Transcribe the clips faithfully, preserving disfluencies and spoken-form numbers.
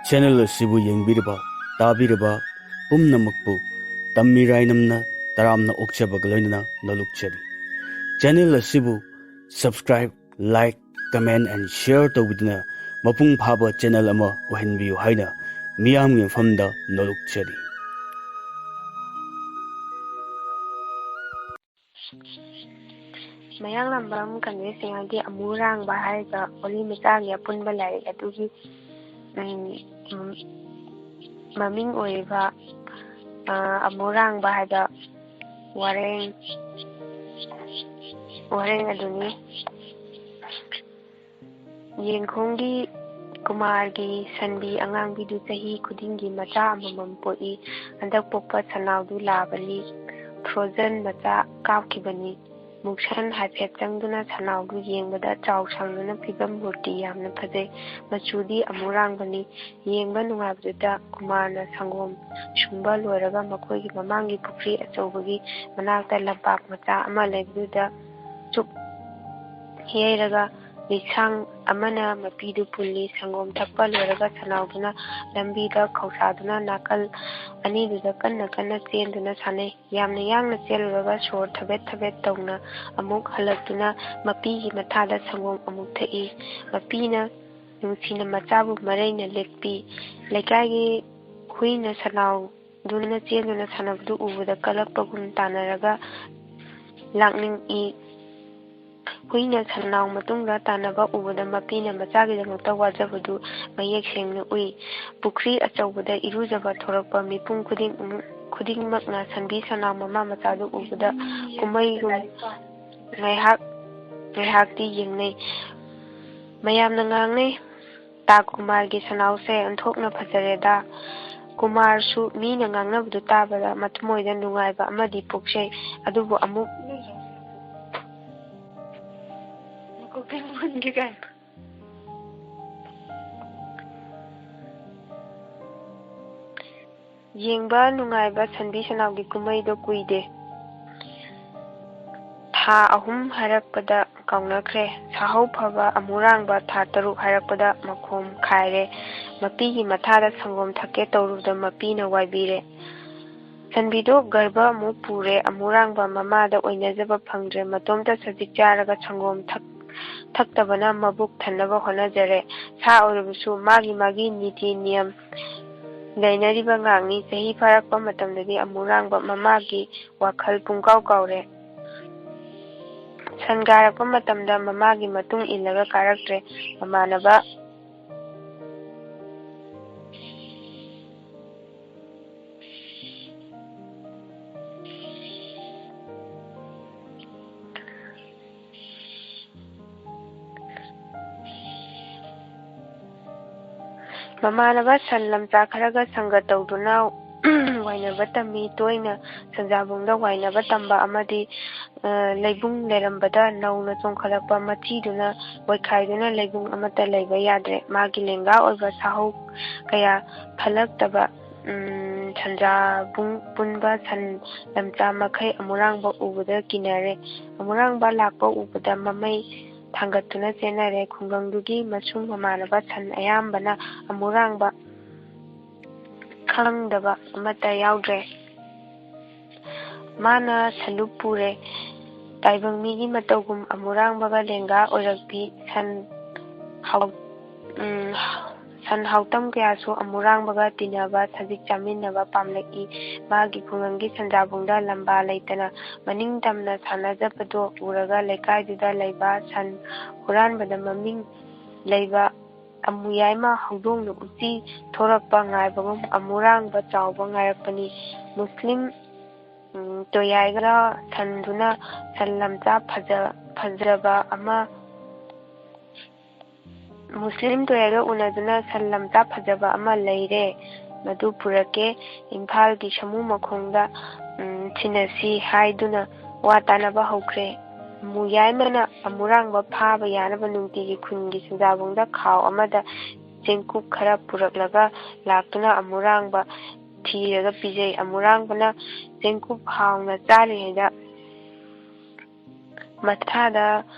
Channel ꯑꯁꯤꯕꯨ ꯌꯦꯡꯕꯤꯔꯕ, ꯇꯥꯕꯤꯔꯕ ꯄꯨꯝꯅꯃꯛꯄꯨ ꯇꯝꯃꯤꯔꯥꯏꯅꯝꯅ ꯇꯔꯥꯝꯅ ꯑꯣꯛꯆꯕꯒ ꯂꯣꯏꯅꯅ ꯅꯣꯂꯨꯛꯆꯔꯤ꯫ ꯆꯦꯅꯦꯜ ꯑꯁꯤꯕꯨ subscribe, like, comment and share ꯇꯧꯕꯤꯗꯨꯅ ꯃꯄꯨꯡ ꯐꯥꯕ ꯆꯦꯅꯦꯜ ꯑꯃ ꯑꯣꯏꯍꯟꯕꯤꯌꯨ ꯍꯥꯏꯅ ꯃꯤꯌꯥꯝꯒꯤ ꯃꯐꯝꯗ ꯅꯣꯂꯨꯛꯆꯔꯤ꯫ ꯃꯌꯥꯡꯂꯝꯕꯝ ꯀꯟꯖꯩ ꯁꯤꯡꯍꯒꯤ ꯑꯃꯨꯔꯥꯡꯕ ꯍꯥꯏꯔꯤꯕ ꯋꯥꯔꯤ ꯃꯆꯥꯒꯤ ꯑꯄꯨꯟꯕ ꯂꯥꯏꯔꯤꯛ ꯑꯗꯨꯒꯤ, ꯎꯝ, ꯎꯝ, ꯃꯃꯤꯡ ꯑꯣꯏꯔꯤꯕ, ꯑ, ꯑꯃꯨꯔꯥꯡꯕ ꯍꯥꯏꯕ ꯋꯥꯔꯦꯡ, ꯋꯥꯔꯦꯡ ꯑꯗꯨꯅꯤ꯫ ꯌꯦꯡꯈꯣꯡꯒꯤ ꯀꯨꯃꯥꯔꯒꯤ ꯁꯟꯕꯤ ꯑꯉꯥꯡꯕꯤꯗꯨ ꯆꯍꯤ ꯈꯨꯗꯤꯡꯒꯤ ꯃꯆꯥ ꯑꯃꯃꯝ ꯄꯣꯛꯏ꯫ ꯍꯟꯗꯛ ꯄꯣꯛꯄ ꯁꯅꯥꯎꯗꯨ ꯂꯥꯕꯅꯤ꯫ ꯐ꯭ꯔꯣꯖꯟ ꯃꯆꯥ ꯀꯥꯞꯈꯤꯕꯅꯤ꯫ ꯃꯨꯛꯁꯟ ꯍꯥꯏꯐꯦꯠ ꯆꯪꯗꯨꯅ ꯁꯅꯥꯎꯗꯨ ꯌꯦꯡꯕꯗ ꯆꯥꯎ ꯁꯥꯡꯗꯨꯅ ꯐꯤꯕꯝ ꯃꯨꯔꯇꯤ ꯌꯥꯝꯅ ꯐꯖꯩ꯫ ꯃꯆꯨꯗꯤ ꯑꯃꯨꯔꯥꯡꯕꯅꯤ꯫ ꯌꯦꯡꯕ ꯅꯨꯡꯉꯥꯏꯕꯗꯨꯗ ꯀꯨꯃꯥꯔꯅ ꯁꯪꯒꯣꯝ ꯁꯨꯝꯕ ꯂꯣꯏꯔꯒ ꯃꯈꯣꯏꯒꯤ ꯃꯃꯥꯡꯒꯤ ꯄꯨꯈ꯭ꯔꯤ ꯑꯆꯧꯕꯒꯤ ꯃꯅꯥꯛꯇ ꯂꯝꯄꯥꯛ ꯃꯆꯥ ꯑꯃ ꯂꯩꯕꯗꯨꯗ ꯆꯨꯞ ꯌꯩꯔꯒ ꯂꯤꯁꯥꯡ ꯑꯃꯅ ꯃꯄꯤꯗꯨ ꯄꯨꯜꯂꯤ꯫ ꯁꯪꯒꯣꯝ ꯊꯛꯄ ꯂꯣꯏꯔꯒ ꯁꯅꯥꯎꯗꯨꯅ ꯂꯝꯕꯤꯗ ꯈꯧꯁꯥꯗꯨꯅ ꯅꯥꯀꯜ ꯑꯅꯤꯗꯨꯗ ꯀꯟꯅ ꯀꯟꯅ ꯆꯦꯟꯗꯨꯅ ꯁꯥꯟꯅꯩ꯫ ꯌꯥꯝꯅ ꯌꯥꯡꯅ ꯆꯦꯜꯂꯨꯔꯒ ꯁꯣꯔ ꯊꯕꯦꯠ ꯊꯕꯦꯠ ꯇꯧꯅ ꯑꯃꯨꯛ ꯍꯜꯂꯛꯇꯨꯅ ꯃꯄꯤꯒꯤ ꯃꯊꯥꯗ ꯁꯪꯒꯣꯝ ꯑꯃꯨꯛ ꯊꯛꯏ꯫ ꯃꯄꯤꯅ ꯅꯨꯡꯁꯤꯅ ꯃꯆꯥꯕꯨ ꯃꯔꯩꯅ ꯂꯦꯛꯄꯤ꯫ ꯂꯩꯀꯥꯏꯒꯤ ꯍꯨꯏꯅ ꯁꯅꯥꯎꯗꯨꯅ ꯆꯦꯟꯗꯨꯅ ꯁꯥꯟꯅꯕꯗꯨ ꯎꯕꯗ ꯀꯂꯛꯄꯒꯨꯝ ꯇꯥꯟꯅꯔꯒ ꯂꯥꯛꯅꯤꯡꯏ꯫ ꯍꯨꯏꯅ ꯁꯟꯅꯥꯎ ꯃꯇꯨꯡꯗ ꯇꯥꯟꯅꯕ ꯎꯕꯗ ꯃꯄꯤꯅ ꯃꯆꯥꯒꯤꯗꯃꯛꯇ ꯋꯥꯖꯕꯗꯨ ꯃꯌꯦꯛ ꯁꯦꯡꯅ ꯎꯏ꯫ ꯄꯨꯈ꯭ꯔꯤ ꯑꯆꯧꯕꯗ ꯏꯔꯨꯖꯕ ꯊꯣꯔꯛꯄ ꯃꯤꯄꯨꯝ ꯈꯨꯗꯤꯡ, ꯈꯨꯗꯤꯡꯃꯛꯅ ꯁꯟꯕꯤ ꯁꯟꯅꯥꯎ ꯃꯃꯥ ꯃꯆꯥꯗꯨ ꯎꯕꯗ ꯀꯨꯝꯍꯩꯒꯨꯝ ꯉꯥꯏꯍꯥꯛ, ꯉꯥꯏꯍꯥꯛꯇꯤ ꯌꯦꯡꯅꯩ꯫ ꯃꯌꯥꯝꯅ ꯉꯥꯡꯅꯩ, "ꯇꯥ ꯀꯨꯃꯥꯔꯒꯤ ꯁꯟꯅꯥꯎꯁꯦ ꯑꯣꯟꯊꯣꯛꯅ ꯐꯖꯔꯦꯗ"꯫ ꯀꯨꯃꯥꯔꯁꯨ ꯃꯤꯅ ꯉꯥꯡꯅꯕꯗꯨ ꯇꯥꯕꯗ ꯃꯊꯃꯣꯏꯗ ꯅꯨꯡꯉꯥꯏꯕ ꯑꯃꯗꯤ ꯄꯣꯛꯆꯩ꯫ ꯑꯗꯨꯕꯨ ꯑꯃꯨꯛ ꯌꯦꯡꯕ ꯅꯨꯡꯉꯥꯏꯕ ꯁꯟꯕꯤ ꯁꯟꯅꯥꯎꯒꯤ ꯀꯨꯝꯍꯩꯗꯣ ꯀꯨꯏꯗꯦ꯫ ꯊꯥ ꯑꯍꯨꯝ ꯍꯥꯏꯔꯛꯄꯗ ꯀꯥꯎꯅꯈ꯭ꯔꯦ꯫ ꯁꯥꯍꯧ ꯐꯕ ꯑꯃꯨꯔꯥꯡꯕ ꯊꯥ ꯇꯔꯨꯛ ꯍꯥꯏꯔꯛꯄꯗ ꯃꯈꯣꯝ ꯈꯥꯏꯔꯦ꯫ ꯃꯄꯤꯒꯤ ꯃꯊꯥꯗ ꯁꯪꯒꯣꯝ ꯊꯛꯀꯦ ꯇꯧꯔꯨꯕꯗ ꯃꯄꯤꯅ ꯋꯥꯏꯕꯤꯔꯦ꯫ ꯁꯟꯕꯤꯗꯣ ꯒꯔꯚ ꯑꯃꯨꯛ ꯄꯨꯔꯦ꯫ ꯑꯃꯨꯔꯥꯡꯕ ꯃꯃꯥꯗ ꯑꯣꯏꯅꯖꯕ ꯐꯪꯗ꯭ꯔꯦ꯫ ꯃꯇꯣꯝꯇ ꯁꯖꯤꯛ ꯆꯥꯔꯒ ꯁꯪꯒꯣꯝ ꯊꯛ-, ꯊꯛꯇꯕꯅ ꯃꯕꯨꯛ ꯊꯟꯅꯕ ꯍꯣꯠꯅꯖꯔꯦ꯫ ꯁꯥ ꯑꯣꯏꯔꯕꯁꯨ ꯃꯥꯒꯤ ꯃꯥꯒꯤ ꯅꯤꯇꯤ ꯅꯤꯌꯝ ꯂꯩꯅꯔꯤꯕ ꯉꯥꯛꯅꯤ꯫ ꯆꯍꯤ ꯐꯥꯔꯛꯄ ꯃꯇꯝꯗꯗꯤ ꯑꯃꯨꯔꯥꯡꯕ ꯃꯃꯥꯒꯤ ꯋꯥꯈꯜ ꯄꯨꯡꯀꯥꯎ ꯀꯥꯎꯔꯦ꯫ ꯁꯟꯒꯥꯔꯛꯄ ꯃꯇꯝꯗ ꯃꯃꯥꯒꯤ ꯃꯇꯨꯡ ꯏꯜꯂꯒ ꯀꯥꯔꯛꯇ꯭ꯔꯦ꯫ ꯃꯃꯥꯟꯅꯕ ꯃꯃꯥꯟꯅꯕ ꯁꯟ ꯂꯝꯆꯥ ꯈꯔꯒ ꯁꯪꯒ ꯇꯧꯗꯨꯅ ꯋꯥꯏꯅꯕ ꯇꯝꯃꯤ꯫ ꯇꯣꯏꯅ ꯁꯟꯖꯥꯕꯨꯡꯗ ꯋꯥꯏꯅꯕ ꯇꯝꯕ ꯑꯃꯗꯤ, ꯑ, ꯂꯩꯕꯨꯡ ꯂꯩꯔꯝꯕꯗ ꯅꯧꯅ ꯆꯣꯡꯈꯠꯂꯛꯄ ꯃꯆꯤꯗꯨꯅ ꯋꯥꯏꯈꯥꯏꯗꯨꯅ ꯂꯩꯕꯨꯡ ꯑꯃꯠꯇ ꯂꯩꯕ ꯌꯥꯗ꯭ꯔꯦ꯫ ꯃꯥꯒꯤ ꯂꯦꯡꯒꯥ ꯑꯣꯏꯕ ꯁꯥꯍꯧ ꯀꯌꯥ ꯐꯠꯂꯛꯇꯕ, ꯎꯝ, ꯁꯟꯖꯥꯕꯨꯡ ꯄꯨꯟꯕ ꯁꯟ ꯂꯝꯆꯥ ꯃꯈꯩ ꯑꯃꯨꯔꯥꯡꯕ ꯎꯕꯗ ꯀꯤꯅꯔꯦ꯫ ꯑꯃꯨꯔꯥꯡꯕ ꯂꯥꯛꯄ ꯎꯕꯗ ꯃꯃꯩ ꯊꯥꯡꯒꯠꯇꯨꯅ ꯆꯦꯟꯅꯔꯦ꯫ ꯈꯨꯡꯒꯪꯗꯨꯒꯤ ꯃꯁꯨꯡ ꯃꯃꯥꯟꯅꯕ ꯁꯟ ꯑꯌꯥꯝꯕꯅ ꯑꯃꯨꯔꯥꯡꯕ ꯈꯪꯗꯕ ꯑꯃꯠꯇ ꯌꯥꯎꯗ꯭ꯔꯦ꯫ ꯃꯥꯅ ꯁꯂꯨꯞ ꯄꯨꯔꯦ꯫ ꯇꯥꯏꯕꯪ ꯃꯤꯒꯤ ꯃꯇꯧꯒꯨꯝ ꯑꯃꯨꯔꯥꯡꯕꯒ ꯂꯦꯡꯒꯥ ꯑꯣꯏꯔꯛꯄꯤ ꯁꯟ ꯍꯥꯎ-, ꯎꯝ, ꯁꯟ ꯍꯥꯎꯇꯝ ꯀꯌꯥꯁꯨ ꯑꯃꯨꯔꯥꯡꯕꯒ ꯇꯤꯟꯅꯕ, ꯁꯖꯤꯛ ꯆꯥꯃꯤꯟꯅꯕ ꯄꯥꯝꯂꯛꯏ꯫ ꯃꯥꯒꯤ ꯈꯨꯡꯒꯪꯒꯤ ꯁꯟꯖꯥꯕꯨꯡꯗ ꯂꯝꯕꯥ ꯂꯩꯇꯅ ꯃꯅꯤꯡ ꯇꯝꯅ ꯁꯥꯟꯅꯖꯕꯗꯣ ꯎꯔꯒ ꯂꯩꯀꯥꯏꯗꯨꯗ ꯂꯩꯕ ꯁꯟ ꯍꯨꯔꯥꯟꯕꯗ ꯃꯃꯤꯡ ꯂꯩꯕ ꯑꯃꯨꯌꯥꯏꯃ ꯍꯧꯗꯣꯡꯅ ꯎꯆꯤ ꯊꯣꯔꯛꯄ ꯉꯥꯏꯕꯒꯨꯝ ꯑꯃꯨꯔꯥꯡꯕ ꯆꯥꯎꯕ ꯉꯥꯏꯔꯛꯄꯅꯤ꯫ ꯃꯨꯁꯂꯤꯝ, ꯎꯝ, ꯇꯣꯌꯥꯏꯒ ꯁꯟꯗꯨꯅ ꯁꯟ ꯂꯝꯆꯥ ꯐꯖ-, ꯐꯖꯕ ꯑꯃ, ꯃꯨꯁꯂꯤꯝ ꯇꯣꯌꯥꯏꯒ ꯎꯅꯗꯨꯅ ꯁꯟ ꯂꯝꯆꯥ ꯐꯖꯕ ꯑꯃ ꯂꯩꯔꯦ, ꯃꯗꯨ ꯄꯨꯔꯛꯀꯦ, ꯏꯝꯐꯥꯜꯒꯤ ꯁꯃꯨ ꯃꯈꯣꯡꯗ, ꯎꯝ, ꯊꯤꯅꯁꯤ ꯍꯥꯏꯗꯨꯅ ꯋꯥ ꯇꯥꯅꯕ ꯍꯧꯈ꯭ꯔꯦ꯫ ꯑꯃꯨꯌꯥꯏꯃꯅ ꯑꯃꯨꯔꯥꯡꯕ ꯐꯥꯕ ꯌꯥꯅꯕ ꯅꯨꯡꯇꯤꯒꯤ ꯈꯨꯟꯒꯤ ꯁꯟꯖꯥꯕꯨꯡꯗ ꯈꯥꯎ ꯑꯃꯗ ꯆꯦꯡꯀꯨꯞ ꯈꯔ ꯄꯨꯔꯛꯂꯒ ꯂꯥꯛꯇꯨꯅ ꯑꯃꯨꯔꯥꯡꯕ ꯊꯤꯔꯒ ꯄꯤꯖꯩ꯫ ꯑꯃꯨꯔꯥꯡꯕꯅ ꯆꯦꯡꯀꯨꯞ ꯍꯥꯎꯅ ꯆꯥꯔꯤꯉꯩꯗ ꯃꯊꯥꯗ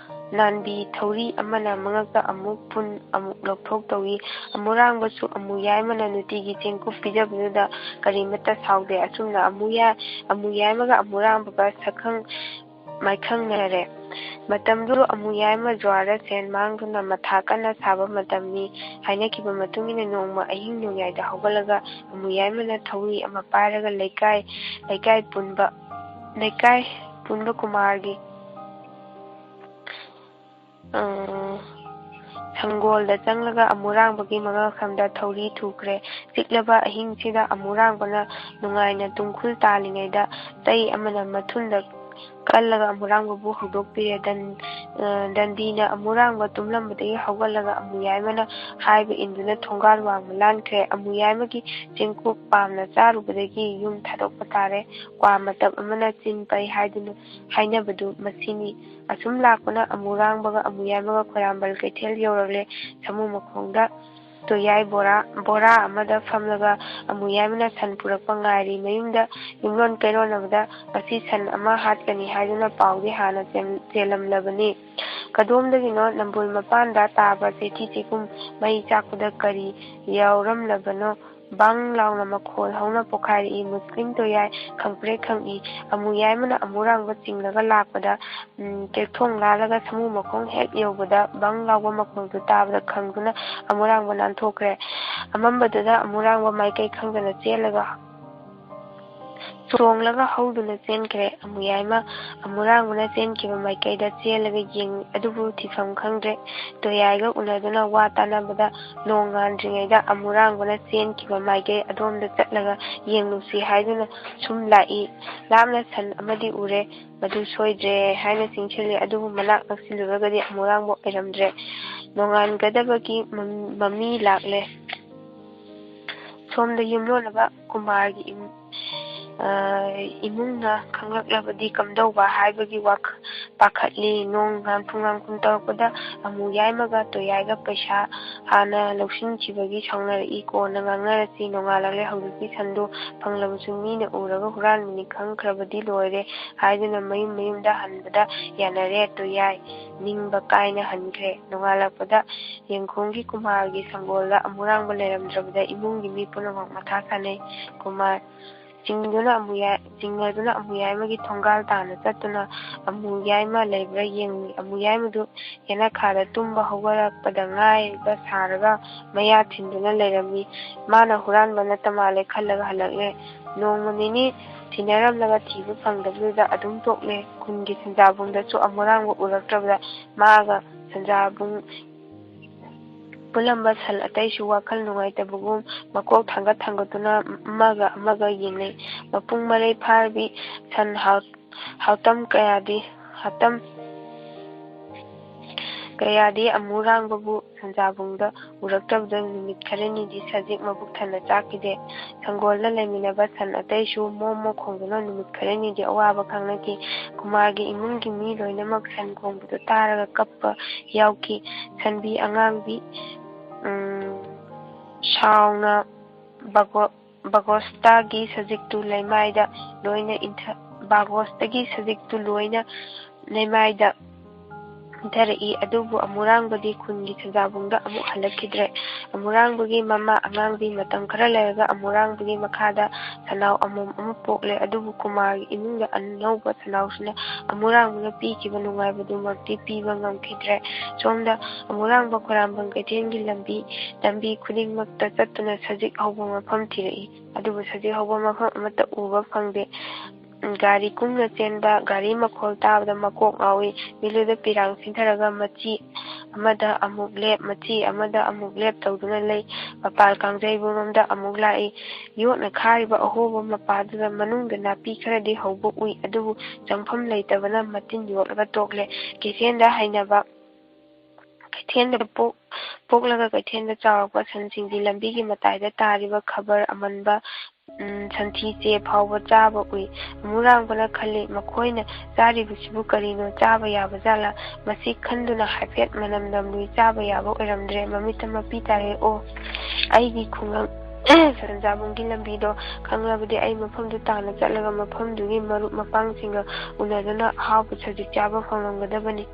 ꯅꯥꯟꯕꯤ ꯊꯧꯔꯤ ꯑꯃꯅ ꯃꯉꯛꯇ ꯑꯃꯨꯛ ꯄꯨꯟ ꯑꯃꯨꯛ ꯂꯧꯊꯣꯛ ꯇꯧꯏ꯫ ꯑꯃꯨꯔꯥꯡꯕꯁꯨ ꯑꯃꯨꯌꯥꯏꯃꯅ ꯅꯨꯡꯇꯤꯒꯤ ꯆꯦꯡꯀꯨꯞ ꯄꯤꯖꯕꯗꯨꯗ ꯀꯔꯤꯃꯠꯇ ꯁꯥꯎꯗꯦ꯫ ꯑꯁꯨꯝꯅ ꯑꯃꯨꯌꯥ-, ꯑꯃꯨꯌꯥꯏꯃꯒ ꯑꯃꯨꯔꯥꯡꯕꯒ ꯁꯛꯈꯪ ꯃꯥꯏꯈꯪꯅꯔꯦ꯫ ꯃꯇꯝꯗꯨ ꯑꯃꯨꯌꯥꯏꯃ ꯖ꯭ꯋꯥꯔꯗ ꯁꯦꯟ ꯃꯥꯡꯗꯨꯅ ꯃꯊꯥ ꯀꯟꯅ ꯁꯥꯕ ꯃꯇꯝꯅꯤ꯫ ꯍꯥꯏꯅꯈꯤꯕ ꯃꯇꯨꯡ ꯏꯟꯅ ꯅꯣꯡꯃ ꯑꯍꯤꯡ ꯅꯣꯡꯌꯥꯏꯗ ꯍꯧꯒꯠꯂꯒ ꯑꯃꯨꯌꯥꯏꯃꯅ ꯊꯧꯔꯤ ꯑꯃ ꯄꯥꯏꯔꯒ ꯂꯩꯀꯥꯏ, ꯂꯩꯀꯥꯏ ꯄꯨꯟꯕ, ꯂꯩꯀꯥꯏ ꯄꯨꯟꯕ ꯀꯨꯃꯥꯔꯒꯤ, ꯑ, ꯁꯪꯒꯣꯜꯗ ꯆꯪꯂꯒ ꯑꯃꯨꯔꯥꯡꯕꯒꯤ ꯃꯉꯛꯁꯝꯗ ꯊꯧꯔꯤ ꯊꯨꯈ꯭ꯔꯦ꯫ ꯆꯤꯛꯂꯕ ꯑꯍꯤꯡꯁꯤꯗ ꯑꯃꯨꯔꯥꯡꯕꯅ ꯅꯨꯡꯉꯥꯏꯅ ꯇꯨꯝꯈꯨꯜ ꯇꯥꯜꯂꯤꯉꯩꯗ ꯆꯩ ꯑꯃꯅ ꯃꯊꯨꯟꯗ ꯀꯜꯂꯒ ꯑꯃꯨꯔꯥꯡꯕꯕꯨ ꯍꯧꯗꯣꯛꯄꯤꯔꯦ꯫ ꯗꯟ-, ꯑ, ꯗꯟꯗꯤꯅ ꯑꯃꯨꯔꯥꯡꯕ ꯇꯨꯝꯂꯝꯕꯗꯒꯤ ꯍꯧꯒꯠꯂꯒ ꯑꯃꯨꯌꯥꯏꯃꯅ ꯍꯥꯏꯕ ꯏꯟꯗꯨꯅ ꯊꯣꯡꯒꯥꯜ ꯋꯥꯡꯃ ꯂꯥꯟꯈ꯭ꯔꯦ꯫ ꯑꯃꯨꯌꯥꯏꯃꯒꯤ ꯆꯦꯡꯀꯨꯞ ꯄꯥꯝꯅ ꯆꯥꯔꯨꯕꯗꯒꯤ ꯌꯨꯝ ꯊꯥꯗꯣꯛꯄ ꯇꯥꯔꯦ꯫ ꯀ꯭ꯋꯥ ꯃꯇꯞ ꯑꯃꯅ ꯆꯤꯟ ꯄꯩ ꯍꯥꯏꯗꯨꯅ ꯍꯥꯏꯅꯕꯗꯨ ꯃꯁꯤꯅꯤ꯫ ꯑꯁꯨꯝ ꯂꯥꯛꯄꯅ ꯑꯃꯨꯔꯥꯡꯕꯒ ꯑꯃꯨꯌꯥꯏꯃꯒ ꯈꯣꯏꯔꯥꯝꯕꯜ ꯀꯩꯊꯦꯜ ꯌꯧꯔꯛꯂꯦ꯫ ꯁꯃꯨ ꯃꯈꯣꯡꯗ ꯇꯣꯌꯥꯏ ꯕꯣꯔꯥ, ꯕꯣꯔꯥ ꯑꯃꯗ ꯐꯝꯂꯒ ꯑꯃꯨꯌꯥꯏꯃꯅ ꯁꯟ ꯄꯨꯔꯛꯄ ꯉꯥꯏꯔꯤ꯫ ꯃꯌꯨꯝꯗ ꯌꯨꯝꯂꯣꯟ ꯀꯩꯔꯣꯟꯅꯕꯗ ꯉꯁꯤ ꯁꯟ ꯑꯃ ꯍꯥꯠꯀꯅꯤ ꯍꯥꯏꯗꯨꯅ ꯄꯥꯎꯗꯤ ꯍꯥꯟꯅ ꯆꯦꯜ-, ꯆꯦꯜꯂꯝꯂꯕꯅꯤ꯫ ꯀꯗꯣꯝꯗꯒꯤꯅꯣ ꯅꯝꯕꯣꯜ ꯃꯄꯥꯟꯗ ꯇꯥꯕ ꯆꯦꯊꯤ ꯆꯦꯈꯨꯝ ꯃꯩ ꯆꯥꯛꯄꯗ ꯀꯔꯤ ꯌꯥꯎꯔꯝꯂꯕꯅꯣ? ꯕꯪ ꯂꯥꯎꯅ ꯃꯈꯣꯜ ꯍꯧꯅ ꯄꯣꯈꯥꯏꯔꯛꯏ꯫ ꯃꯨꯁꯂꯤꯝ ꯇꯣꯌꯥꯏ ꯈꯪꯄ꯭ꯔꯦꯛ ꯈꯪꯏ꯫ ꯑꯃꯨꯌꯥꯏꯃꯅ ꯑꯃꯨꯔꯥꯡꯕ ꯆꯤꯡꯂꯒ ꯂꯥꯛꯄꯗ, ꯎꯝ, ꯆꯦꯛꯊꯣꯡ ꯂꯥꯜꯂꯒ ꯁꯃꯨ ꯃꯈꯣꯡ ꯍꯦꯛ ꯌꯧꯕꯗ ꯕꯪ ꯂꯥꯎꯕ ꯃꯈꯣꯜꯗꯨ ꯇꯥꯕꯗ ꯈꯪꯗꯨꯅ ꯑꯃꯨꯔꯥꯡꯕ ꯅꯥꯟꯊꯣꯛꯈ꯭ꯔꯦ꯫ ꯑꯃꯝꯕꯗꯨꯗ ꯑꯃꯨꯔꯥꯡꯕ ꯃꯥꯏꯀꯩ ꯈꯪꯗꯅ ꯆꯦꯜꯂꯒ, ꯆꯣꯡꯂꯒ ꯍꯧꯗꯨꯅ ꯆꯦꯟꯈ꯭ꯔꯦ꯫ ꯑꯃꯨꯌꯥꯏꯃ ꯑꯃꯨꯔꯥꯡꯕꯅ ꯆꯦꯟꯈꯤꯕ ꯃꯥꯏꯀꯩꯗ ꯆꯦꯜꯂꯒ ꯌꯦꯡꯏ, ꯑꯗꯨꯕꯨ ꯊꯤꯐꯝ ꯈꯪꯗ꯭ꯔꯦ꯫ ꯇꯣꯌꯥꯏꯒ ꯎꯅꯗꯨꯅ ꯋꯥ ꯇꯥꯅꯕꯗ ꯅꯣꯡ ꯉꯥꯟꯗ꯭ꯔꯤꯉꯩꯗ ꯑꯃꯨꯔꯥꯡꯕꯅ ꯆꯦꯟꯈꯤꯕ ꯃꯥꯏꯀꯩ ꯑꯗꯣꯝꯗ ꯆꯠꯂꯒ ꯌꯦꯡꯂꯨꯁꯤ ꯍꯥꯏꯗꯨꯅ ꯁꯨꯝ ꯂꯥꯛꯏ꯫ ꯂꯥꯞꯅ ꯁꯟ ꯑꯃꯗꯤ ꯎꯔꯦ, ꯃꯗꯨ ꯁꯣꯏꯗ꯭ꯔꯦ ꯍꯥꯏꯅ ꯆꯤꯡꯁꯤꯜꯂꯤ, ꯑꯗꯨꯕꯨ ꯃꯅꯥꯛ ꯅꯛꯁꯤꯜꯂꯨꯔꯒꯗꯤ ꯑꯃꯨꯔꯥꯡꯕ ꯑꯣꯏꯔꯝꯗ꯭ꯔꯦ꯫ ꯅꯣꯡꯉꯥꯟꯒꯗꯕꯒꯤ ꯃꯝ-, ꯃꯃꯤ ꯂꯥꯛꯂꯦ꯫ ꯁꯣꯝꯗ ꯌꯨꯝꯂꯣꯟꯅꯕ ꯀꯨꯃꯥꯔꯒꯤ ꯏꯝ-, ꯑ, ꯏꯃꯨꯡꯅ ꯈꯪꯂꯛꯂꯕꯗꯤ ꯀꯝꯗꯧꯕ ꯍꯥꯏꯕꯒꯤ ꯋꯥꯈ-, ꯄꯥꯈꯠꯂꯤ꯫ ꯅꯣꯡ ꯉꯥꯡꯊꯨꯝ ꯉꯥꯡꯊꯨꯝ ꯇꯧꯔꯛꯄꯗ ꯑꯃꯨ ꯌꯥꯏꯃꯒ ꯇꯣꯌꯥꯏꯒ ꯄꯩꯁꯥ ꯍꯥꯟꯅ ꯂꯧꯁꯤꯟꯈꯤꯕꯒꯤ ꯁꯥꯎꯅꯔꯛꯏ꯫ "ꯀꯣꯟꯅ ꯉꯥꯡꯅꯔꯁꯤ, ꯅꯣꯡꯉꯥꯜꯂꯛꯂꯦ, ꯍꯧꯖꯤꯛꯇꯤ ꯁꯟꯗꯣ ꯐꯪꯂꯕꯁꯨ ꯃꯤꯅ ꯎꯔꯒ ꯍꯨꯔꯥꯟꯕꯅꯤ ꯈꯪꯈ꯭ꯔꯕꯗꯤ ꯂꯣꯏꯔꯦ" ꯍꯥꯏꯗꯨꯅ ꯃꯌꯨꯝ ꯃꯌꯨꯝꯗ ꯍꯟꯕꯗ ꯌꯥꯅꯔꯦ꯫ ꯇꯣꯌꯥꯏ ꯅꯤꯡꯕ ꯀꯥꯏꯅ ꯍꯟꯈ꯭ꯔꯦ꯫ ꯅꯣꯡꯉꯥꯜꯂꯛꯄꯗ ꯌꯦꯡꯈꯣꯡꯒꯤ ꯀꯨꯃꯥꯔꯒꯤ ꯁꯪꯒꯣꯜꯗ ꯑꯃꯨꯔꯥꯡꯕ ꯂꯩꯔꯝꯗ꯭ꯔꯕꯗ ꯏꯃꯨꯡꯒꯤ ꯃꯤ ꯄꯨꯝꯅꯃꯛ ꯃꯊꯥ ꯁꯥꯅꯩ꯫ ꯀꯨꯃꯥꯔ ꯆꯤꯡꯗꯨꯅ ꯑꯃꯨ ꯌꯥꯏ-, ꯆꯤꯡꯅꯗꯨꯅ ꯑꯃꯨ ꯌꯥꯏꯃꯒꯤ ꯊꯣꯡꯒꯥꯜ ꯇꯥꯟꯅ ꯆꯠꯇꯨꯅ ꯑꯃꯨ ꯌꯥꯏꯃ ꯂꯩꯕ꯭ꯔꯥ ꯌꯦꯡꯂꯨꯏ꯫ ꯑꯃꯨ ꯌꯥꯏꯃꯗꯨ ꯌꯦꯅꯈꯥꯗ ꯇꯨꯝꯕ ꯍꯧꯒꯠꯂꯛꯄꯗ ꯉꯥꯏꯕ ꯁꯥꯔꯒ ꯃꯌꯥ ꯊꯤꯟꯗꯨꯅ ꯂꯩꯔꯝꯃꯤ꯫ ꯃꯥꯅ ꯍꯨꯔꯥꯟꯕ ꯅꯠꯇ ꯃꯥꯜꯂꯦ ꯈꯜꯂꯒ ꯍꯜꯂꯛꯂꯦ꯫ ꯅꯣꯡꯃ ꯅꯤꯅꯤ ꯊꯤꯅꯔꯝꯂꯒ ꯊꯤꯕ ꯐꯪꯗꯕꯗꯨꯗ ꯑꯗꯨꯝ ꯇꯣꯛꯂꯦ꯫ ꯈꯨꯟꯒꯤ ꯁꯟꯖꯥꯕꯨꯡꯗꯁꯨ ꯑꯃꯨꯔꯥꯡꯕ ꯎꯔꯛꯇ꯭ꯔꯕꯗ ꯃꯥꯒ ꯁꯟꯖꯥꯕꯨꯡ ꯄꯨꯜꯂꯝꯕ ꯁꯟ ꯑꯇꯩꯁꯨ ꯋꯥꯈꯜ ꯅꯨꯡꯉꯥꯏꯇꯕꯒꯨꯝ ꯃꯀꯣꯛ ꯊꯥꯡꯒꯠ ꯊꯥꯡꯒꯠꯇꯨꯅ ꯑꯃꯒ ꯑꯃꯒ ꯌꯦꯡꯅꯩ꯫ ꯃꯄꯨꯡ ꯃꯔꯩ ꯐꯥꯔꯕꯤ ꯁꯟ ꯍꯥꯎ-, ꯍꯥꯎꯇꯝ ꯀꯌꯥꯗꯤ, ꯍꯥꯎꯇꯝ ꯀꯌꯥꯗꯤ ꯑꯃꯨꯔꯥꯡꯕꯕꯨ ꯁꯟꯖꯥꯕꯨꯡꯗ ꯎꯔꯛꯇꯕꯗ ꯅꯨꯃꯤꯠ ꯈꯔꯅꯤꯗꯤ ꯁꯖꯤꯛ ꯃꯕꯨꯛ ꯊꯟꯅ ꯆꯥꯈꯤꯗꯦ꯫ ꯁꯪꯒꯣꯜꯗ ꯂꯩꯃꯤꯟꯅꯕ ꯁꯟ ꯑꯇꯩꯁꯨ ꯃꯣ ꯃꯣ ꯈꯣꯡꯗꯨꯅ ꯅꯨꯃꯤꯠ ꯈꯔꯅꯤꯗꯤ ꯑꯋꯥꯕ ꯈꯪꯅꯈꯤ꯫ ꯀꯨꯃꯥꯔꯒꯤ ꯏꯃꯨꯡꯒꯤ ꯃꯤ ꯂꯣꯏꯅꯃꯛ ꯁꯟ ꯈꯣꯡꯕꯗꯨ ꯇꯥꯔꯒ ꯀꯞꯄ ꯌꯥꯎꯈꯤ꯫ ꯁꯟꯕꯤ ꯑꯉꯥꯡꯕꯤ, ꯎꯝ, ꯁꯥꯎꯅ ꯕꯥꯒꯣ-, ꯕꯥꯒꯣꯁꯇꯥꯒꯤ ꯁꯖꯤꯛꯇꯨ ꯂꯩꯃꯥꯏꯗ ꯂꯣꯏꯅ ꯏꯟꯊ-, ꯕꯥꯒꯣꯁꯇꯒꯤ ꯁꯖꯤꯛꯇꯨ ꯂꯣꯏꯅ ꯂꯩꯃꯥꯏꯗ ꯏꯟꯊꯔꯛꯏ꯫ ꯑꯗꯨꯕꯨ ꯑꯃꯨꯔꯥꯡꯕꯗꯤ ꯈꯨꯟꯒꯤ ꯁꯟꯖꯥꯕꯨꯡꯗ ꯑꯃꯨꯛ ꯍꯜꯂꯛꯈꯤꯗ꯭ꯔꯦ꯫ ꯑꯃꯨꯔꯥꯡꯕꯒꯤ ꯃꯃꯥ ꯑꯉꯥꯡꯕꯤ ꯃꯇꯝ ꯈꯔ ꯂꯩꯔꯒ ꯑꯃꯨꯔꯥꯡꯕꯒꯤ ꯃꯈꯥꯗ ꯁꯅꯥꯎ ꯑꯃꯣꯝ ꯑꯃ ꯄꯣꯛꯂꯦ꯫ ꯑꯗꯨꯕꯨ ꯀꯨꯃꯥꯔꯒꯤ ꯏꯃꯨꯡꯗ ꯑꯅꯧꯕ ꯁꯅꯥꯎꯁꯤꯅ ꯑꯃꯨꯔꯥꯡꯕꯅ ꯄꯤꯈꯤꯕ ꯅꯨꯡꯉꯥꯏꯕꯗꯨꯃꯛꯇꯤ ꯄꯤꯕ ꯉꯝꯈꯤꯗ꯭ꯔꯦ꯫ ꯁꯣꯝꯗ ꯑꯃꯨꯔꯥꯡꯕ ꯈꯣꯏꯔꯥꯝꯕꯝ ꯀꯩꯊꯦꯜꯒꯤ ꯂꯝꯕꯤ, ꯂꯝꯕꯤ ꯈꯨꯗꯤꯡꯃꯛꯇ ꯆꯠꯇꯨꯅ ꯁꯖꯤꯛ ꯍꯧꯕ ꯃꯐꯝ ꯊꯤꯔꯛꯏ꯫ ꯑꯗꯨꯕꯨ ꯁꯖꯤꯛ ꯍꯧꯕ ꯃꯐꯝ ꯑꯃꯠꯇ ꯎꯕ ꯐꯪꯗꯦ꯫ ꯒꯥꯔꯤ ꯀꯨꯡꯅ ꯆꯦꯟꯕ, ꯒꯥꯔꯤ ꯃꯈꯣꯜ ꯇꯥꯕꯗ ꯃꯀꯣꯛ ꯉꯥꯎꯏ꯫ ꯃꯤꯠꯂꯨꯗ ꯄꯤꯔꯥꯡ ꯁꯤꯟꯊꯔꯒ ꯃꯆꯤ ꯑꯃꯗ ꯑꯃꯨꯛ ꯂꯦꯞ, ꯃꯆꯤ ꯑꯃꯗ ꯑꯃꯨꯛ ꯂꯦꯞ ꯇꯧꯗꯨꯅ ꯂꯩ꯫ ꯃꯄꯥꯜ ꯀꯥꯡꯖꯩꯕꯨꯡꯂꯣꯝꯗ ꯑꯃꯨꯛ ꯂꯥꯛꯏ꯫ ꯌꯣꯠꯅ ꯈꯥꯔꯤꯕ ꯑꯍꯣꯕ ꯃꯄꯥꯗꯨꯗ ꯃꯅꯨꯡꯗ ꯅꯥꯄꯤ ꯈꯔꯗꯤ ꯍꯧꯕ ꯎꯏ, ꯑꯗꯨꯕꯨ ꯆꯪꯐꯝ ꯂꯩꯇꯕꯅ ꯃꯇꯤꯟ ꯌꯣꯠꯂꯒ ꯇꯣꯛꯂꯦ꯫ ꯀꯩꯊꯦꯜꯗ ꯍꯩꯅꯕ ꯀꯩꯊꯦꯜꯗ ꯄꯣꯛ-, ꯄꯣꯛꯂꯒ ꯀꯩꯊꯦꯜꯗ ꯆꯥꯎꯔꯛꯄ ꯁꯟꯁꯤꯡꯗꯤ ꯂꯝꯕꯤꯒꯤ ꯃꯇꯥꯏꯗ ꯇꯥꯔꯤꯕ ꯈꯕꯔ ꯑꯃꯟꯕ, ꯎꯝ, ꯁꯟꯊꯤ ꯆꯦ ꯐꯥꯎꯕ ꯆꯥꯕ ꯎꯏ꯫ ꯑꯃꯨꯔꯥꯡꯕꯅ ꯈꯜꯂꯤ, "ꯃꯈꯣꯏꯅ ꯆꯥꯔꯤꯕꯁꯤꯕꯨ ꯀꯔꯤꯅꯣ? ꯆꯥꯕ ꯌꯥꯕ ꯖꯥꯠꯂꯥ?" ꯃꯁꯤ ꯈꯟꯗꯨꯅ ꯍꯥꯏꯐꯦꯠ ꯃꯅꯝ ꯅꯝꯂꯨꯏ꯫ ꯆꯥꯕ ꯌꯥꯕ ꯑꯣꯏꯔꯝꯗ꯭ꯔꯦ꯫ ꯃꯃꯤꯠꯇ ꯃꯄꯤ ꯇꯥꯔꯦ꯫ "ꯑꯣ, ꯑꯩꯒꯤ ꯈꯨꯡꯒꯪ ꯁꯟꯖꯥꯕꯨꯡꯒꯤ ꯂꯝꯕꯤꯗꯣ ꯈꯪꯂꯕꯗꯤ ꯑꯩ ꯃꯐꯝꯗꯨ ꯇꯥꯟꯅ ꯆꯠꯂꯒ ꯃꯐꯝꯗꯨꯒꯤ ꯃꯔꯨꯞ ꯃꯄꯥꯡꯁꯤꯡꯒ ꯎꯅꯗꯨꯅ ꯑꯍꯥꯎꯕ ꯁꯖꯤꯛ ꯆꯥꯕ ꯐꯪꯂꯝꯒꯗꯕꯅꯤ꯫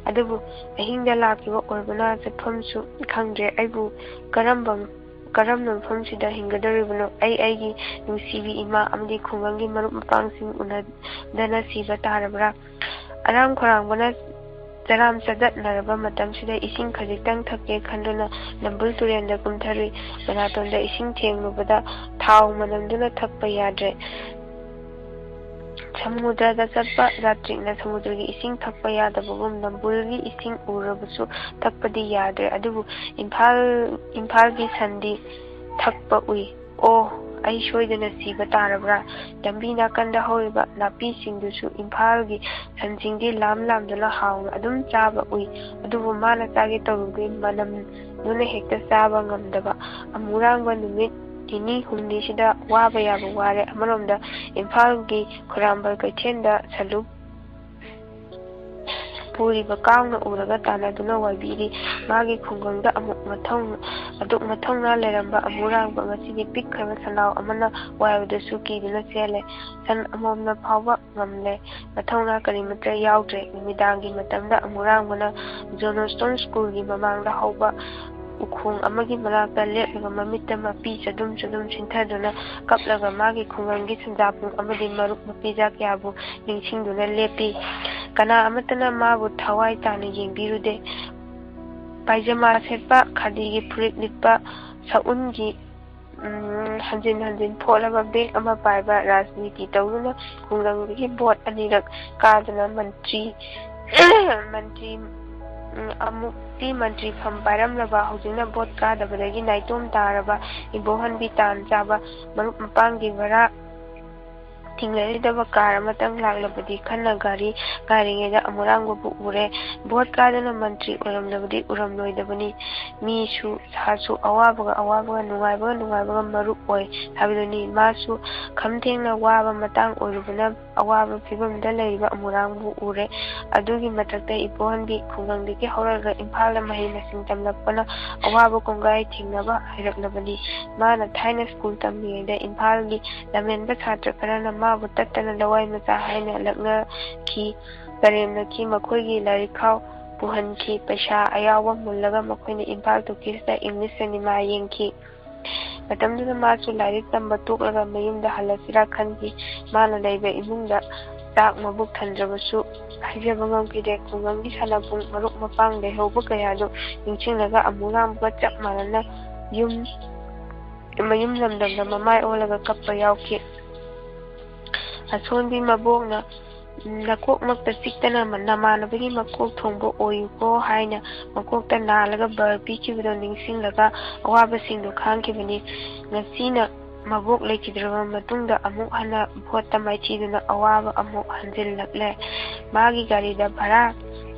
ꯑꯗꯨꯕꯨ ꯑꯍꯤꯡꯗ ꯂꯥꯛꯈꯤꯕ ꯑꯣꯏꯕꯅ ꯆꯠꯐꯝꯁꯨ ꯈꯪꯗ꯭ꯔꯦ꯫ ꯑꯩꯕꯨ ꯀꯔꯝꯕ, ꯀꯔꯝꯕ ꯃꯐꯝꯁꯤꯗ ꯍꯤꯡꯒꯗꯧꯔꯤꯕꯅꯣ? ꯑꯩ ꯑꯩꯒꯤ ꯅꯨꯡꯁꯤꯕꯤ ꯏꯃꯥ ꯑꯃꯗꯤ ꯈꯨꯡꯒꯪꯒꯤ ꯃꯔꯨꯞ ꯃꯄꯥꯡꯁꯤꯡ ꯎꯅꯗꯅ ꯁꯤꯕ ꯇꯥꯔꯕ꯭ꯔꯥ?" ꯑꯔꯥꯝ ꯈꯧꯔꯥꯡꯕꯅ ꯆꯔꯥꯝ ꯆꯗꯠꯅꯔꯕ ꯃꯇꯝꯁꯤꯗ ꯏꯁꯤꯡ ꯈꯖꯤꯛꯇꯪ ꯊꯛꯀꯦ ꯈꯟꯗꯨꯅ ꯅꯝꯕꯨꯜ ꯇꯨꯔꯦꯜꯗ ꯀꯨꯝꯊꯔꯨꯏ꯫ ꯃꯅꯥꯇꯣꯟꯗ ꯏꯁꯤꯡ ꯊꯦꯡꯂꯨꯕꯗ ꯊꯥꯎ ꯃꯅꯝꯗꯨꯅ ꯊꯛꯄ ꯌꯥꯗ꯭ꯔꯦ꯫ ꯁꯃꯨꯗ꯭ꯔꯗ ꯆꯠꯄ ꯖꯥꯇ꯭ꯔꯤꯛꯅ ꯁꯃꯨꯗ꯭ꯔꯒꯤ ꯏꯁꯤꯡ ꯊꯛꯄ ꯌꯥꯗꯕꯒꯨꯝ ꯅꯝꯕꯨꯜꯒꯤ ꯏꯁꯤꯡ ꯎꯔꯕꯁꯨ ꯊꯛꯄꯗꯤ ꯌꯥꯗ꯭ꯔꯦ꯫ ꯑꯗꯨꯕꯨ ꯏꯝꯐꯥꯜ, ꯏꯝꯐꯥꯜꯒꯤ ꯁꯟꯗꯤ ꯊꯛꯄ ꯎꯏ꯫ "ꯑꯣ, ꯑꯩ ꯁꯣꯏꯗꯅ ꯁꯤꯕ ꯇꯥꯔꯕ꯭ꯔꯥ?" ꯂꯝꯕꯤ ꯅꯥꯀꯟꯗ ꯍꯧꯔꯤꯕ ꯅꯥꯄꯤꯁꯤꯡꯗꯨꯁꯨ ꯏꯝꯐꯥꯜꯒꯤ ꯁꯟꯁꯤꯡꯗꯤ ꯂꯥꯝ ꯂꯥꯝꯗꯨꯅ ꯍꯥꯎꯅ ꯑꯗꯨꯝ ꯆꯥꯕ ꯎꯏ꯫ ꯑꯗꯨꯕꯨ ꯃꯥꯅ ꯆꯥꯒꯦ ꯇꯧꯔꯨꯕꯒꯤ ꯃꯅꯝꯗꯨꯅ ꯍꯦꯛꯇ ꯆꯥꯕ ꯉꯝꯗꯕ꯫ ꯑꯃꯨꯔꯥꯡꯕ ꯅꯨꯃꯤꯠ ꯅꯤꯅꯤ ꯍꯨꯝꯅꯤꯁꯤꯗ ꯋꯥꯕ ꯌꯥꯕ ꯋꯥꯔꯦ꯫ ꯑꯃꯔꯣꯝꯗ ꯏꯝꯐꯥꯜꯒꯤ ꯈꯨꯔꯥꯝꯕ ꯀꯩꯊꯦꯜꯗ ꯁꯂꯨꯞ ꯄꯨꯔꯤꯕ ꯀꯥꯡꯅ ꯎꯔꯒ ꯇꯥꯟꯅꯗꯨꯅ ꯋꯥꯏꯕꯤꯔꯤ꯫ ꯃꯥꯒꯤ ꯈꯨꯡꯒꯪꯗ ꯑꯃꯨꯛ ꯃꯊꯧ-, ꯑꯗꯨꯛ ꯃꯊꯧꯅꯥ ꯂꯩꯔꯝꯕ ꯑꯃꯨꯔꯥꯡꯕ ꯉꯁꯤꯗꯤ ꯄꯤꯛꯈ꯭ꯔꯕ ꯁꯟꯅꯥꯎ ꯑꯃꯅ ꯋꯥꯏꯕꯗꯁꯨ ꯀꯤꯗꯨꯅ ꯆꯦꯜꯂꯦ꯫ ꯁꯟ ꯑꯃꯣꯝꯅ ꯐꯥꯎꯕ ꯉꯝꯂꯦ꯫ ꯃꯊꯧꯅꯥ ꯀꯔꯤꯃꯠꯇ ꯌꯥꯎꯗ꯭ꯔꯦ꯫ ꯅꯨꯃꯤꯗꯥꯡꯒꯤ ꯃꯇꯝꯗ ꯑꯃꯨꯔꯥꯡꯕꯅ ꯖꯣꯅꯣꯁꯇꯣꯟ ꯁ꯭ꯀꯨꯜꯒꯤ ꯃꯃꯥꯡꯗ ꯍꯧꯕ ꯎꯈꯣꯡ ꯑꯃꯒꯤ ꯃꯅꯥꯛꯇ ꯂꯦꯞꯂꯒ ꯃꯃꯤꯠꯇ ꯃꯄꯤ ꯆꯗꯨꯝ ꯆꯗꯨꯝ ꯁꯤꯟꯊꯗꯨꯅ ꯀꯞꯂꯒ ꯃꯥꯒꯤ ꯈꯨꯡꯒꯪꯒꯤ ꯁꯟꯖꯥꯕꯨꯡ ꯑꯃꯗꯤ ꯃꯔꯨꯞ ꯃꯄꯤꯖꯥ ꯀꯌꯥꯕꯨ ꯅꯤꯡꯁꯤꯡꯗꯨꯅ ꯂꯦꯞꯄꯤ꯫ ꯀꯅꯥ ꯑꯃꯠꯇꯅ ꯃꯥꯕꯨ ꯊꯋꯥꯏ ꯇꯥꯅ ꯌꯦꯡꯕꯤꯔꯨꯗꯦ꯫ ꯄꯥꯏꯖꯃꯥ ꯁꯦꯠꯄ, ꯈꯥꯗꯤꯒꯤ ꯐꯨꯔꯤꯠ ꯂꯤꯠꯄ, ꯁꯎꯟꯒꯤ, ꯎꯝ, ꯍꯟꯖꯤꯟ ꯍꯟꯖꯤꯟ ꯐꯣꯠꯂꯕ ꯕꯦꯒ ꯑꯃ ꯄꯥꯏꯕ, ꯔꯥꯖꯅꯤꯇꯤ ꯇꯧꯗꯨꯅ ꯈꯨꯡꯒꯪꯗꯒꯤ ꯚꯣꯠ ꯑꯅꯤꯔꯛ ꯀꯥꯗꯨꯅ ꯃꯟꯇ꯭ꯔꯤ, ꯃꯟꯇ꯭ꯔꯤ, ꯎꯝ, ꯑꯃꯨꯛꯇꯤ ꯃꯟꯇ꯭ꯔꯤ ꯐꯝ ꯄꯥꯏꯔꯝꯂꯕ, ꯍꯧꯖꯤꯛꯅ ꯚꯣꯠ ꯀꯥꯗꯕꯗꯒꯤ ꯅꯥꯏꯇꯣꯝ ꯇꯥꯔꯕ ꯏꯕꯣꯍꯟꯕꯤ ꯇꯥꯟ ꯆꯥꯕ ꯃꯔꯨꯞ ꯃꯄꯥꯡꯒꯤ ꯚꯔꯥ ꯊꯤꯡꯅꯔꯣꯏꯗꯕ ꯀꯥꯔ ꯑꯃꯇꯪ ꯂꯥꯛꯂꯕꯗꯤ ꯈꯟꯅ ꯒꯥꯔꯤ ꯉꯥꯏꯔꯤꯉꯩꯗ ꯑꯃꯨꯔꯥꯡꯕꯕꯨ ꯎꯔꯦ꯫ ꯚꯣꯠ ꯀꯥꯗꯨꯅ ꯃꯟꯇ꯭ꯔꯤ ꯑꯣꯏꯔꯝꯂꯕꯗꯤ ꯎꯔꯝꯂꯣꯏꯗꯕꯅꯤ꯫ ꯃꯤꯁꯨ ꯁꯥꯁꯨ ꯑꯋꯥꯕꯒ ꯑꯋꯥꯕꯒ, ꯅꯨꯡꯉꯥꯏꯕꯒ ꯅꯨꯡꯉꯥꯏꯕꯒ ꯃꯔꯨꯞ ꯑꯣꯏ ꯍꯥꯏꯕꯗꯨꯅꯤ꯫ ꯃꯥꯁꯨ ꯈꯝ ꯊꯦꯡꯅ ꯋꯥꯕ ꯃꯇꯥꯡ ꯑꯣꯏꯔꯨꯕꯅ ꯑꯋꯥꯕ ꯐꯤꯕꯝꯗ ꯂꯩꯔꯤꯕ ꯑꯃꯨꯔꯥꯡꯕꯨ ꯎꯔꯦ꯫ ꯑꯗꯨꯒꯤ ꯃꯊꯛꯇ ꯏꯕꯣꯍꯟꯕꯤ ꯈꯨꯡꯒꯪꯗꯒꯤ ꯍꯧꯔꯛꯂꯒ ꯏꯝꯐꯥꯜꯗ ꯃꯍꯩ ꯃꯁꯤꯡ ꯇꯝꯂꯛꯄꯅ ꯑꯋꯥꯕ ꯀꯣꯡꯒꯥꯏ ꯊꯦꯡꯅꯕ ꯍꯩꯔꯛꯂꯕꯅꯤ꯫ ꯃꯥꯅ ꯊꯥꯏꯅ ꯁ꯭ꯀꯨꯜ ꯇꯝꯂꯤꯉꯩꯗ ꯏꯝꯐꯥꯜꯒꯤ ꯂꯝꯍꯦꯟꯕ ꯁꯥꯇ꯭ꯔ ꯈꯔꯅ ꯃꯥꯕꯨ ꯇꯠꯇꯅ ꯂꯋꯥꯏ ꯃꯆꯥ ꯍꯥꯏꯅ ꯂꯛꯅꯈꯤ, ꯀꯔꯦꯝꯅꯈꯤ꯫ ꯃꯈꯣꯏꯒꯤ ꯂꯥꯏꯔꯤꯛ ꯈꯥꯎ ꯄꯨꯍꯟꯈꯤ꯫ ꯄꯩꯁꯥ ꯑꯌꯥꯎꯕ ꯃꯨꯜꯂꯒ ꯃꯈꯣꯏꯅ ꯏꯝꯐꯥꯜ ꯇꯣꯀꯤꯁꯇ ꯏꯪꯂꯤꯁ ꯁꯤꯅꯦꯃꯥ ꯌꯦꯡꯈꯤ꯫ ꯃꯇꯝꯗꯨꯗ ꯃꯥꯁꯨ ꯂꯥꯏꯔꯤꯛ ꯇꯝꯕ ꯇꯣꯛꯂꯒ ꯃꯌꯨꯝꯗ ꯍꯜꯂꯁꯤꯔꯥ ꯈꯟꯈꯤ꯫ ꯃꯥꯅ ꯂꯩꯕ ꯏꯃꯨꯡꯗ ꯆꯥꯛ ꯃꯕꯨꯛ ꯊꯟꯗ꯭ꯔꯕꯁꯨ ꯍꯥꯏꯖꯕ ꯉꯝꯈꯤꯗꯦ꯫ ꯈꯨꯡꯒꯪꯒꯤ ꯁꯥꯟꯅꯄꯨꯡ, ꯃꯔꯨꯞ ꯃꯄꯥꯡ ꯂꯩꯍꯧꯕ ꯀꯌꯥꯗꯨ ꯅꯤꯡꯁꯤꯡꯂꯒ ꯑꯃꯨꯔꯥꯡꯕꯒ ꯆꯞ ꯃꯥꯟꯅꯅ ꯌꯨꯝ, ꯃꯌꯨꯝ ꯂꯝꯗꯝꯗ ꯃꯃꯥꯏ ꯑꯣꯜꯂꯒ ꯀꯞꯄ ꯌꯥꯎꯈꯤ꯫ ꯑꯁꯣꯟꯕꯤ ꯃꯕꯣꯛꯅ, "ꯅꯀꯣꯛꯃꯛꯇ ꯆꯤꯛꯇꯅ ꯅꯃꯥꯟꯅꯕꯒꯤ ꯃꯀꯣꯛ ꯊꯣꯡꯕ ꯑꯣꯏꯌꯨꯀꯣ" ꯍꯥꯏꯅ ꯃꯀꯣꯛꯇ ꯅꯥꯜꯂꯒ ꯕꯔ ꯄꯤꯈꯤꯕꯗꯣ ꯅꯤꯡꯁꯤꯡꯂꯒ ꯑꯋꯥꯕꯁꯤꯡꯗꯨ ꯈꯥꯡꯈꯤꯕꯅꯤ꯫ ꯉꯁꯤꯅ ꯃꯕꯣꯛ ꯂꯩꯈꯤꯗ꯭ꯔꯕ ꯃꯇꯨꯡꯗ ꯑꯃꯨꯛ ꯍꯟꯅ ꯚꯣꯠꯇ ꯃꯥꯏꯊꯤꯗꯨꯅ ꯑꯋꯥꯕ ꯑꯃꯨꯛ ꯍꯟꯖꯤꯜꯂꯛꯂꯦ꯫ ꯃꯥꯒꯤ ꯒꯥꯔꯤꯗ ꯚꯔꯥ,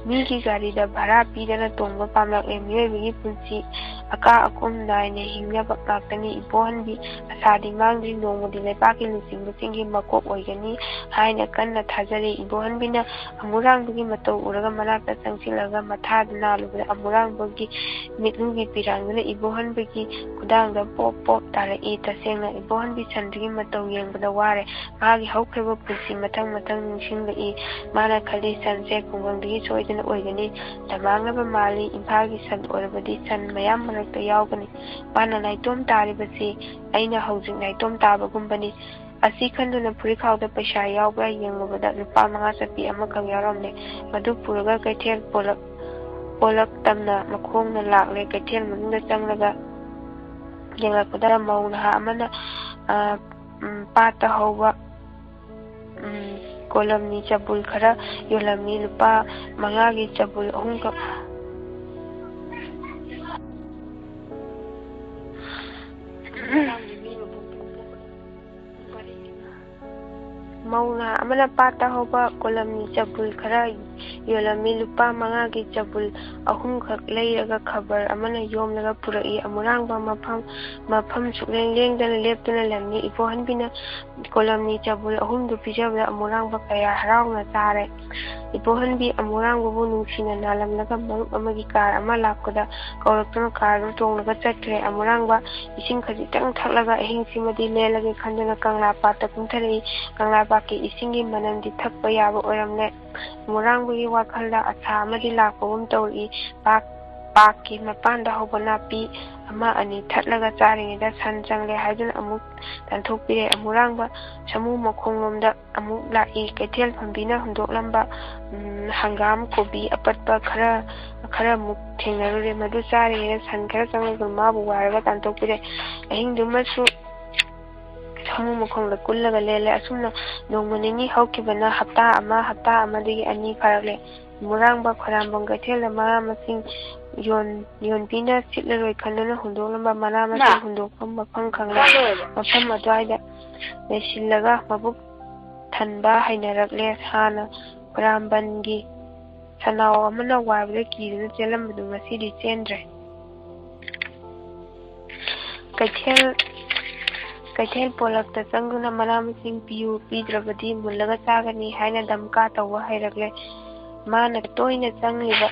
ꯃꯤꯒꯤ ꯒꯥꯔꯤꯗ ꯚꯔꯥ ꯄꯤꯗꯅ ꯇꯣꯡꯕ ꯄꯥꯝꯂꯛꯂꯦ꯫ ꯃꯤꯑꯣꯏꯕꯒꯤ ꯄꯨꯟꯁꯤ ꯑꯀꯥ ꯑꯀꯨꯝ ꯅꯥꯏꯅ ꯍꯤꯡꯅꯕ ꯉꯥꯛꯇꯅꯤ꯫ ꯏꯕꯣꯍꯟꯕꯤ ꯑꯁꯥꯗꯤ ꯃꯥꯡꯗ꯭ꯔꯤ꯫ ꯅꯣꯡꯃꯗꯤ ꯂꯩꯕꯥꯛꯀꯤ ꯂꯨꯆꯤꯡꯕꯁꯤꯡꯒꯤ ꯃꯀꯣꯛ ꯑꯣꯏꯒꯅꯤ ꯍꯥꯏꯅ ꯀꯟꯅ ꯊꯥꯖꯔꯤ꯫ ꯏꯕꯣꯍꯟꯕꯤꯅ ꯑꯃꯨꯔꯥꯡꯕꯒꯤ ꯃꯇꯧ ꯎꯔꯒ ꯃꯅꯥꯛꯇ ꯆꯪꯁꯤꯜꯂꯒ ꯃꯊꯥꯗ ꯅꯥꯜꯂꯨꯕꯗ ꯑꯃꯨꯔꯥꯡꯕꯒꯤ ꯃꯤꯠꯂꯨꯒꯤ ꯄꯤꯔꯥꯡꯗꯨꯅ ꯏꯕꯣꯍꯟꯕꯒꯤ ꯈꯨꯗꯥꯡꯗ ꯄꯣꯞ ꯄꯣꯞ ꯇꯥꯔꯛꯏ꯫ ꯇꯁꯦꯡꯅ ꯏꯕꯣꯍꯟꯕꯤ ꯁꯟꯗꯨꯒꯤ ꯃꯇꯧ ꯌꯦꯡꯕꯗ ꯋꯥꯔꯦ꯫ ꯃꯥꯒꯤ ꯍꯧꯈ꯭ꯔꯕ ꯄꯨꯟꯁꯤ ꯃꯊꯪ ꯃꯊꯪ ꯅꯤꯡꯁꯤꯡꯂꯛꯏ꯫ ꯃꯥꯅ ꯈꯜꯂꯤ, "ꯁꯟꯁꯦ ꯈꯨꯡꯒꯪꯗꯒꯤ ꯁꯣꯏꯗꯅ ꯑꯣꯏꯒꯅꯤ꯫ ꯗꯃꯥꯡꯅꯕ ꯃꯥꯜꯂꯤ꯫ ꯏꯝꯐꯥꯜꯒꯤ ꯁꯟ ꯑꯣꯏꯔꯕꯗꯤ ꯁꯟ ꯃꯌꯥꯝ ꯃꯔꯛꯇ ꯌꯥꯎꯒꯅꯤ꯫ ꯃꯥꯅ ꯅꯥꯏꯇꯣꯝ ꯇꯥꯔꯤꯕꯁꯤ ꯑꯩꯅ ꯍꯧꯖꯤꯛ ꯅꯥꯏꯇꯣꯝ ꯇꯥꯕꯒꯨꯝꯕꯅꯤ"꯫ ꯑꯁꯤ ꯈꯟꯗꯨꯅ ꯐꯨꯔꯤꯠꯈꯥꯎꯗ ꯄꯩꯁꯥ ꯌꯥꯎꯕ꯭ꯔꯥ ꯌꯦꯡꯂꯨꯕꯗ ꯂꯨꯄꯥ ꯃꯉꯥ ꯆꯠꯄꯤ ꯑꯃꯈꯛ ꯌꯥꯎꯔꯝꯂꯦ꯫ ꯃꯗꯨ ꯄꯨꯔꯒ ꯀꯩꯊꯦꯜ ꯄꯣꯂꯛ, ꯄꯣꯂꯛ ꯇꯝꯅ ꯃꯈꯣꯡꯅ ꯂꯥꯛꯂꯦ꯫ ꯀꯩꯊꯦꯜ ꯃꯅꯨꯡꯗ ꯆꯪꯂꯒ ꯌꯦꯡꯂꯛꯄꯗ ꯃꯧ ꯅꯍꯥ ꯑꯃꯅ, ꯑ, ꯎꯝ, ꯄꯥꯠꯇ ꯍꯧꯕ, ꯎꯝ, ꯀꯣꯂꯝꯅꯤ ꯆꯕꯨꯜ ꯈꯔ ꯌꯣꯜꯂꯝꯃꯤ꯫ ꯂꯨꯄꯥ ꯃꯉꯥꯒꯤ ꯆꯕꯨꯜ ꯑꯍꯨꯝꯈꯛ꯫ ꯃꯧ ꯅꯍꯥ ꯑꯃꯅ ꯄꯥꯠꯇ ꯍꯧꯕ ꯀꯣꯂꯝꯅꯤ ꯆꯕꯨꯜ ꯈꯔ ꯌꯣꯜꯂꯝꯃꯤ꯫ ꯂꯨꯄꯥ ꯃꯉꯥꯒꯤ ꯆꯕꯨꯜ ꯑꯍꯨꯝꯈꯛ ꯂꯩꯔꯒ ꯈꯕꯔ ꯑꯃꯅ ꯌꯣꯝꯂꯒ ꯄꯨꯔꯛꯏ꯫ ꯑꯃꯨꯔꯥꯡꯕ ꯃꯐꯝ, ꯃꯐꯝ ꯁꯨꯛꯂꯦꯡ ꯂꯦꯡꯗꯅ ꯂꯦꯞꯇꯨꯅ ꯂꯩꯔꯝꯃꯤ꯫ ꯏꯕꯣꯍꯟꯕꯤꯅ ꯀꯣꯂꯝꯅꯤ ꯆꯕꯨꯜ ꯑꯍꯨꯝꯗꯨ ꯄꯤꯖꯕꯗ ꯑꯃꯨꯔꯥꯡꯕ ꯀꯌꯥ ꯍꯔꯥꯎꯅ ꯆꯥꯔꯦ꯫ ꯏꯕꯣꯍꯟꯕꯤ ꯑꯃꯨꯔꯥꯡꯕꯕꯨ ꯅꯨꯡꯁꯤꯅ ꯅꯥꯜꯂꯝꯂꯒ ꯃꯔꯨꯞ ꯑꯃꯒꯤ ꯀꯥꯔ ꯑꯃ ꯂꯥꯛꯄꯗ ꯀꯧꯔꯛꯇꯨꯅ ꯀꯥꯔꯗꯨ ꯇꯣꯡꯂꯒ ꯆꯠꯈ꯭ꯔꯦ꯫ ꯑꯃꯨꯔꯥꯡꯕ ꯏꯁꯤꯡ ꯈꯖꯤꯛꯇꯪ ꯊꯛꯂꯒ ꯑꯍꯤꯡꯁꯤꯃꯗꯤ ꯂꯦꯜꯂꯒꯦ ꯈꯟꯗꯨꯅ ꯀꯪꯂꯥ ꯄꯥꯠꯇ ꯀꯨꯝꯊꯔꯛꯏ꯫ ꯀꯪꯂꯥ ꯄꯥꯠꯀꯤ ꯏꯁꯤꯡꯒꯤ ꯃꯅꯝꯗꯤ ꯊꯛꯄ ꯌꯥꯕ ꯑꯣꯏꯔꯝꯂꯦ꯫ ꯑꯃꯨꯔꯥꯡꯕꯒꯤ ꯋꯥꯈꯜꯗ ꯑꯁꯥ ꯑꯃꯗꯤ ꯂꯥꯛꯄꯒꯨꯝ ꯇꯧꯔꯛꯏ꯫ ꯄꯥꯛ, ꯄꯥꯛꯀꯤ ꯃꯄꯥꯟꯗ ꯍꯧꯕ ꯅꯥꯄꯤ ꯑꯃ ꯑꯅꯤ ꯊꯠꯂꯒ ꯆꯥꯔꯤꯉꯩꯗ ꯁꯟ ꯆꯪꯂꯦ ꯍꯥꯏꯗꯨꯅ ꯑꯃꯨꯛ ꯇꯥꯟꯊꯣꯛꯄꯤꯔꯦ꯫ ꯑꯃꯨꯔꯥꯡꯕ ꯁꯥꯃꯨ ꯃꯈꯣꯡꯂꯣꯝꯗ ꯑꯃꯨꯛ ꯂꯥꯛꯏ꯫ ꯀꯩꯊꯦꯜ ꯐꯝꯕꯤꯅ ꯍꯨꯟꯗꯣꯛꯂꯝꯕ, ꯎꯝ, ꯍꯪꯒꯥꯝ, ꯀꯣꯕꯤ ꯑꯄꯠꯄ ꯈꯔ, ꯈꯔ ꯑꯃꯨꯛ ꯊꯦꯡꯅꯔꯨꯔꯦ꯫ ꯃꯗꯨ ꯆꯥꯔꯤꯉꯩꯗ ꯁꯟ ꯈꯔ ꯆꯪꯂꯛꯇꯨꯅ ꯃꯥꯕꯨ ꯋꯥꯏꯔꯒ ꯇꯥꯟꯊꯣꯛꯄꯤꯔꯦ꯫ ꯑꯍꯤꯡꯗꯨꯃꯁꯨ ꯁꯥꯃꯨ ꯃꯈꯣꯡꯗ ꯀꯨꯜꯂꯒ ꯂꯦꯜꯂꯦ꯫ ꯑꯁꯨꯝꯅ ꯅꯣꯡꯃ ꯅꯤꯅꯤ ꯍꯧꯈꯤꯕꯅ ꯍꯞꯇꯥ ꯑꯃ, ꯍꯞꯇꯥ ꯑꯃꯗꯒꯤ ꯑꯅꯤ ꯐꯥꯔꯛꯂꯦ꯫ ꯃꯨꯔꯥꯡꯕ ꯈꯣꯏꯔꯥꯝꯕꯝ ꯀꯩꯊꯦꯜꯗ ꯃꯅꯥ ꯃꯁꯤꯡ ꯌꯣꯟ-, ꯌꯣꯟꯕꯤꯅ ꯁꯤꯠꯂꯔꯣꯏ ꯈꯟꯗꯨꯅ ꯍꯨꯟꯗꯣꯛꯂꯝꯕ ꯃꯅꯥ ꯃꯁꯤꯡ ꯃꯥ! ꯍꯨꯟꯗꯣꯛꯐꯝ ꯃꯐꯝ ꯈꯪꯂꯦ꯫ ꯆꯥꯔꯣꯏꯕ꯫ ꯃꯐꯝ ꯑꯗꯨꯋꯥꯏꯗ ꯂꯩꯁꯤꯜꯂꯒ ꯃꯕꯨꯛ ꯊꯟꯕ ꯍꯩꯅꯔꯛꯂꯦ꯫ ꯍꯥꯟꯅ ꯈꯣꯏꯔꯥꯝꯕꯟꯒꯤ ꯁꯅꯥꯎ ꯑꯃꯅ ꯋꯥꯏꯕꯗ ꯀꯤꯗꯨꯅ ꯆꯦꯜꯂꯝꯕꯗꯨ ꯉꯁꯤꯗꯤ ꯆꯦꯟꯗ꯭ꯔꯦ꯫ ꯀꯩꯊꯦꯜ, ꯀꯩꯊꯦꯜ ꯄꯣꯂꯛꯇ ꯆꯪꯗꯨꯅ ꯃꯅꯥ ꯃꯁꯤꯡ ꯄꯤꯌꯨ, ꯄꯤꯗ꯭ꯔꯕꯗꯤ ꯃꯨꯜꯂꯒ ꯆꯥꯒꯅꯤ ꯍꯥꯏꯅ ꯗꯝꯀꯥ ꯇꯧꯕ ꯍꯩꯔꯛꯂꯦ꯫ ꯃꯥꯅ ꯇꯣꯏꯅ ꯆꯪꯂꯤꯕ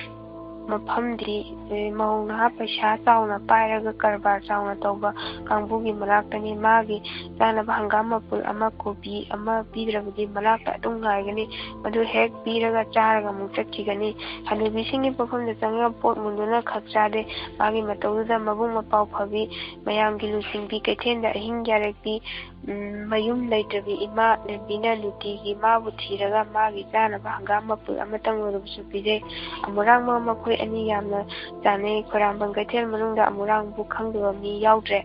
ꯃꯐꯝꯗꯤ, ꯑꯦ, ꯃꯧ ꯅꯍꯥ ꯄꯩꯁꯥ ꯆꯥꯎꯅ ꯄꯥꯏꯔꯒ ꯀꯔꯕꯥꯔ ꯆꯥꯎꯅ ꯇꯧꯕ ꯀꯥꯡꯕꯨꯒꯤ ꯃꯅꯥꯛꯇꯅꯤ꯫ ꯃꯥꯒꯤ ꯆꯥꯅꯕ ꯍꯪꯒꯥꯝ ꯃꯄꯨꯜ ꯑꯃ, ꯀꯣꯕꯤ ꯑꯃ ꯄꯤꯗ꯭ꯔꯕꯗꯤ ꯃꯅꯥꯛꯇ ꯑꯗꯨꯝ ꯉꯥꯏꯒꯅꯤ꯫ ꯃꯗꯨ ꯍꯦꯛ ꯄꯤꯔꯒ ꯆꯥꯔꯒ ꯑꯃꯨꯛ ꯆꯠꯈꯤꯒꯅꯤ꯫ ꯍꯅꯨꯕꯤꯁꯤꯡꯒꯤ ꯄꯣꯠꯐꯝꯗ ꯆꯪꯉꯒ ꯄꯣꯠ ꯃꯨꯟꯗꯨꯅ ꯈꯛ ꯆꯥꯗꯦ꯫ ꯃꯥꯒꯤ ꯃꯇꯧꯗꯨꯗ ꯃꯕꯨꯡ ꯃꯄꯥꯎ ꯐꯕꯤ, ꯃꯌꯥꯝꯒꯤ ꯂꯨꯆꯤꯡꯕꯤ, ꯀꯩꯊꯦꯜꯗ ꯑꯍꯤꯡ ꯌꯥꯔꯦꯛꯄꯤ, ꯎꯝ, ꯃꯌꯨꯝ ꯂꯩꯇ꯭ꯔꯕꯤ ꯏꯃꯥ ꯂꯦꯝꯕꯤꯅ ꯅꯨꯡꯇꯤꯒꯤ ꯃꯥꯕꯨ ꯊꯤꯔꯒ ꯃꯥꯒꯤ ꯆꯥꯅꯕ ꯍꯪꯒꯥꯝ ꯃꯄꯨꯜ ꯑꯃꯇꯪ ꯑꯣꯏꯔꯕꯁꯨ ꯄꯤꯖꯩ꯫ ꯑꯃꯨꯔꯥꯡꯕ ꯃꯈꯣꯏ ꯑꯅꯤ ꯌꯥꯝꯅ ꯆꯥꯟꯅꯩ꯫ ꯈꯣꯏꯔꯥꯝꯕꯝ ꯀꯩꯊꯦꯜ ꯃꯅꯨꯡꯗ ꯑꯃꯨꯔꯥꯡꯕꯨ ꯈꯪꯗꯕ ꯃꯤ ꯌꯥꯎꯗ꯭ꯔꯦ꯫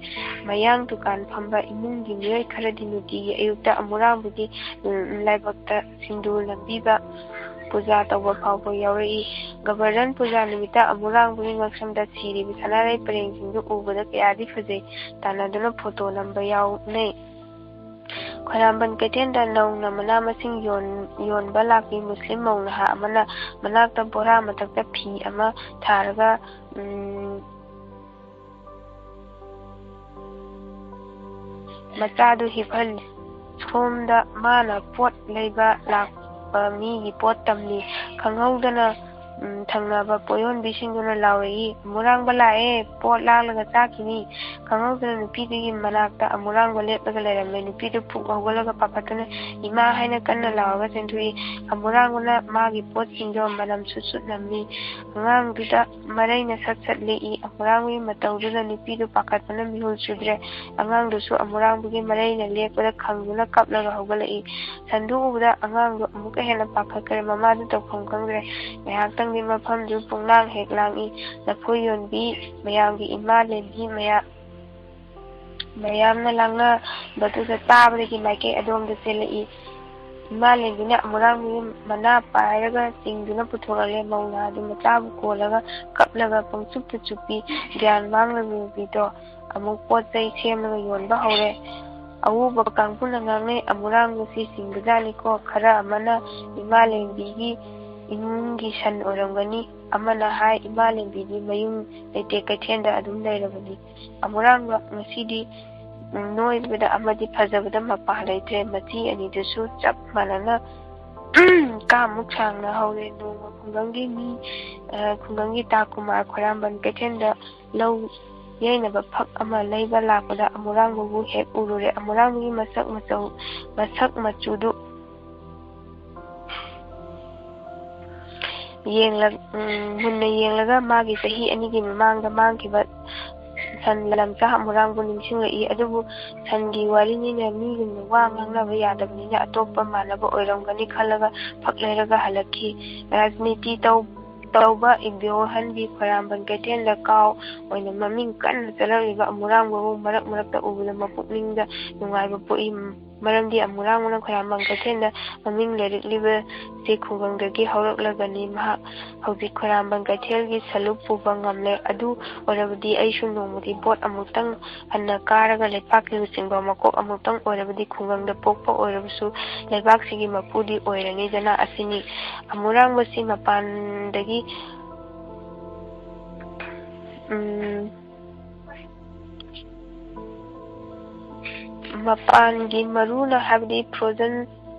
ꯃꯌꯥꯡ ꯗꯨꯀꯥꯟ ꯐꯝꯕ ꯏꯃꯨꯡꯒꯤ ꯃꯤꯑꯣꯏ ꯈꯔꯗꯤ ꯅꯨꯡꯇꯤꯒꯤ ꯑꯌꯨꯛꯇ ꯑꯃꯨꯔꯥꯡꯕꯒꯤ, ꯎꯝ, ꯂꯥꯏꯕꯛꯇ ꯁꯤꯡꯗꯨ ꯅꯝꯕꯤꯕ, ꯄꯨꯖꯥ ꯇꯧꯕ ꯐꯥꯎꯕ ꯌꯥꯎꯔꯛꯏ꯫ ꯒꯕꯔꯙꯟ ꯄꯨꯖꯥ ꯅꯨꯃꯤꯠꯇ ꯑꯃꯨꯔꯥꯡꯕꯒꯤ ꯉꯛꯁꯝꯗ ꯁꯤꯔꯤꯕ ꯁꯅꯥꯔꯩ ꯄꯔꯦꯡꯁꯤꯡꯗꯨ ꯎꯕꯗ ꯀꯌꯥꯗꯤ ꯐꯖꯩ꯫ ꯇꯥꯟꯅꯗꯨꯅ ꯐꯣꯇꯣ ꯅꯝꯕ ꯌꯥꯎꯅꯩ꯫ ꯈ꯭ꯋꯥꯏꯔꯝꯕꯟ ꯀꯩꯊꯦꯜꯗ ꯅꯧꯅ ꯃꯅꯥ ꯃꯁꯤꯡ ꯌꯣꯟ-, ꯌꯣꯟꯕ ꯂꯥꯛꯄꯤ ꯃꯨꯁꯂꯤꯝ ꯃꯧ ꯅꯍꯥ ꯑꯃꯅ ꯃꯅꯥꯛꯇ ꯕꯣꯔꯥ ꯃꯊꯛꯇ ꯐꯤ ꯑꯃ ꯊꯥꯔꯒ, ꯎꯝ, ꯃꯆꯥꯗꯨ ꯍꯤꯞꯍꯜꯂꯤ꯫ ꯁꯣꯝꯗ ꯃꯥꯅ ꯄꯣꯠ ꯂꯩꯕ ꯂꯥꯛꯄ ꯃꯤꯒꯤ ꯄꯣꯠ ꯇꯝꯂꯤ꯫ ꯈꯪꯍꯧꯗꯅ, ꯎꯝ, ꯊꯪꯅꯕ ꯄꯣꯠꯌꯣꯟꯕꯤꯁꯤꯡꯗꯨꯅ ꯂꯥꯎꯔꯛꯏ, "ꯑꯃꯨꯔꯥꯡꯕ ꯂꯥꯛꯑꯦ, ꯄꯣꯠ ꯂꯥꯡꯂꯒ ꯆꯥꯈꯤꯅꯤ!" ꯈꯪꯍꯧꯗꯅ ꯅꯨꯄꯤꯗꯨꯒꯤ ꯃꯅꯥꯛꯇ ꯑꯃꯨꯔꯥꯡꯕ ꯂꯦꯞꯂꯒ ꯂꯩꯔꯝꯃꯦ꯫ ꯅꯨꯄꯤꯗꯨ ꯐꯨꯛ ꯍꯧꯒꯠꯂꯒ ꯄꯥꯈꯠꯇꯨꯅ "ꯏꯃꯥ" ꯍꯥꯏꯅ ꯀꯟꯅ ꯂꯥꯎꯔꯒ ꯆꯦꯟꯊꯣꯛꯏ꯫ ꯑꯃꯨꯔꯥꯡꯕꯅ ꯃꯥꯒꯤ ꯄꯣꯠꯁꯤꯡꯗꯣ ꯃꯅꯝ ꯁꯨꯠ ꯁꯨꯠ ꯅꯝꯃꯤ꯫ ꯑꯉꯥꯡꯗꯨꯗ ꯃꯔꯩꯅ ꯁꯠ ꯁꯠ ꯂꯦꯛꯏ꯫ ꯑꯃꯨꯔꯥꯡꯕꯒꯤ ꯃꯇꯧꯗꯨꯗ ꯅꯨꯄꯤꯗꯨ ꯄꯥꯈꯠꯄꯅ ꯃꯤꯍꯨꯜ ꯆꯨꯗ꯭ꯔꯦ꯫ ꯑꯉꯥꯡꯗꯨꯁꯨ ꯑꯃꯨꯔꯥꯡꯕꯒꯤ ꯃꯔꯩꯅ ꯂꯦꯛꯄꯗ ꯈꯪꯗꯨꯅ ꯀꯞꯂꯒ ꯍꯧꯒꯠꯂꯛꯏ꯫ ꯁꯟꯗꯨ ꯎꯕꯗ ꯑꯉꯥꯡꯗꯨ ꯑꯃꯨꯛꯀ ꯍꯦꯟꯅ ꯄꯥꯈꯠꯈ꯭ꯔꯦ꯫ ꯃꯃꯥꯗꯨ ꯇꯧꯐꯝ ꯈꯪꯗ꯭ꯔꯦ꯫ ꯉꯥꯏꯍꯥꯛꯇꯪꯗꯤ ꯃꯐꯝꯗꯨ ꯄꯨꯡꯂꯥꯡ ꯍꯦꯛ ꯂꯥꯡꯏ꯫ ꯂꯐꯣꯏ ꯌꯣꯟꯕꯤ ꯃꯌꯥꯝꯒꯤ ꯏꯃꯥ ꯂꯦꯝꯕꯤ ꯃꯌꯥ-, ꯃꯌꯥꯝꯅ ꯂꯥꯡꯅꯕꯗꯨꯗ ꯇꯥꯕꯗꯒꯤ ꯃꯥꯏꯀꯩ ꯑꯗꯣꯝꯗ ꯆꯦꯜꯂꯛꯏ꯫ ꯏꯃꯥ ꯂꯦꯝꯕꯤꯅ ꯑꯃꯨꯔꯥꯡꯕꯤꯒꯤ ꯃꯅꯥ ꯄꯥꯏꯔꯒ ꯆꯤꯡꯗꯨꯅ ꯄꯨꯊꯣꯔꯛꯂꯦ꯫ ꯃꯧ ꯅꯍꯥꯗꯨ ꯃꯆꯥꯕꯨ ꯀꯣꯜꯂꯒ ꯀꯞꯂꯒ ꯄꯪꯆꯨꯞꯇ ꯆꯨꯞꯄꯤ꯫ ꯒ꯭ꯌꯥꯟ ꯃꯥꯡꯂꯕꯤꯗꯣ ꯑꯃꯨꯛ ꯄꯣꯠ ꯆꯩ ꯁꯦꯝꯂꯒ ꯌꯣꯟꯕ ꯍꯧꯔꯦ꯫ ꯑꯎꯕ ꯀꯥꯡꯕꯨꯅ ꯉꯥꯡꯅꯩ, "ꯑꯃꯨꯔꯥꯡꯕꯁꯤ ꯁꯤꯡꯕꯖꯥꯠꯅꯤꯀꯣ꯫ ꯈꯔ ꯑꯃꯅ ꯏꯃꯥ ꯂꯦꯝꯕꯤꯒꯤ ꯏꯃꯨꯡꯒꯤ ꯁꯟ ꯑꯣꯏꯔꯝꯒꯅꯤ"꯫ ꯑꯃꯅ ꯍꯥꯏ, "ꯏꯃꯥ ꯂꯦꯝꯕꯤꯗꯤ ꯃꯌꯨꯝ ꯂꯩꯇꯦ, ꯀꯩꯊꯦꯜꯗ ꯑꯗꯨꯝ ꯂꯩꯔꯕꯅꯤ"꯫ ꯑꯃꯨꯔꯥꯡꯕ ꯉꯁꯤꯗꯤ, ꯎꯝ, ꯅꯣꯏꯕꯗ ꯑꯃꯗꯤ ꯐꯖꯕꯗ ꯃꯄꯥ ꯂꯩꯇ꯭ꯔꯦ꯫ ꯃꯆꯤ ꯑꯅꯤꯗꯨꯁꯨ ꯆꯞ ꯃꯥꯟꯅꯅ ꯀꯥꯃꯨꯛ ꯁꯥꯡꯅ ꯍꯧꯔꯦ꯫ ꯅꯣꯡꯃ ꯈꯨꯡꯒꯪꯒꯤ ꯃꯤ, ꯑ, ꯈꯨꯡꯒꯪꯒꯤ ꯇꯥ ꯀꯨꯃꯥꯔ ꯈ꯭ꯋꯥꯏꯔꯝꯕꯟ ꯀꯩꯊꯦꯜꯗ ꯂꯧ ꯌꯩꯅꯕ ꯐꯛ ꯑꯃ ꯂꯩꯕ ꯂꯥꯛꯄꯗ ꯑꯃꯨꯔꯥꯡꯕꯕꯨ ꯍꯦꯛ ꯎꯔꯨꯔꯦ꯫ ꯑꯃꯨꯔꯥꯡꯕꯒꯤ ꯃꯁꯛ ꯃꯆꯧ-, ꯃꯁꯛ ꯃꯆꯨꯗꯨ ꯌꯦꯡꯂ-, ꯎꯝ, ꯃꯨꯟꯅ ꯌꯦꯡꯂꯒ ꯃꯥꯒꯤ ꯆꯍꯤ ꯑꯅꯤꯒꯤ ꯃꯃꯥꯡꯗ ꯃꯥꯡꯈꯤꯕ ꯁꯟ ꯂꯝꯆꯥ ꯑꯃꯨꯔꯥꯡꯕꯨ ꯅꯤꯡꯁꯤꯡꯂꯛꯏ꯫ ꯑꯗꯨꯕꯨ ꯁꯟꯒꯤ ꯋꯥꯔꯤꯅꯤꯅ ꯃꯤꯒꯨꯝꯅ ꯋꯥ ꯉꯥꯡꯅꯕ ꯌꯥꯗꯕꯅꯤꯅ ꯑꯇꯣꯞꯄ ꯃꯥꯟꯅꯕ ꯑꯣꯏꯔꯝꯒꯅꯤ ꯈꯜꯂꯒ ꯐꯛ ꯂꯩꯔꯒ ꯍꯜꯂꯛꯈꯤ꯫ ꯔꯥꯖꯅꯤꯇꯤ ꯇꯧ-, ꯇꯧꯕ ꯏꯕꯣꯍꯜꯒꯤ ꯈꯣꯏꯔꯥꯝꯕꯟ ꯀꯩꯊꯦꯜꯗ ꯀꯥꯎ ꯑꯣꯏꯅ ꯃꯃꯤꯡ ꯀꯟꯅ ꯆꯠꯂꯛꯂꯤꯕ ꯑꯃꯨꯔꯥꯡꯕꯕꯨ ꯃꯔꯛ ꯃꯔꯛꯇ ꯎꯕꯗ ꯃꯄꯨꯛꯅꯤꯡꯗ ꯅꯨꯡꯉꯥꯏꯕ ꯄꯣꯛꯏ꯫ ꯃꯔꯝꯗꯤ ꯑꯃꯨꯔꯥꯡꯕꯅ ꯈꯣꯏꯔꯥꯝꯕꯝ ꯀꯩꯊꯦꯜꯗ ꯃꯃꯤꯡ ꯂꯩꯔꯛꯂꯤꯕꯁꯤ ꯈꯨꯡꯒꯪꯗꯒꯤ ꯍꯧꯔꯛꯂꯒꯅꯤ꯫ ꯃꯍꯥꯛ ꯍꯧꯖꯤꯛ ꯈꯣꯏꯔꯥꯝꯕꯝ ꯀꯩꯊꯦꯜꯒꯤ ꯁꯂꯨꯛ ꯄꯨꯕ ꯉꯝꯂꯦ꯫ ꯑꯗꯨ ꯑꯣꯏꯔꯕꯗꯤ ꯑꯩꯁꯨ ꯅꯣꯡꯃꯗꯤ ꯚꯣꯠ ꯑꯃꯨꯛꯇꯪ ꯍꯟꯅ ꯀꯥꯔꯒ ꯂꯩꯄꯥꯛꯀꯤ ꯂꯨꯆꯤꯡꯕ ꯃꯀꯣꯛ ꯑꯃꯨꯛꯇꯪ ꯑꯣꯏꯔꯕꯗꯤ ꯈꯨꯡꯒꯪꯗ ꯄꯣꯛꯄ ꯑꯣꯏꯔꯕꯁꯨ ꯂꯩꯕꯥꯛꯁꯤꯒꯤ ꯃꯄꯨꯗꯤ ꯑꯣꯏꯔꯅꯤꯗꯅ꯫ ꯑꯁꯤꯅꯤ ꯑꯃꯨꯔꯥꯡꯕꯁꯤ ꯃꯄꯥꯟꯗꯒꯤ, ꯎꯝ, ꯃꯄꯥꯟꯒꯤ ꯃꯔꯨꯅ, ꯍꯥꯏꯕꯗꯤ frozen,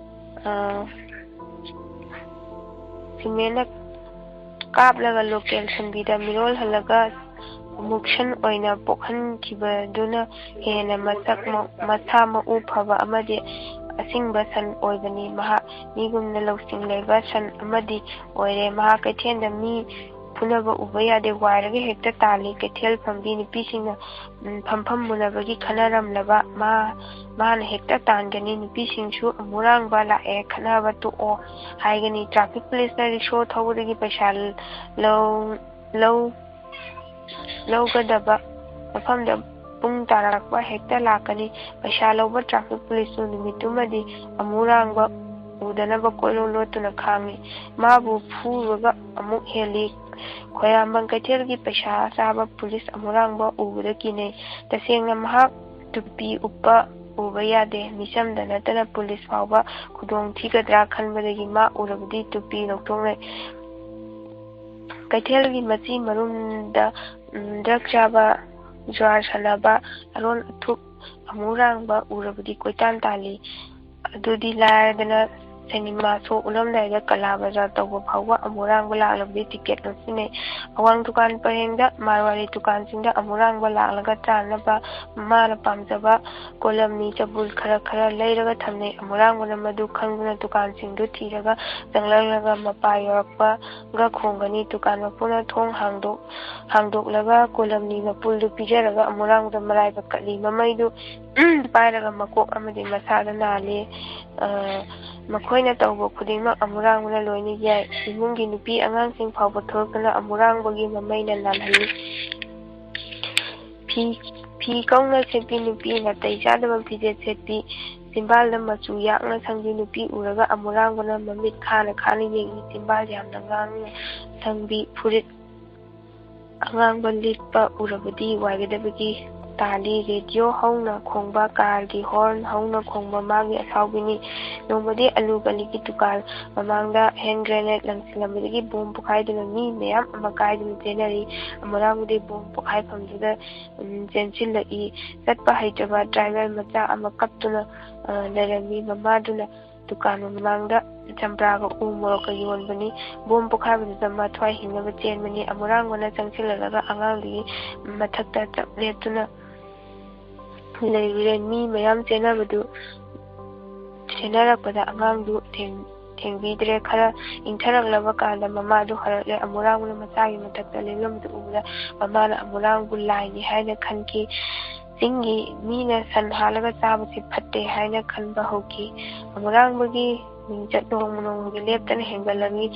ꯑ, cementꯅ ꯀꯥꯞꯂꯒ local ꯁꯟꯕꯤꯗ ꯃꯤꯔꯣꯜꯍꯜꯂꯒ ꯑꯃꯨꯛ ꯁꯟ ꯑꯣꯏꯅ ꯄꯣꯛꯍꯟꯈꯤꯕꯗꯨꯅ ꯍꯦꯟꯅ ꯃꯁꯛ ꯃ-, ꯃꯁꯥ ꯃꯎ ꯐꯕ ꯑꯃꯗꯤ ꯑꯁꯤꯡꯕ ꯁꯟ ꯑꯣꯏꯕꯅꯤ꯫ ꯃꯍꯥꯛ ꯃꯤꯒꯨꯝꯅ ꯂꯧꯁꯤꯡ ꯂꯩꯕ ꯁꯟ ꯑꯃꯗꯤ ꯑꯣꯏꯔꯦ꯫ ꯃꯍꯥꯛ ꯀꯩꯊꯦꯜꯗ ꯃꯤ ꯐꯨꯅꯕ ꯎꯕ ꯌꯥꯗꯦ, ꯋꯥꯏꯔꯒ ꯍꯦꯛꯇ ꯇꯥꯜꯂꯤ꯫ ꯀꯩꯊꯦꯜ ꯐꯝꯕꯤ ꯅꯨꯄꯤꯁꯤꯡꯅ, ꯎꯝ, ꯐꯝꯐꯝ ꯃꯨꯟꯅꯕꯒꯤ ꯈꯟꯅꯔꯝꯂꯕ ꯃꯥ, ꯃꯥꯅ ꯍꯦꯛꯇ ꯇꯥꯟꯒꯅꯤ꯫ ꯅꯨꯄꯤꯁꯤꯡꯁꯨ "ꯑꯃꯨꯔꯥꯡꯕ ꯂꯥꯛꯑꯦ, ꯈꯠꯅꯕ ꯇꯣꯛꯑꯣ" ꯍꯥꯏꯒꯅꯤ꯫ Traffic policeꯅ ꯔꯤꯛꯁꯣ ꯊꯧꯕꯗꯒꯤ ꯄꯩꯁꯥ ꯂꯧ-, ꯂꯧ-, ꯂꯧꯒꯗꯕ ꯃꯐꯝꯗ ꯄꯨꯡ ꯇꯥꯔꯛꯄ ꯍꯦꯛꯇ ꯂꯥꯛꯀꯅꯤ꯫ ꯄꯩꯁꯥ ꯂꯧꯕ traffic policeꯁꯨ ꯅꯨꯃꯤꯠꯇꯨꯃꯗꯤ ꯑꯃꯨꯔꯥꯡꯕ ꯎꯗꯅꯕ ꯀꯣꯏꯂꯣꯠ ꯂꯣꯠꯇꯨꯅ ꯈꯥꯡꯏ꯫ ꯃꯥꯕꯨ ꯐꯨꯔꯒ ꯑꯃꯨꯛ ꯍꯦꯜꯂꯤ꯫ ꯈꯣꯏꯔꯥꯝꯕꯝ ꯀꯩꯊꯦꯜꯒꯤ ꯄꯩꯁꯥ ꯆꯥꯕ police ꯑꯃꯨꯔꯥꯡꯕ ꯎꯕꯗ ꯀꯤꯅꯩ꯫ ꯇꯁꯦꯡꯅ ꯃꯍꯥꯛ ꯇꯨꯄꯤ ꯎꯞꯄ ꯎꯕ ꯌꯥꯗꯦ꯫ ꯃꯤꯆꯝꯗ ꯅꯠꯇꯅ police ꯐꯥꯎꯕ ꯈꯨꯗꯣꯡ ꯊꯤꯒꯗ꯭ꯔꯥ ꯈꯟꯕꯗꯒꯤ ꯃꯥ ꯎꯔꯕꯗꯤ ꯇꯨꯄꯤ ꯂꯧꯊꯣꯛꯅꯩ꯫ ꯀꯩꯊꯦꯜꯒꯤ ꯃꯆꯤ ꯃꯔꯨꯝꯗ, ꯎꯝ, drug ꯆꯥꯕ, ꯖꯨꯋꯥꯔ ꯁꯥꯟꯅꯕ, ꯑꯔꯣꯟ ꯑꯊꯨꯞ ꯑꯃꯨꯔꯥꯡꯕ ꯎꯔꯕꯗꯤ ꯀꯣꯏꯇꯥꯟ ꯇꯥꯜꯂꯤ꯫ ꯑꯗꯨꯗꯤ ꯂꯥꯏꯔꯗꯅ cinema show ꯎꯠꯂꯝꯗꯥꯏꯗ ꯀꯂꯥ ꯕꯖꯥꯔ ꯇꯧꯕ ꯐꯥꯎꯕ ꯑꯃꯨꯔꯥꯡꯕ ꯂꯥꯛꯂꯕꯗꯤ ticket ꯂꯧꯁꯤꯟꯅꯩ꯫ ꯑꯋꯥꯡ ꯗꯨꯀꯥꯟ ꯄꯔꯦꯡꯗ ꯃꯥꯔꯋꯥꯔꯤ ꯗꯨꯀꯥꯟꯁꯤꯡꯗ ꯑꯃꯨꯔꯥꯡꯕ ꯂꯥꯛꯂꯒ ꯆꯥꯅꯕ ꯃꯥꯅ ꯄꯥꯝꯖꯕ ꯀꯣꯂꯝꯅꯤ, ꯆꯕꯨꯜ ꯈꯔ ꯈꯔ ꯂꯩꯔꯒ ꯊꯝꯅꯩ꯫ ꯑꯃꯨꯔꯥꯡꯕꯅ ꯃꯗꯨ ꯈꯪꯗꯨꯅ ꯗꯨꯀꯥꯟꯁꯤꯡꯗꯨ ꯊꯤꯔꯒ ꯆꯪꯂꯛꯂꯒ ꯃꯄꯥ ꯌꯧꯔꯛꯄꯒ ꯈꯣꯡꯒꯅꯤ꯫ ꯗꯨꯀꯥꯟ ꯃꯄꯨꯅ ꯊꯣꯡ ꯍꯥꯡꯗꯣꯛ-, ꯍꯥꯡꯗꯣꯛꯂꯒ ꯀꯣꯂꯝꯅꯤ ꯃꯄꯨꯜꯗꯨ ꯄꯤꯖꯔꯒ ꯑꯃꯨꯔꯥꯡꯕꯗ ꯃꯔꯥꯏꯕꯛ ꯀꯠꯂꯤ꯫ ꯃꯃꯩꯗꯨ ꯄꯥꯏꯔꯒ ꯃꯀꯣꯛ ꯑꯃꯗꯤ ꯃꯁꯥꯗ ꯅꯥꯜꯂꯤ꯫ ꯑ, ꯃꯈꯣꯏꯅ ꯇꯧꯕ ꯈꯨꯗꯤꯡꯃꯛ ꯑꯃꯨꯔꯥꯡꯕꯅ ꯂꯣꯏꯅ ꯌꯥꯏ꯫ ꯏꯃꯨꯡꯒꯤ ꯅꯨꯄꯤ ꯑꯉꯥꯡꯁꯤꯡ ꯐꯥꯎꯕ ꯊꯣꯛꯇꯨꯅ ꯑꯃꯨꯔꯥꯡꯕꯒꯤ ꯃꯃꯩꯅ ꯅꯥꯜꯍꯜꯂꯤ꯫ ꯐꯤ, ꯐꯤ ꯀꯧꯅ ꯁꯦꯠꯄꯤ ꯅꯨꯄꯤ, ꯅꯥꯇꯩ ꯆꯥꯗꯕ ꯐꯤꯖꯦꯠ ꯁꯦꯠꯄꯤ, ꯆꯤꯝꯕꯥꯜꯗ ꯃꯆꯨ ꯌꯥꯛꯅ ꯁꯪꯕꯤ ꯅꯨꯄꯤ ꯎꯔꯒ ꯑꯃꯨꯔꯥꯡꯕꯅ ꯃꯃꯤꯠ ꯈꯥꯅ ꯈꯥꯅ ꯌꯦꯡꯏ꯫ ꯆꯤꯝꯕꯥꯜ ꯌꯥꯝꯅ ꯉꯥꯡꯅ ꯁꯪꯕꯤ ꯐꯨꯔꯤꯠ ꯑꯉꯥꯡꯕ ꯂꯤꯠꯄ ꯎꯔꯕꯗꯤ ꯋꯥꯏꯒꯗꯕꯒꯤ ꯇꯥꯜꯂꯤ꯫ ꯔꯦꯗꯤꯑꯣ ꯍꯧꯅ ꯈꯣꯡꯕ, ꯀꯥꯔꯒꯤ ꯍꯣꯔꯟ ꯍꯧꯅ ꯈꯣꯡꯕ ꯃꯥꯒꯤ ꯑꯁꯥꯎꯕꯤꯅꯤ꯫ ꯅꯣꯡꯃꯗꯤ ꯑꯂꯨ ꯒꯂꯤꯒꯤ ꯗꯨꯀꯥꯟ ꯃꯃꯥꯡꯗ ꯍꯦꯟ ꯒ꯭ꯔꯦꯅꯦꯗ ꯂꯪꯁꯤꯜꯂꯝꯕꯗꯒꯤ ꯕꯣꯝ ꯄꯣꯈꯥꯏꯗꯨꯅ ꯃꯤ ꯃꯌꯥꯝ ꯑꯃ ꯀꯥꯏꯗꯨꯅ ꯆꯦꯟꯅꯔꯤ꯫ ꯑꯃꯨꯔꯥꯡꯕꯨꯗꯤ ꯕꯣꯝ ꯄꯣꯈꯥꯏꯐꯝꯗꯨꯗ, ꯎꯝ, ꯆꯦꯟꯁꯤꯜꯂꯛꯏ꯫ ꯆꯠꯄ ꯍꯩꯇ꯭ꯔꯕ ꯗ꯭ꯔꯥꯏꯚꯔ ꯃꯆꯥ ꯑꯃ ꯀꯞꯇꯨꯅ, ꯑ, ꯂꯩꯔꯝꯃꯤ꯫ ꯃꯃꯥꯗꯨꯅ ꯗꯨꯀꯥꯟ ꯃꯃꯥꯡꯗ ꯆꯝꯄ꯭ꯔꯥꯒ ꯎ ꯃꯣꯔꯣꯛꯀ ꯌꯣꯟꯕꯅꯤ꯫ ꯕꯣꯝ ꯄꯣꯈꯥꯏꯕꯗꯨꯗ ꯃꯊ꯭ꯋꯥꯏ ꯍꯤꯡꯅꯕ ꯆꯦꯟꯕꯅꯤ꯫ ꯑꯃꯨꯔꯥꯡꯕꯅ ꯆꯪꯁꯤꯜꯂꯛꯂꯒ ꯑꯉꯥꯡꯗꯨꯒꯤ ꯃꯊꯛꯇ ꯆꯞ ꯂꯦꯞꯇꯨꯅ ꯂꯩꯔꯨꯔꯦ꯫ ꯃꯤ ꯃꯌꯥꯝ ꯆꯦꯟꯅꯕꯗꯨ, ꯆꯦꯟꯅꯔꯛꯄꯗ ꯑꯉꯥꯡꯗꯨ ꯊꯦꯡ-, ꯊꯦꯡꯕꯤꯗ꯭ꯔꯦ꯫ ꯈꯔ ꯏꯪꯊꯔꯛꯂꯕ ꯀꯥꯟꯗ ꯃꯃꯥꯗꯨ ꯍꯜꯂꯛꯂꯦ꯫ ꯑꯃꯨꯔꯥꯡꯕꯅ ꯃꯆꯥꯒꯤ ꯃꯊꯛꯇ ꯂꯦꯞꯂꯝꯕꯗꯨ ꯎꯕꯗ ꯃꯃꯥꯅ ꯑꯃꯨꯔꯥꯡꯕꯨ ꯂꯥꯏꯅꯤ ꯍꯥꯏꯅ ꯈꯟꯈꯤ꯫ ꯆꯤꯡꯒꯤ ꯃꯤꯅ ꯁꯟ ꯍꯥꯠꯂꯒ ꯆꯥꯕꯁꯤ ꯐꯠꯇꯦ ꯍꯥꯏꯅ ꯈꯟꯕ ꯍꯧꯈꯤ꯫ ꯑꯃꯨꯔꯥꯡꯕꯒꯤ ꯃꯤꯡꯆꯠ ꯅꯣꯡꯃ ꯅꯣꯡꯃꯒꯤ ꯂꯦꯞꯇꯅ ꯍꯦꯟꯒꯠꯂꯝꯃꯤ꯫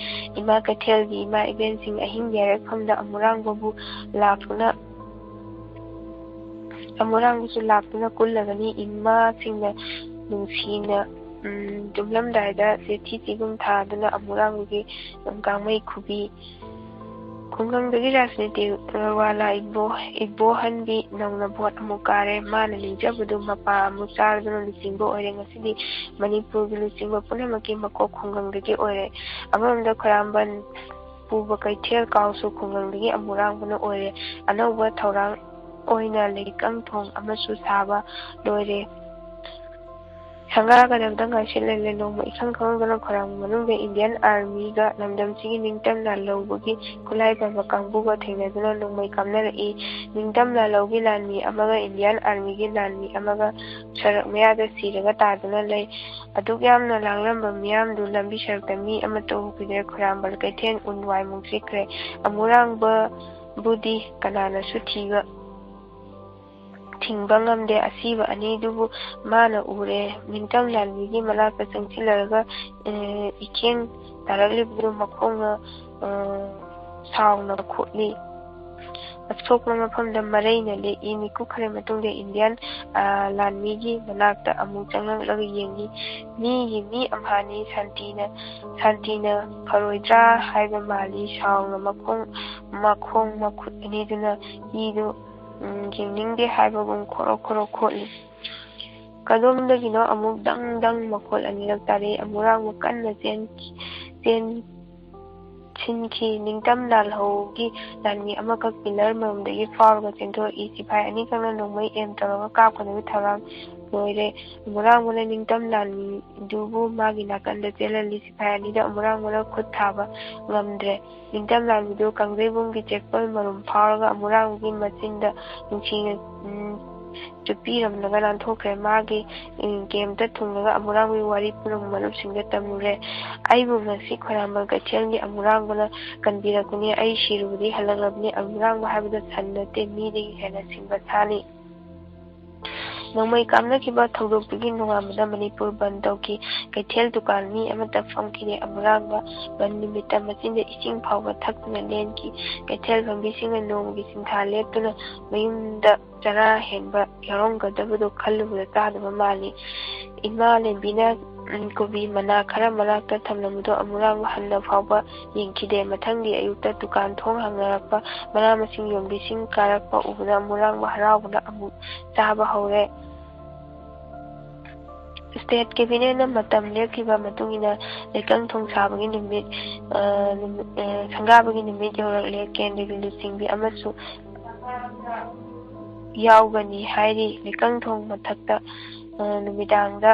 ꯏꯃꯥ ꯀꯩꯊꯦꯜꯒꯤ ꯏꯃꯥ ꯏꯕꯦꯟꯁꯤꯡ ꯑꯍꯤꯡ ꯌꯥꯏꯔꯛꯐꯝꯗ ꯑꯃꯨꯔꯥꯡꯕꯕꯨ ꯂꯥꯛꯇꯨꯅ, ꯑꯃꯨꯔꯥꯡꯕꯁꯨ ꯂꯥꯛꯇꯨꯅ ꯀꯨꯜꯂꯒꯅꯤ꯫ ꯏꯃꯥꯁꯤꯡꯅ ꯅꯨꯡꯁꯤꯅ, ꯎꯝ, ꯇꯨꯝꯂꯝꯗꯥꯏꯗ ꯆꯤꯊꯤ ꯆꯤꯒꯨꯝ ꯊꯥꯗꯨꯅ ꯑꯃꯨꯔꯥꯡꯕꯒꯤ ꯀꯥꯡꯃꯩ ꯈꯨꯕꯤ꯫ ꯈꯨꯡꯒꯪꯗꯒꯤ ꯔꯥꯖꯅꯤꯇꯤ ꯋꯥꯂꯥ ꯏꯕꯣ-, ꯏꯕꯣꯍꯟꯕꯤ ꯅꯧꯅ ꯚꯣꯠ ꯑꯃꯨꯛ ꯀꯥꯔꯦ꯫ ꯃꯥꯅ ꯅꯤꯡꯖꯕꯗꯨ ꯃꯄꯥ ꯑꯃꯨꯛ ꯆꯥꯔꯗꯨꯅ ꯂꯨꯆꯤꯡꯕ ꯑꯣꯏꯔꯦ꯫ ꯉꯁꯤꯗꯤ ꯃꯅꯤꯄꯨꯔꯒꯤ ꯂꯨꯆꯤꯡꯕ ꯄꯨꯝꯅꯃꯛꯀꯤ ꯃꯀꯣꯛ ꯈꯨꯡꯒꯪꯗꯒꯤ ꯑꯣꯏꯔꯦ꯫ ꯑꯃꯔꯣꯝꯗ ꯈꯣꯏꯔꯥꯝꯕꯟ ꯄꯨꯕ ꯀꯩꯊꯦꯜ ꯀꯥꯎꯁꯨ ꯈꯨꯡꯒꯪꯗꯒꯤ ꯑꯃꯨꯔꯥꯡꯕꯅ ꯑꯣꯏꯔꯦ꯫ ꯑꯅꯧꯕ ꯊꯧꯔꯥꯡ ꯑꯣꯏꯅ ꯂꯩꯀꯪ ꯊꯣꯡ ꯑꯃꯁꯨ ꯁꯥꯕ ꯂꯣꯏꯔꯦ꯫ ꯁꯪꯒꯥꯒꯗꯕꯗ ꯉꯥꯏꯁꯤꯜꯂꯦ꯫ ꯅꯣꯡꯃ ꯏꯈꯪ ꯈꯪꯍꯧꯗꯅ ꯈꯣꯏꯔꯥꯡꯕꯟ ꯃꯅꯨꯡꯗ ꯏꯟꯗꯤꯌꯥꯟ ꯑꯥꯔꯃꯤꯒ ꯂꯝꯗꯝꯁꯤꯒꯤ ꯅꯤꯡꯇꯝ ꯂꯥꯜꯍꯧꯕꯒꯤ ꯈꯨꯠꯂꯥꯏ ꯄꯥꯏꯕ ꯀꯥꯡꯕꯨꯒ ꯊꯦꯡꯅꯗꯨꯅ ꯅꯣꯡꯃꯩ ꯀꯥꯞꯅꯔꯛꯏ꯫ ꯅꯤꯡꯇꯝ ꯂꯥꯜꯍꯧꯒꯤ ꯂꯥꯟꯃꯤ ꯑꯃꯒ ꯏꯟꯗꯤꯌꯥꯟ ꯑꯥꯔꯃꯤꯒꯤ ꯂꯥꯟꯃꯤ ꯑꯃꯒ ꯁꯣꯔꯣꯛ ꯃꯌꯥꯗ ꯁꯤꯔꯒ ꯇꯥꯗꯨꯅ ꯂꯩ꯫ ꯑꯗꯨꯛ ꯌꯥꯝꯅ ꯂꯥꯡꯂꯝꯕ ꯃꯤꯌꯥꯝꯗꯨ ꯂꯝꯕꯤ ꯁꯔꯨꯛꯇ ꯃꯤ ꯑꯃꯠꯇ ꯎꯈꯤꯗ꯭ꯔꯦ꯫ ꯈꯣꯏꯔꯥꯝꯕꯟ ꯀꯩꯊꯦꯜ ꯎꯟ ꯋꯥꯏꯃꯨꯛ ꯆꯤꯛꯈ꯭ꯔꯦ꯫ ꯑꯃꯨꯔꯥꯡꯕꯕꯨꯗꯤ ꯀꯅꯥꯅꯁꯨ ꯊꯤꯕ ꯊꯤꯡꯕ ꯉꯝꯗꯦ꯫ ꯑꯁꯤꯕ ꯑꯅꯤꯗꯨꯕꯨ ꯃꯥꯅ ꯎꯔꯦ꯫ ꯅꯤꯡꯇꯝ ꯂꯥꯟꯃꯤꯒꯤ ꯃꯅꯥꯛꯇ ꯆꯪꯁꯤꯜꯂꯒ, ꯑꯦ, ꯏꯈꯦꯡ ꯇꯥꯔꯛꯂꯤꯕꯗꯨ ꯃꯈꯣꯡꯅ, ꯑ, ꯁꯥꯎꯅ ꯈꯣꯠꯂꯤ꯫ ꯑꯁꯣꯛꯄ ꯃꯐꯝꯗ ꯃꯔꯩꯅ ꯂꯦꯛꯏ꯫ ꯃꯤꯀꯨꯞ ꯈꯔ ꯃꯇꯨꯡꯗ ꯏꯟꯗꯤꯌꯥꯟ, ꯑ, ꯂꯥꯟꯃꯤꯒꯤ ꯃꯅꯥꯛꯇ ꯑꯃꯨꯛ ꯆꯪꯂꯛꯂꯒ ꯌꯦꯡꯏ꯫ "ꯃꯤꯒꯤ ꯃꯤ ꯑꯝꯍꯥꯅꯤ ꯁꯥꯟꯇꯤꯅ, ꯁꯥꯟꯇꯤꯅ ꯐꯔꯣꯏꯗ꯭ꯔꯥ ꯍꯥꯏꯕ ꯃꯥꯜꯂꯤ"꯫ ꯁꯥꯎꯅ ꯃꯈꯣꯡ, ꯃꯈꯣꯡ ꯃꯈꯨꯠ ꯑꯅꯤꯗꯨꯅ ꯏꯗꯨ, ꯎꯝ, ꯌꯦꯡꯅꯤꯡꯗꯦ ꯍꯥꯏꯕꯒꯨꯝ ꯈꯣꯔꯣ ꯈꯣꯔꯣ ꯈꯣꯠꯂꯤ꯫ ꯀꯗꯣꯝꯗꯒꯤꯅꯣ ꯑꯃꯨꯛ ꯗꯪ ꯗꯪ ꯃꯈꯣꯜ ꯑꯅꯤꯔꯛ ꯇꯥꯔꯛꯏ꯫ ꯑꯃꯨꯔꯥꯡꯕ ꯀꯟꯅ ꯆꯦꯟ-, ꯆꯦꯟ-, ꯁꯤꯟꯈꯤ꯫ ꯅꯤꯡꯇꯝ ꯂꯥꯜꯍꯧꯒꯤ ꯂꯥꯟꯃꯤ ꯑꯃꯈꯛ ꯄꯤꯂꯔ ꯃꯔꯨꯝꯗꯒꯤ ꯐꯥꯎꯔꯒ ꯆꯦꯟꯊꯣꯔꯛꯏ꯫ ꯁꯤꯐꯥꯏ ꯑꯅꯤꯈꯛꯅ ꯅꯣꯡꯃꯩ ꯑꯦꯝ ꯇꯧꯔꯒ ꯀꯥꯞꯀꯗꯕ ꯊꯧꯔꯥꯡ ꯂꯣꯏꯔꯦ꯫ ꯑꯃꯨꯔꯥꯡꯕꯅ ꯅꯤꯡꯇꯝ ꯂꯥꯟꯃꯤꯗꯨꯕꯨ ꯃꯥꯒꯤ ꯅꯥꯀꯟꯗ ꯆꯦꯜꯍꯜꯂꯤ꯫ ꯁꯤꯐꯥꯏ ꯑꯅꯤꯗ ꯑꯃꯨꯔꯥꯡꯕꯅ ꯈꯨꯠ ꯊꯥꯕ ꯉꯝꯗ꯭ꯔꯦ꯫ ꯅꯤꯡꯇꯝ ꯂꯥꯟꯃꯤꯗꯨ ꯀꯥꯡꯖꯩꯕꯨꯡꯒꯤ ꯆꯦꯛꯄꯜ ꯃꯔꯨꯝ ꯐꯥꯎꯔꯒ ꯑꯃꯨꯔꯥꯡꯕꯒꯤ ꯃꯆꯤꯟꯗ ꯅꯨꯡꯁꯤꯅ, ꯎꯝ, ꯆꯨꯞꯄꯤꯔꯝꯂꯒ ꯅꯥꯟꯊꯣꯛꯈ꯭ꯔꯦ꯫ ꯃꯥꯒꯤ, ꯎꯝ, ꯀꯦꯝꯇ ꯊꯨꯡꯂꯒ ꯑꯃꯨꯔꯥꯡꯕꯒꯤ ꯋꯥꯔꯤ ꯄꯨꯝꯅꯃꯛ ꯃꯔꯨꯞꯁꯤꯡꯗ ꯇꯝꯂꯨꯔꯦ꯫ "ꯑꯩꯕꯨ ꯉꯁꯤ ꯈꯣꯏꯔꯥꯝꯕ ꯀꯩꯊꯦꯜꯒꯤ ꯑꯃꯨꯔꯥꯡꯕꯅ ꯀꯟꯕꯤꯔꯛꯄꯅꯤ꯫ ꯑꯩ ꯁꯤꯔꯨꯕꯗꯤ ꯍꯜꯂꯛꯂꯕꯅꯤ꯫ ꯑꯃꯨꯔꯥꯡꯕ ꯍꯥꯏꯕꯗꯣ ꯁꯟ ꯅꯠꯇꯦ, ꯃꯤꯗꯒꯤ ꯍꯦꯟꯅ ꯁꯤꯡꯕ ꯁꯥꯅꯤ"꯫ ꯅꯣꯡꯃꯩ ꯀꯥꯞꯅꯈꯤꯕ ꯊꯧꯗꯣꯛꯇꯨꯒꯤ ꯅꯣꯡꯉꯥꯟꯕꯗ ꯃꯅꯤꯄꯨꯔ ꯕꯟ ꯇꯧꯈꯤ꯫ ꯀꯩꯊꯦꯜ ꯗꯨꯀꯥꯟ ꯃꯤ ꯑꯃꯠꯇ ꯐꯝꯈꯤꯗꯦ꯫ ꯑꯃꯨꯔꯥꯡꯕ ꯕꯟ ꯅꯨꯃꯤꯠꯇ ꯃꯆꯤꯟꯗ ꯏꯁꯤꯡ ꯐꯥꯎꯕ ꯊꯛꯇꯨꯅ ꯂꯦꯟꯈꯤ꯫ ꯀꯩꯊꯦꯜ ꯐꯝꯕꯤꯁꯤꯡꯅ ꯅꯣꯡꯃꯒꯤ ꯁꯤꯟꯊꯥ ꯂꯦꯞꯇꯨꯅ ꯃꯌꯨꯝꯗ ꯆꯔꯥ ꯍꯦꯟꯕ ꯌꯥꯎꯔꯝꯒꯗꯕꯗꯨ ꯈꯜꯂꯨꯕꯗ ꯆꯥꯗꯕ ꯃꯥꯜꯂꯤ꯫ ꯏꯃꯥ ꯂꯦꯝꯕꯤꯅ, ꯎꯝ, ꯀꯣꯕꯤ ꯃꯅꯥ ꯈꯔ ꯃꯅꯥꯛꯇ ꯊꯝꯂꯝꯕꯗꯨ ꯑꯃꯨꯔꯥꯡꯕ ꯍꯟꯅ ꯐꯥꯎꯕ ꯌꯦꯡꯈꯤꯗꯦ꯫ ꯃꯊꯪꯒꯤ ꯑꯌꯨꯛꯇ ꯗꯨꯀꯥꯟ ꯊꯣꯡ ꯍꯥꯡꯅꯔꯛꯄ ꯃꯅꯥ ꯃꯁꯤꯡ ꯌꯣꯟꯕꯤꯁꯤꯡ ꯀꯥꯔꯛꯄ ꯎꯕꯗ ꯑꯃꯨꯔꯥꯡꯕ ꯍꯔꯥꯎꯕꯅ ꯑꯃꯨꯛ ꯆꯥꯕ ꯍꯧꯔꯦ꯫ ꯁ꯭ꯇꯦꯠ ꯀꯦꯕꯤꯅꯦꯠꯅ ꯃꯇꯝ ꯂꯦꯞꯈꯤꯕ ꯃꯇꯨꯡ ꯏꯟꯅ ꯂꯩꯀꯪ ꯊꯣꯡ ꯁꯥꯕꯒꯤ ꯅꯨꯃꯤꯠ, ꯑ, ꯅꯨꯃꯤꯠ, ꯑ, ꯁꯪꯒꯥꯕꯒꯤ ꯅꯨꯃꯤꯠ ꯌꯧꯔꯛꯂꯦ꯫ ꯀꯦꯟꯗ꯭ꯔꯒꯤ ꯂꯨꯆꯤꯡꯕꯤ ꯑꯃꯁꯨ ꯌꯥꯎꯒꯅꯤ ꯍꯥꯏꯔꯤ꯫ ꯂꯩꯀꯪ ꯊꯣꯡ ꯃꯊꯛꯇ, ꯑ, ꯅꯨꯃꯤꯗꯥꯡꯗ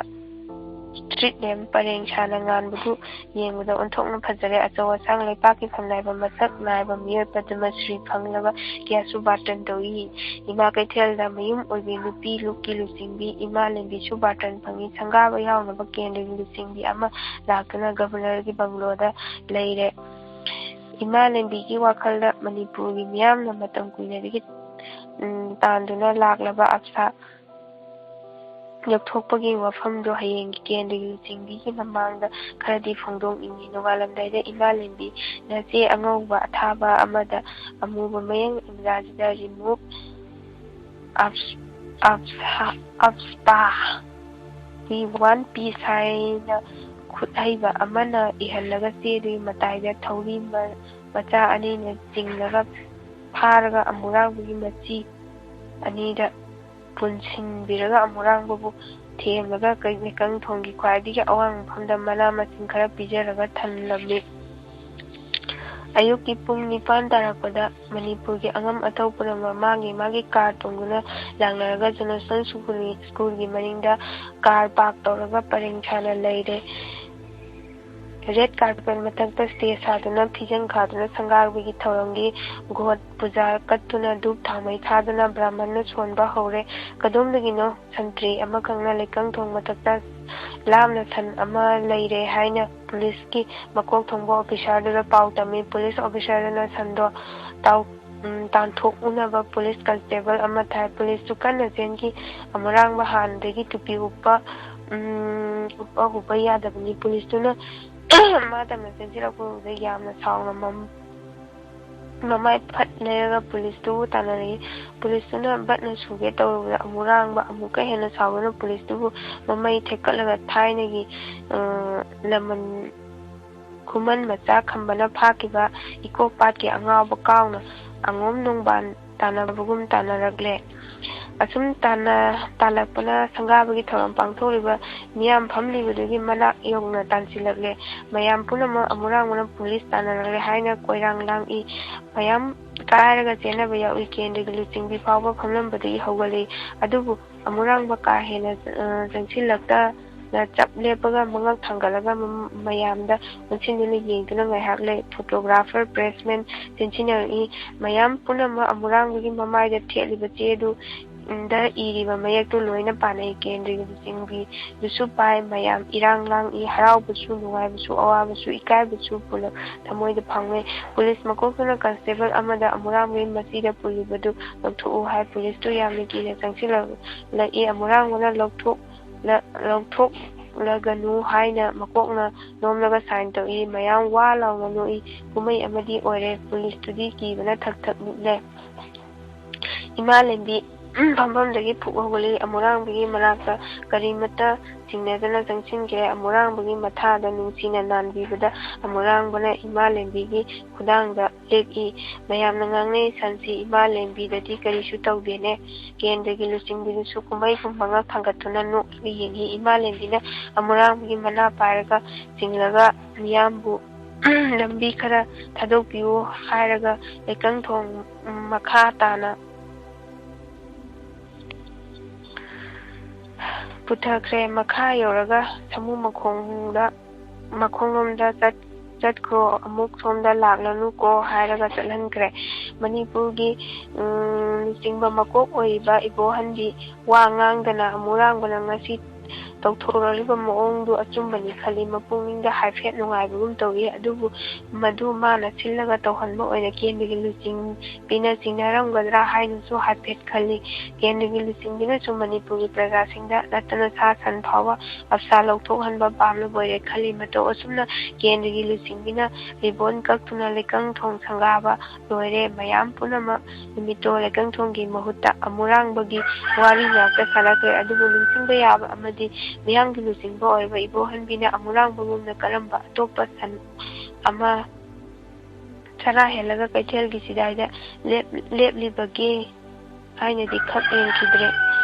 ꯁ꯭ꯇ꯭ꯔꯤꯠ ꯂꯦꯝꯞ ꯄꯔꯦꯡ ꯁꯥꯅ ꯉꯥꯟꯕꯗꯨ ꯌꯦꯡꯕꯗ ꯑꯣꯟꯊꯣꯛꯅ ꯐꯖꯔꯦ꯫ ꯑꯆꯧ ꯑꯁꯥꯡ ꯂꯩꯄꯥꯛꯀꯤ ꯐꯝꯅꯥꯏꯕ ꯃꯁꯛ ꯅꯥꯏꯕ ꯃꯤꯑꯣꯏ ꯄꯗꯃ ꯁ꯭ꯔꯤ ꯐꯪꯂꯕ ꯀꯌꯥꯁꯨ ꯕꯥꯔꯇꯟ ꯇꯧꯏ꯫ ꯏꯃꯥ ꯀꯩꯊꯦꯜꯗ ꯃꯌꯨꯝ ꯑꯣꯏꯕꯤ ꯅꯨꯄꯤ ꯂꯨꯞꯀꯤ ꯂꯨꯆꯤꯡꯕꯤ ꯏꯃꯥ ꯂꯦꯝꯕꯤꯁꯨ ꯕꯥꯔꯇꯟ ꯐꯪꯏ꯫ ꯁꯪꯒꯥꯕ ꯌꯥꯎꯅꯕ ꯀꯦꯟꯗ꯭ꯔꯒꯤ ꯂꯨꯆꯤꯡꯕꯤ ꯑꯃ ꯂꯥꯛꯇꯨꯅ ꯒꯕꯔꯅꯔꯒꯤ ꯕꯪꯒ꯭ꯂꯣꯗ ꯂꯩꯔꯦ꯫ ꯏꯃꯥ ꯂꯦꯝꯕꯤꯒꯤ ꯋꯥꯈꯜꯗ ꯃꯅꯤꯄꯨꯔꯒꯤ ꯃꯤꯌꯥꯝꯅ ꯃꯇꯝ ꯀꯨꯏꯅꯗꯒꯤ, ꯎꯝ, ꯇꯥꯟꯗꯨꯅ ꯂꯥꯛꯂꯕ ꯑꯞꯁꯥ ꯌꯧꯊꯣꯛꯄꯒꯤ ꯋꯥꯐꯝꯗꯣ ꯍꯌꯦꯡꯒꯤ ꯀꯦꯟꯗ꯭ꯔꯒꯤ ꯂꯨꯆꯤꯡꯕꯤꯒꯤ ꯃꯃꯥꯡꯗ ꯈꯔꯗꯤ ꯐꯣꯡꯗꯣꯛꯅꯤꯡꯏ꯫ ꯅꯣꯡꯉꯥꯜꯂꯝꯗꯥꯏꯗ ꯏꯃꯥ ꯂꯦꯝꯕꯤꯅ ꯆꯦ ꯑꯉꯧꯕ ꯑꯊꯥꯕ ꯑꯃꯗ ꯑꯃꯨꯕ ꯃꯌꯦꯛ ꯏꯪꯒ꯭ꯔꯥꯖꯤꯗ remove abs- abs- abspa the one piece ꯍꯥꯏꯅ ꯈꯨꯠ ꯍꯩꯕ ꯑꯃꯅ ꯏꯍꯜꯂꯒ ꯆꯦꯗꯨꯒꯤ ꯃꯇꯥꯏꯗ ꯊꯧꯔꯤ ꯃ- ꯃꯆꯥ ꯑꯅꯤꯅ ꯆꯤꯡꯂꯒ ꯐꯥꯔꯒ ꯑꯃꯨꯔꯥꯡꯕꯒꯤ ꯃꯆꯤ ꯑꯅꯤꯗ ꯄꯨꯟꯁꯤꯟꯕꯤꯔꯒ ꯑꯃꯨꯔꯥꯡꯕꯕꯨ ꯊꯦꯝꯂꯒ ꯀꯩ- ꯂꯩꯀꯪ ꯊꯣꯡꯒꯤ ꯈ꯭ꯋꯥꯏꯗꯒꯤ ꯑꯋꯥꯡ ꯃꯐꯝꯗ ꯃꯅꯥ ꯃꯁꯤꯡ ꯈꯔ ꯄꯤꯖꯔꯒ ꯊꯝꯂꯝꯃꯤ꯫ ꯑꯌꯨꯛꯀꯤ ꯄꯨꯡ ꯅꯤꯄꯥꯟ ꯇꯥꯔꯛꯄꯗ ꯃꯅꯤꯄꯨꯔꯒꯤ ꯑꯉꯝ ꯑꯊꯧ ꯄꯨꯝꯅꯃꯛ ꯃꯥꯒꯤ ꯃꯥꯒꯤ ꯀꯥꯔ ꯇꯣꯡꯗꯨꯅ ꯂꯥꯛꯅꯔꯒ ꯖꯣꯅꯁꯇꯟ ꯁ꯭ꯀꯨꯜ- ꯁ꯭ꯀꯨꯜꯒꯤ ꯃꯅꯤꯡꯗ ꯀꯥꯔ ꯄꯥꯔꯛ ꯇꯧꯔꯒ ꯄꯔꯦꯡ ꯁꯥꯅ ꯂꯩꯔꯦ꯫ ꯔꯦꯗ ꯀꯥꯔꯄꯦꯠ ꯃꯊꯛꯇ ꯁ꯭ꯇꯦꯖ ꯁꯥꯗꯨꯅ ꯐꯤꯖꯪ ꯈꯥꯗꯨꯅ ꯁꯪꯒꯥꯕꯒꯤ ꯊꯧꯔꯝꯒꯤ ꯘꯣꯠ ꯄꯨꯖꯥ ꯀꯠꯇꯨꯅ ꯙꯨꯞ ꯊꯥꯎꯃꯩ ꯊꯥꯗꯨꯅ ꯕ꯭ꯔꯥꯍꯃꯟꯅ ꯁꯣꯟꯕ ꯍꯧꯔꯦ꯫ ꯀꯗꯣꯝꯗꯒꯤꯅꯣ ꯁꯟꯇ꯭ꯔꯤ ꯑꯃꯈꯛꯅ ꯂꯩꯀꯪ ꯊꯣꯡ ꯃꯊꯛꯇ ꯂꯥꯞꯅ ꯁꯟ ꯑꯃ ꯂꯩꯔꯦ ꯍꯥꯏꯅ ꯄꯨꯂꯤꯁꯀꯤ ꯃꯀꯣꯛ ꯊꯣꯡꯕ ꯑꯣꯐꯤꯁꯥꯔꯗꯨꯗ ꯄꯥꯎ ꯇꯝꯃꯤ꯫ ꯄꯨꯂꯤꯁ ꯑꯣꯐꯤꯁꯥꯔꯗꯨꯅ ꯁꯟꯗꯣ ꯇꯥꯎ- ꯎꯝ, ꯇꯥꯟꯊꯣꯛꯅꯅꯕ ꯄꯨꯂꯤꯁ ꯀꯟꯁꯇꯦꯕꯜ ꯑꯃ ꯊꯥꯏ꯫ ꯄꯨꯂꯤꯁꯇꯨ ꯀꯟꯅ ꯆꯦꯟꯈꯤ꯫ ꯑꯃꯨꯔꯥꯡꯕ ꯍꯥꯟꯅꯗꯒꯤ ꯇꯨꯄꯤ ꯎꯞꯄ, ꯎꯝ, ꯎꯞꯄ ꯍꯨꯞꯄ ꯌꯥꯗꯕꯅꯤ꯫ ꯄꯨꯂꯤꯁꯇꯨꯅ ꯃꯥ ꯇꯞꯅ ꯆꯦꯟꯁꯤꯜꯂꯛꯄ ꯎꯕꯗ ꯌꯥꯝꯅ ꯁꯥꯎꯅ ꯃꯝ- ꯃꯃꯥꯏ ꯐꯠ ꯂꯩꯔꯒ ꯄꯨꯂꯤꯁꯇꯨꯕꯨ ꯇꯥꯟꯅꯔꯛꯏ꯫ ꯄꯨꯂꯤꯁꯇꯨꯅ ꯕꯠꯅ ꯁꯨꯒꯦ ꯇꯧꯔꯨꯕꯗ ꯑꯃꯨꯔꯥꯡꯕ ꯑꯃꯨꯛꯀ ꯍꯦꯟꯅ ꯁꯥꯎꯗꯨꯅ ꯄꯨꯂꯤꯁꯇꯨꯕꯨ ꯃꯃꯩ ꯊꯦꯛꯀꯠꯂꯒ ꯊꯥꯏꯅꯒꯤ, ꯑ, ꯂꯃꯟ ꯈꯨꯃꯟ ꯃꯆꯥ ꯈꯝꯕꯅ ꯐꯥꯈꯤꯕ ꯏꯀꯣꯛ ꯄꯥꯠꯀꯤ ꯑꯉꯥꯎꯕ ꯀꯥꯎꯅ ꯑꯉꯣꯝ ꯅꯣꯡꯕꯥꯟ ꯇꯥꯟꯅꯕꯒꯨꯝ ꯇꯥꯟꯅꯔꯛꯂꯦ꯫ ꯑꯁꯨꯝ ꯇꯥꯟꯅ- ꯇꯥꯜꯂꯛꯄꯅ ꯁꯪꯒꯥꯕꯒꯤ ꯊꯧꯔꯝ ꯄꯥꯡꯊꯣꯛꯂꯤꯕ ꯃꯤꯌꯥꯝ ꯐꯝꯂꯤꯕꯗꯨꯒꯤ ꯃꯅꯥꯛ ꯌꯧꯅ ꯇꯥꯟꯁꯤꯜꯂꯛꯂꯦ꯫ ꯃꯌꯥꯝ ꯄꯨꯝꯅꯃꯛ ꯑꯃꯨꯔꯥꯡꯕꯅ ꯄꯨꯂꯤꯁ ꯇꯥꯟꯅꯔꯛꯂꯦ ꯍꯥꯏꯅ ꯀꯣꯏꯔꯥꯡ ꯂꯥꯡꯏ꯫ ꯃꯌꯥꯝ ꯀꯥꯏꯔꯒ ꯆꯦꯟꯅꯕ ꯌꯥꯎꯏ꯫ ꯀꯦꯟꯗ꯭ꯔꯒꯤ ꯂꯨꯆꯤꯡꯕꯤ ꯐꯥꯎꯕ ꯐꯝꯂꯝꯕꯗꯒꯤ ꯍꯧꯒꯠꯂꯛꯏ꯫ ꯑꯗꯨꯕꯨ ꯑꯃꯨꯔꯥꯡꯕ ꯀꯥ ꯍꯦꯟꯅ, ꯑ, ꯆꯪꯁꯤꯜꯂꯛꯇꯅ ꯆꯞ ꯂꯦꯞꯄꯒ ꯃꯉꯛ ꯊꯥꯡꯒꯠꯂꯒ ꯃ- ꯃꯌꯥꯝꯗ ꯑꯣꯟꯁꯤꯟꯗꯨꯅ ꯌꯦꯡꯗꯨꯅ ꯉꯥꯏꯍꯥꯛ ꯂꯩ꯫ ꯐꯣꯇꯣꯒ꯭ꯔꯥꯐꯔ, ꯄ꯭ꯔꯦꯁꯃꯦꯟ ꯆꯦꯟꯁꯤꯟꯅꯔꯛꯏ꯫ ꯃꯌꯥꯝ ꯄꯨꯝꯅꯃꯛ ꯑꯃꯨꯔꯥꯡꯕꯒꯤ ꯃꯃꯥꯏꯗ ꯊꯦꯠꯂꯤꯕ ꯆꯦꯗꯨ ꯗ ꯏꯔꯤꯕ ꯃꯌꯦꯛꯇꯨ ꯂꯣꯏꯅ ꯄꯥꯅꯩ꯫ ꯀꯦꯟꯗ꯭ꯔꯒꯤ ꯂꯨꯆꯤꯡꯕꯤꯗꯨꯁꯨ ꯄꯥꯏ꯫ ꯃꯌꯥꯝ ꯏꯔꯥꯡ ꯂꯥꯡꯏ꯫ ꯍꯔꯥꯎꯕꯁꯨ, ꯅꯨꯡꯉꯥꯏꯕꯁꯨ, ꯑꯋꯥꯕꯁꯨ, ꯏꯀꯥꯏꯕꯁꯨ ꯄꯨꯂꯞ ꯊꯃꯣꯏꯗ ꯐꯥꯎꯅꯩ꯫ ꯄꯨꯂꯤꯁ ꯃꯀꯣꯛꯇꯨꯅ ꯀꯟꯁꯇꯦꯕꯜ ꯑꯃꯗ ꯑꯃꯨꯔꯥꯡꯕꯒꯤ ꯃꯆꯤꯗ ꯄꯨꯜꯂꯤꯕꯗꯨ ꯂꯧꯊꯣꯛꯎ ꯍꯥꯏ꯫ ꯄꯨꯂꯤꯁꯇꯨ ꯌꯥꯝꯅ ꯀꯤꯅ ꯆꯪꯁꯤꯜꯂꯛꯏ꯫ ꯑꯃꯨꯔꯥꯡꯕꯅ ꯂꯧꯊꯣꯛꯂ-, ꯂꯧꯊꯣꯛꯂꯒꯅꯨ ꯍꯥꯏꯅ ꯃꯀꯣꯛꯅ ꯅꯣꯝꯂꯒ ꯁꯥꯏꯟ ꯇꯧꯏ꯫ ꯃꯌꯥꯝ ꯋꯥ ꯂꯥꯎꯅ ꯅꯣꯛꯏ꯫ ꯀꯨꯝꯍꯩ ꯑꯃꯗꯤ ꯑꯣꯏꯔꯦ꯫ ꯄꯨꯂꯤꯁꯇꯨꯗꯤ ꯀꯤꯕꯅ ꯊꯛ ꯊꯛ ꯅꯤꯛꯂꯦ꯫ ꯏꯃꯥ ꯂꯦꯝꯕꯤ ꯐꯝꯐꯝꯗꯒꯤ ꯐꯨꯛ ꯍꯧꯒꯠꯂꯤ꯫ ꯑꯃꯨꯔꯥꯡꯕꯒꯤ ꯃꯅꯥꯛꯇ ꯀꯔꯤꯃꯠꯇ ꯆꯤꯡꯅꯗꯅ ꯆꯪꯁꯤꯟꯈ꯭ꯔꯦ꯫ ꯑꯃꯨꯔꯥꯡꯕꯒꯤ ꯃꯊꯥꯗ ꯅꯨꯡꯁꯤꯅ ꯅꯥꯟꯕꯤꯕꯗ ꯑꯃꯨꯔꯥꯡꯕꯅ ꯏꯃꯥ ꯂꯦꯝꯕꯤꯒꯤ ꯈꯨꯗꯥꯡꯗ ꯂꯦꯞꯏ꯫ ꯃꯌꯥꯝꯅ ꯉꯥꯡꯅꯩ, "ꯁꯟꯁꯤ ꯏꯃꯥ ꯂꯦꯝꯕꯤꯗꯗꯤ ꯀꯔꯤꯁꯨ ꯇꯧꯗꯦꯅꯦ?" ꯀꯦꯟꯗ꯭ꯔꯒꯤ ꯂꯨꯆꯤꯡꯕꯤꯗꯨꯁꯨ ꯀꯨꯝꯍꯩ ꯄꯨꯝꯕ ꯉꯛ ꯊꯥꯡꯒꯠꯇꯨꯅ ꯅꯣꯛꯂꯒ ꯌꯦꯡꯏ꯫ ꯏꯃꯥ ꯂꯦꯝꯕꯤꯅ ꯑꯃꯨꯔꯥꯡꯕꯒꯤ ꯃꯅꯥ ꯄꯥꯏꯔꯒ ꯆꯤꯡꯂꯒ ꯃꯤꯌꯥꯝꯕꯨ ꯂꯝꯕꯤ ꯈꯔ ꯊꯥꯗꯣꯛꯄꯤꯌꯨ ꯍꯥꯏꯔꯒ ꯂꯩꯀꯪ ꯊꯣꯡ ꯃꯈꯥ ꯇꯥꯅ ꯄꯨꯊꯈ꯭ꯔꯦ꯫ ꯃꯈꯥ ꯌꯧꯔꯒ ꯁꯥꯃꯨ ꯃꯈꯣꯡꯗ, ꯃꯈꯣꯡꯂꯣꯝꯗ ꯆꯠ-, ꯆꯠꯈ꯭ꯔꯣ, ꯑꯃꯨꯛ ꯁꯣꯝꯗ ꯂꯥꯛꯂꯅꯨꯀꯣ ꯍꯥꯏꯔꯒ ꯆꯠꯍꯟꯈ꯭ꯔꯦ꯫ ꯃꯅꯤꯄꯨꯔꯒꯤ, ꯎꯝ, ꯂꯨꯆꯤꯡꯕ ꯃꯀꯣꯛ ꯑꯣꯏꯔꯤꯕ ꯏꯕꯣꯍꯟꯗꯤ ꯋꯥ ꯉꯥꯡꯗꯅ ꯑꯃꯨꯔꯥꯡꯕꯅ ꯉꯁꯤ ꯇꯧꯊꯣꯔꯛꯂꯤꯕ ꯃꯑꯣꯡꯗꯨ ꯑꯆꯨꯝꯕꯅꯤ ꯈꯜꯂꯤ꯫ ꯃꯄꯨꯛꯅꯤꯡꯗ ꯍꯥꯏꯐꯦꯠ ꯅꯨꯡꯉꯥꯏꯕꯒꯨꯝ ꯇꯧꯏ꯫ ꯑꯗꯨꯕꯨ ꯃꯗꯨ ꯃꯥꯅ ꯁꯤꯜꯂꯒ ꯇꯧꯍꯟꯕ ꯑꯣꯏꯅ ꯀꯦꯟꯗ꯭ꯔꯒꯤ ꯂꯨꯆꯤꯡꯕꯤꯅ ꯆꯤꯡꯅꯔꯝꯒꯗ꯭ꯔꯥ ꯍꯥꯏꯅꯁꯨ ꯍꯥꯏꯐꯦꯠ ꯈꯜꯂꯤ꯫ ꯀꯦꯟꯗ꯭ꯔꯒꯤ ꯂꯨꯆꯤꯡꯕꯤꯅꯁꯨ ꯃꯅꯤꯄꯨꯔꯒꯤ ꯄ꯭ꯔꯖꯥꯁꯤꯡꯗ ꯅꯠꯇꯅ ꯁꯥ ꯁꯟ ꯐꯥꯎꯕ ꯑꯞꯁꯥ ꯂꯧꯊꯣꯛꯍꯟꯕ ꯄꯥꯝꯂꯕ ꯑꯣꯏꯔꯦ ꯈꯜꯂꯤ꯫ ꯃꯇꯧ ꯑꯁꯨꯝꯅ ꯀꯦꯟꯗ꯭ꯔꯒꯤ ꯂꯨꯆꯤꯡꯕꯤꯅ ꯔꯤꯕꯣꯟ ꯀꯛꯇꯨꯅ ꯂꯩꯀꯪ ꯊꯣꯡ ꯁꯪꯒꯥꯕ ꯂꯣꯏꯔꯦ꯫ ꯃꯌꯥꯝ ꯄꯨꯝꯅꯃꯛ ꯅꯨꯃꯤꯠꯇꯣ ꯂꯩꯀꯪ ꯊꯣꯡꯒꯤ ꯃꯍꯨꯠꯇ ꯑꯃꯨꯔꯥꯡꯕꯒꯤ ꯋꯥꯔꯤ ꯉꯥꯛꯇ ꯁꯥꯟꯅꯈ꯭ꯔꯦ꯫ ꯑꯗꯨꯕꯨ ꯅꯤꯡꯁꯤꯡꯕ ꯌꯥꯕ ꯑꯃꯗꯤ ꯃꯤꯌꯥꯝꯒꯤ ꯂꯨꯆꯤꯡꯕ ꯑꯣꯏꯕ ꯏꯕꯣꯍꯟꯕꯤꯅ ꯑꯃꯨꯔꯥꯡꯕꯒꯨꯝꯅ ꯀꯔꯝꯕ ꯑꯇꯣꯞꯄ ꯁꯟ ꯑꯃ ꯆꯔꯥ ꯍꯦꯜꯂꯒ ꯀꯩꯊꯦꯜꯒꯤ ꯆꯤꯗꯥꯏꯗ ꯂꯦꯞ-, ꯂꯦꯞꯂꯤꯕꯒꯦ ꯍꯥꯏꯅꯗꯤ ꯈꯛ ꯌꯦꯡꯈꯤꯗ꯭ꯔꯦ꯫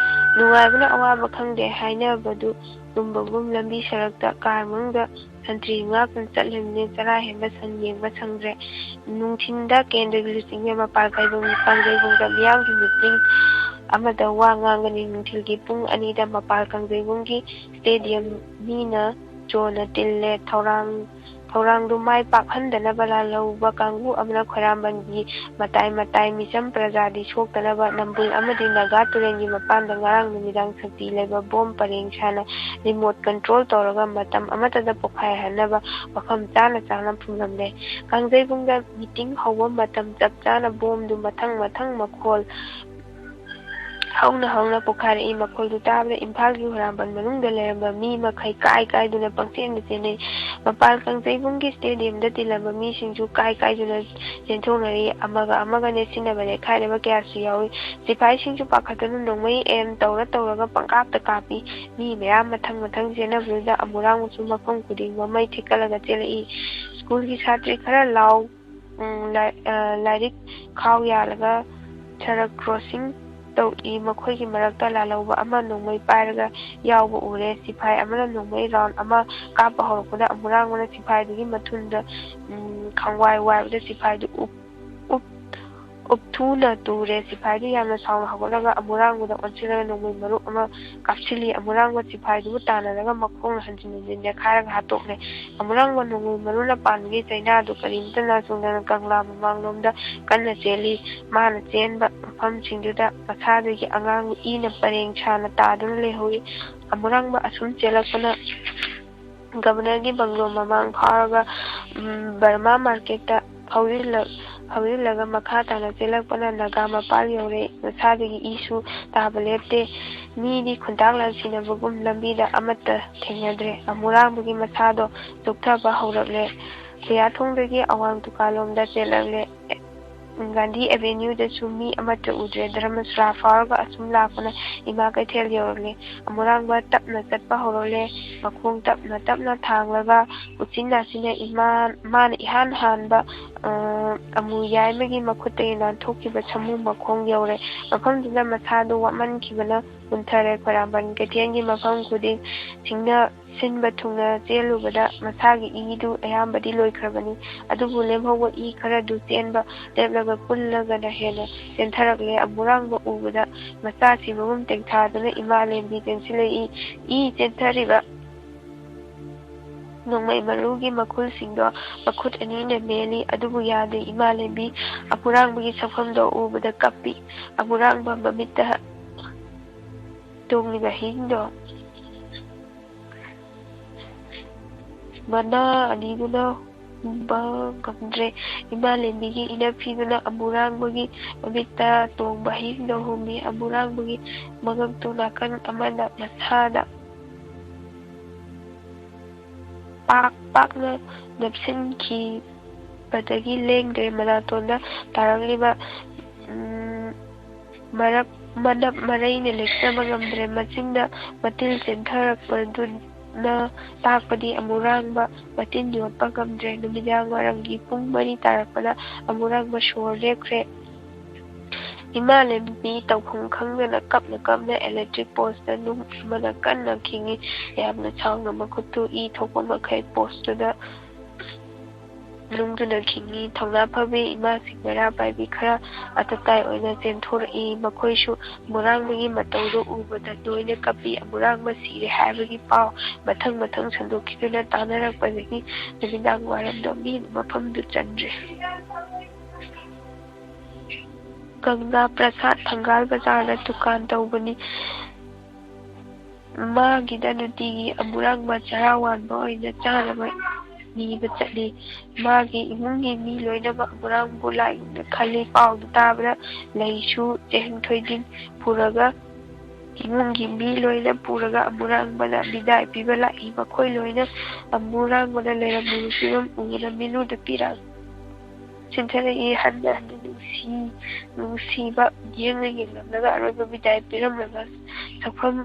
ꯅꯨꯡꯉꯥꯏꯕꯅ ꯑꯋꯥꯕ ꯈꯪꯗꯦ ꯍꯥꯏꯅꯕꯗꯨ ꯆꯨꯝꯕꯒꯨꯝ ꯂꯝꯕꯤ ꯁꯔꯛꯇ ꯀꯥꯔ ꯃꯅꯨꯡꯗ ꯁꯟꯇ꯭ꯔꯤ ꯉꯥꯛꯇꯨꯅ ꯆꯠꯂꯤꯕꯅꯤ꯫ ꯆꯔꯥ ꯍꯦꯟꯕ ꯁꯟ ꯌꯦꯡꯕ ꯁꯪꯗ꯭ꯔꯦ꯫ ꯅꯨꯡꯊꯤꯟꯗ ꯀꯦꯟꯗ꯭ꯔꯒꯤ ꯂꯨꯆꯤꯡꯕ ꯃꯄꯥꯜ ꯀꯥꯡꯖꯩꯕꯨꯡ-, ꯀꯥꯡꯖꯩꯕꯨꯡꯗ ꯃꯤꯌꯥꯝꯒꯤ ꯃꯤꯇꯤꯡ ꯑꯃꯗ ꯋꯥ ꯉꯥꯡꯒꯅꯤ꯫ ꯅꯨꯡꯊꯤꯜꯒꯤ ꯄꯨꯡ ꯑꯅꯤꯗ ꯃꯄꯥꯜ ꯀꯥꯡꯖꯩꯕꯨꯡꯒꯤ ꯁ꯭ꯇꯦꯗꯤꯌꯝ ꯃꯤꯅ ꯆꯣꯅ ꯇꯤꯜꯂꯦ꯫ ꯊꯧꯔꯥꯡ ꯊꯧꯔꯥꯡꯗꯨ ꯃꯥꯏ ꯄꯥꯛꯍꯟꯗꯅꯕ ꯂꯥꯜꯍꯧꯕ ꯀꯥꯡꯕꯨ ꯑꯃꯅ ꯈ꯭ꯋꯥꯏꯔꯝꯕꯟꯒꯤ ꯃꯇꯥꯏ ꯃꯇꯥꯏ ꯃꯤꯆꯝ ꯄ꯭ꯔꯖꯥꯗꯤ ꯁꯣꯛꯇꯅꯕ ꯅꯝꯕꯨꯜ ꯑꯃꯗꯤ ꯅꯥꯒꯥ ꯇꯨꯔꯦꯜꯒꯤ ꯃꯄꯥꯟꯗ ꯉꯔꯥꯡ ꯅꯨꯃꯤꯗꯥꯡ ꯁꯛꯇꯤ ꯂꯩꯕ ꯕꯣꯝ ꯄꯔꯦꯡ ꯁꯥꯅ remote control ꯇꯧꯔꯒ ꯃꯇꯝ ꯑꯃꯠꯇꯗ ꯄꯣꯈꯥꯏꯍꯟꯅꯕ ꯋꯥꯐꯝ ꯆꯥꯅ ꯆꯥꯅ ꯐꯨꯝꯂꯝꯂꯦ꯫ ꯀꯥꯡꯖꯩꯕꯨꯡꯗ meeting ꯍꯧꯕ ꯃꯇꯝ ꯆꯞ ꯆꯥꯅ ꯕꯣꯝꯗꯨ ꯃꯊꯪ ꯃꯊꯪ ꯃꯈꯣꯜ ꯍꯧꯅ ꯍꯧꯅ ꯄꯣꯈꯥꯏꯔꯛꯏ꯫ ꯃꯈꯣꯜꯗꯨ ꯇꯥꯕꯗ ꯏꯝꯐꯥꯜꯒꯤ ꯍꯨꯔꯥꯝꯕꯟ ꯃꯅꯨꯡꯗ ꯂꯩꯔꯝꯕ ꯃꯤ ꯃꯈꯩ ꯀꯥꯏ ꯀꯥꯏꯗꯨꯅ ꯄꯪꯆꯦꯟꯗ ꯆꯦꯟꯅꯩ꯫ ꯃꯄꯥꯜ ꯀꯥꯡꯖꯩꯕꯨꯡꯒꯤ stadiumꯗ ꯇꯤꯜꯂꯝꯕ ꯃꯤꯁꯤꯡꯁꯨ ꯀꯥꯏ ꯀꯥꯏꯗꯨꯅ ꯆꯦꯟꯊꯣꯛꯅꯔꯤ꯫ ꯑꯃꯒ ꯑꯃꯒ ꯅꯦꯠꯁꯤꯟꯅꯕ ꯅꯦꯠꯈꯥꯏꯅꯕ ꯀꯌꯥꯁꯨ ꯌꯥꯎꯏ꯫ ꯁꯤꯐꯥꯏꯁꯤꯡꯁꯨ ꯄꯥꯈꯠꯇꯨꯅ ꯅꯣꯡꯃꯩ aim ꯇꯧꯔ ꯇꯧꯔꯒ ꯄꯪꯀꯥꯞꯇ ꯀꯥꯞꯄꯤ꯫ ꯃꯤ ꯃꯌꯥꯝ ꯃꯊꯪ ꯃꯊꯪ ꯆꯦꯟꯅꯕꯗꯨꯗ ꯑꯃꯨꯔꯥꯡꯕꯁꯨ ꯃꯐꯝ ꯈꯨꯗꯤꯡ ꯃꯃꯩ ꯊꯦꯛꯀꯠꯂꯒ ꯆꯦꯜꯂꯛꯏ꯫ ꯁ꯭ꯀꯨꯜꯒꯤ ꯁꯥꯇ꯭ꯔꯤ ꯈꯔ ꯂꯥꯎ ꯎꯝ, ꯂꯥꯏ-, ꯑ, ꯂꯥꯏꯔꯤꯛ ꯈꯥꯎ ꯌꯥꯜꯂꯒ ꯁꯔꯛ crossing ꯇꯧꯏ꯫ ꯃꯈꯣꯏꯒꯤ ꯃꯔꯛꯇ ꯂꯥꯜꯍꯧꯕ ꯑꯃ ꯅꯣꯡꯃꯩ ꯄꯥꯏꯔꯒ ꯌꯥꯎꯕ ꯎꯔꯦ꯫ ꯁꯤꯐꯥꯏ ꯑꯃꯅ ꯅꯣꯡꯃꯩ round ꯑꯃ ꯀꯥꯞꯄ ꯍꯧꯔꯛꯄꯗ ꯑꯃꯨꯔꯥꯡꯕꯅ ꯁꯤꯐꯥꯏꯗꯨꯒꯤ ꯃꯊꯨꯟꯗ, ꯎꯝ, ꯈꯪꯋꯥꯏ ꯋꯥꯏꯕꯗ ꯁꯤꯐꯥꯏꯗꯨ ꯎꯞ-, ꯎꯞ-, ꯎꯞꯊꯨꯅ ꯇꯨꯔꯦ꯫ ꯁꯤꯐꯥꯏꯗꯨ ꯌꯥꯝꯅ ꯁꯥꯎꯅ ꯍꯧꯒꯠꯂꯒ ꯑꯃꯨꯔꯥꯡꯕꯗ ꯑꯣꯟꯁꯤꯜꯂꯒ ꯅꯣꯡꯃꯩ ꯃꯔꯨ ꯑꯃ ꯀꯥꯞꯁꯤꯜꯂꯤ꯫ ꯑꯃꯨꯔꯥꯡꯕ ꯁꯤꯐꯥꯏꯗꯨꯕꯨ ꯇꯥꯟꯅꯔꯒ ꯃꯈꯣꯡꯅ ꯍꯟꯖꯤꯟ ꯍꯟꯖꯤꯟ ꯅꯦꯠꯈꯥꯏꯔꯒ ꯍꯥꯠꯇꯣꯛꯂꯦ꯫ ꯑꯃꯨꯔꯥꯡꯕ ꯅꯣꯡꯃꯩ ꯃꯔꯨꯅ ꯄꯥꯟꯕꯒꯤ ꯆꯩꯅꯥꯗꯨ ꯀꯔꯤꯝꯇ ꯅꯥꯆꯣꯡꯗꯅ ꯀꯪꯂꯥ ꯃꯃꯥꯡꯂꯣꯝꯗ ꯀꯟꯅ ꯆꯦꯜꯂꯤ꯫ ꯃꯥꯅ ꯆꯦꯟꯕ ꯃꯐꯝꯁꯤꯡꯗꯨꯗ ꯃꯁꯥꯗꯒꯤ ꯑꯉꯥꯡꯕ ꯏꯅ ꯄꯔꯦꯡ ꯁꯥꯅ ꯇꯥꯗꯨꯅ ꯂꯩꯍꯧꯏ꯫ ꯑꯃꯨꯔꯥꯡꯕ ꯑꯁꯨꯝ ꯆꯦꯜꯂꯛꯄꯅ governorꯒꯤ bungalow ꯃꯃꯥꯡ ꯐꯥꯎꯔꯒ, ꯎꯝ, ꯕꯔꯃꯥ marketꯇ ꯐꯥꯎꯖꯤꯜꯂ-, ꯐꯥꯎꯖꯤꯜꯂꯒ ꯃꯈꯥ ꯇꯥꯅ ꯆꯦꯜꯂꯛꯄꯅ ꯅꯥꯒꯥ ꯃꯄꯥꯜ ꯌꯧꯔꯦ꯫ ꯃꯁꯥꯗꯒꯤ ꯏꯁꯨ ꯇꯥꯕ ꯂꯦꯞꯇꯦ꯫ ꯃꯤꯗꯤ ꯈꯨꯟꯇꯥꯛ ꯂꯥꯟꯁꯤꯟꯅꯕꯒꯨꯝ ꯂꯝꯕꯤꯗ ꯑꯃꯠꯇ ꯊꯦꯡꯅꯗ꯭ꯔꯦ꯫ ꯑꯃꯨꯔꯥꯡꯕꯒꯤ ꯃꯁꯥꯗꯣ ꯆꯣꯛꯊꯕ ꯍꯧꯔꯛꯂꯦ꯫ ꯈꯨꯌꯥꯊꯣꯡꯗꯒꯤ ꯑꯋꯥꯡ ꯇꯨꯀꯥꯂꯣꯝꯗ ꯆꯦꯜꯂꯛꯂꯦ꯫ ꯒꯥꯟꯙꯤ Avenueꯗꯁꯨ ꯃꯤ ꯑꯃꯠꯇ ꯎꯗ꯭ꯔꯦ꯫ ꯙꯔꯃꯁꯥꯂꯥ ꯐꯥꯎꯔꯒ ꯑꯁꯨꯝ ꯂꯥꯛꯄꯅ ꯏꯃꯥ ꯀꯩꯊꯦꯜ ꯌꯧꯔꯛꯂꯦ꯫ ꯑꯃꯨꯔꯥꯡꯕ ꯇꯞꯅ ꯆꯠꯄ ꯍꯧꯔꯛꯂꯦ꯫ ꯃꯈꯣꯡ ꯇꯞꯅ ꯇꯞꯅ ꯊꯥꯡꯂꯒ ꯎꯆꯤꯟ ꯅꯥꯆꯤꯟꯅ ꯏꯃꯥ, ꯃꯥꯅ ꯏꯍꯥꯟ ꯍꯥꯟꯕ, ꯑ, ꯑꯃꯨ ꯌꯥꯏꯃꯒꯤ ꯃꯈꯨꯠꯇꯒꯤ ꯅꯥꯟꯊꯣꯛꯈꯤꯕ ꯁꯥꯃꯨ ꯃꯈꯣꯡ ꯌꯧꯔꯦ꯫ ꯃꯐꯝꯗꯨꯗ ꯃꯁꯥꯗꯨ ꯋꯥꯃꯟꯈꯤꯕꯅ ꯀꯨꯝꯊꯔꯦ꯫ ꯈ꯭ꯋꯥꯏꯔꯝꯕꯟ ꯀꯩꯊꯦꯜꯒꯤ ꯃꯐꯝ ꯈꯨꯗꯤꯡ ꯁꯤꯡꯅ ꯁꯤꯟꯕ ꯊꯨꯡꯅ ꯆꯦꯜꯂꯨꯕꯗ ꯃꯁꯥꯒꯤ ꯏꯗꯨ ꯑꯌꯥꯝꯕꯗꯤ ꯂꯣꯏꯈ꯭ꯔꯕꯅꯤ꯫ ꯑꯗꯨꯕꯨ ꯂꯦꯝꯍꯧꯕ ꯏ ꯈꯔꯗꯨ ꯆꯦꯟꯕ ꯂꯦꯞꯂꯒ ꯀꯨꯜꯂꯒꯅ ꯍꯦꯟꯅ ꯆꯦꯟꯊꯔꯛꯂꯦ꯫ ꯑꯃꯨꯔꯥꯡꯕ ꯎꯕꯗ ꯃꯆꯥ ꯁꯤꯕꯒꯨꯝ ꯇꯦꯡꯊꯥꯗꯨꯅ ꯏꯃꯥ ꯂꯦꯝꯕꯤ ꯆꯦꯟꯁꯤꯜꯂꯛꯏ꯫ ꯏ ꯆꯦꯟꯊꯔꯤꯕ ꯅꯣꯡꯃꯩ ꯃꯔꯨꯒꯤ ꯃꯈꯨꯜꯁꯤꯡꯗꯣ ꯃꯈꯨꯠ ꯑꯅꯤꯅ ꯃꯦꯜꯂꯤ꯫ ꯑꯗꯨꯕꯨ ꯌꯥꯗꯦ꯫ ꯏꯃꯥ ꯂꯦꯝꯕꯤ ꯑꯃꯨꯔꯥꯡꯕꯒꯤ ꯁꯛꯐꯝꯗꯣ ꯎꯕꯗ ꯀꯞꯄꯤ꯫ ꯑꯃꯨꯔꯥꯡꯕ ꯃꯃꯤꯠꯇ ꯇꯣꯡꯂꯤꯕ ꯍꯤꯡꯗꯣ ꯃꯅꯥ ꯑꯅꯤꯗꯨꯅ ꯍꯨꯝꯕ ꯉꯝꯗ꯭ꯔꯦ꯫ ꯏꯃꯥ ꯂꯦꯝꯕꯤꯒꯤ ꯏꯅꯞꯐꯤꯗꯨꯅ ꯑꯃꯨꯔꯥꯡꯕꯒꯤ ꯃꯃꯤꯠꯇ ꯇꯣꯡꯕ ꯍꯤꯡꯗꯣ ꯍꯨꯝꯃꯤ꯫ ꯑꯃꯨꯔꯥꯡꯕꯒꯤ ꯃꯉꯛꯇꯨ ꯅꯥꯀꯟ ꯑꯃꯗ ꯃꯁꯥꯗ ꯄꯥꯛ ꯄꯥꯛꯅ ꯅꯞꯁꯤꯟꯈꯤꯕꯗꯒꯤ ꯂꯦꯡꯗ꯭ꯔꯦ꯫ ꯃꯅꯥꯇꯣꯟꯗ ꯇꯥꯔꯛꯂꯤꯕ, ꯎꯝ, ꯃꯔꯛ ꯃꯅꯞ ꯃꯔꯩꯅ ꯂꯦꯞꯆꯕ ꯉꯝꯗ꯭ꯔꯦ꯫ ꯃꯆꯤꯟꯗ ꯃꯇꯤꯜ ꯆꯦꯟꯊꯔꯛꯄꯗꯨꯅ ꯇꯥꯛꯄꯗꯤ ꯑꯃꯨꯔꯥꯡꯕ ꯃꯇꯤꯟ ꯌꯣꯠꯄ ꯉꯝꯗ꯭ꯔꯦ꯫ ꯅꯨꯃꯤꯗꯥꯡ ꯋꯥꯏꯔꯝꯒꯤ ꯄꯨꯡ ꯃꯔꯤ ꯇꯥꯔꯛꯄꯗ ꯑꯃꯨꯔꯥꯡꯕ ꯁꯣꯔ ꯂꯦꯞꯈ꯭ꯔꯦ꯫ ꯏꯃꯥ ꯂꯦꯝꯕꯤ ꯇꯧꯐꯝ ꯈꯪꯗꯅ ꯀꯞꯅ ꯀꯞꯅ electric post ꯇ ꯅꯨꯡ ꯑꯃꯅ ꯀꯟꯅ ꯈꯤꯡꯏ꯫ ꯌꯥꯝꯅ ꯁꯥꯎꯅ ꯃꯈꯨꯠꯇꯨ ꯏ ꯊꯣꯛꯄ ꯃꯈꯩ post ꯇꯨꯗ ꯅꯨꯡꯗꯨꯅ ꯈꯤꯡꯏ꯫ ꯊꯧꯅꯥ ꯐꯕꯤ ꯏꯃꯥꯁꯤꯡ ꯃꯩꯔꯥ ꯄꯥꯏꯕꯤ ꯈꯔ ꯑꯇꯇꯥꯏ ꯑꯣꯏꯅ ꯆꯦꯟꯊꯣꯔꯛꯏ꯫ ꯃꯈꯣꯏꯁꯨ ꯑꯃꯨꯔꯥꯡꯕꯒꯤ ꯃꯇꯧꯗꯨ ꯎꯕꯗ ꯂꯣꯏꯅ ꯀꯞꯄꯤ꯫ ꯑꯃꯨꯔꯥꯡꯕ ꯁꯤꯔꯦ ꯍꯥꯏꯕꯒꯤ ꯄꯥꯎ ꯃꯊꯪ ꯃꯊꯪ ꯁꯟꯗꯣꯛꯈꯤꯗꯨꯅ ꯇꯥꯅꯔꯛꯄꯗꯒꯤ ꯅꯨꯃꯤꯗꯥꯡ ꯋꯥꯏꯔꯝꯗꯣ ꯃꯤ ꯃꯐꯝꯗꯨ ꯆꯟꯗ꯭ꯔꯦ꯫ ꯒꯪꯒꯥ ꯄ꯭ꯔꯁꯥꯗ ꯊꯪꯒꯥꯜ ꯕꯖꯥꯔꯗ ꯗꯨꯀꯥꯟ ꯇꯧꯕꯅꯤ꯫ ꯃꯥꯒꯤꯗ ꯅꯨꯡꯇꯤꯒꯤ ꯑꯃꯨꯔꯥꯡꯕ ꯆꯔꯥ ꯋꯥꯟꯕ ꯑꯣꯏꯅ ꯆꯥꯅꯕ ꯅꯤꯕ ꯆꯠꯂꯤ꯫ ꯃꯥꯒꯤ ꯏꯃꯨꯡꯒꯤ ꯃꯤ ꯂꯣꯏꯅꯃꯛ ꯑꯃꯨꯔꯥꯡꯕꯨ ꯂꯥꯏꯒꯨꯝꯅ ꯈꯜꯂꯤ꯫ ꯄꯥꯎꯗꯨ ꯇꯥꯕꯗ ꯂꯩꯁꯨ ꯆꯦꯡ ꯊꯣꯏꯗꯤꯡ ꯄꯨꯔꯒ ꯏꯃꯨꯡꯒꯤ ꯃꯤ ꯂꯣꯏꯅ ꯄꯨꯔꯒ ꯑꯃꯨꯔꯥꯡꯕꯅ ꯕꯤꯗꯥꯏ ꯄꯤꯕ ꯂꯥꯛꯏ꯫ ꯃꯈꯣꯏ ꯂꯣꯏꯅ ꯑꯃꯨꯔꯥꯡꯕꯅ ꯂꯩꯔꯝꯂꯤꯕ ꯐꯤꯕꯝ ꯎꯕꯗ ꯃꯤꯠꯂꯨꯗ ꯄꯤꯔꯥꯡ ꯆꯤꯟꯊꯔꯛꯏ꯫ ꯍꯟꯅ ꯍꯟꯅ ꯅꯨꯡꯁꯤ, ꯅꯨꯡꯁꯤꯕ ꯃꯤꯠꯌꯦꯡꯅ ꯌꯦꯡꯂꯝꯂꯒ ꯑꯔꯣꯏꯕ ꯕꯤꯗꯥꯏ ꯄꯤꯔꯝꯂꯒ ꯁꯛꯐꯝ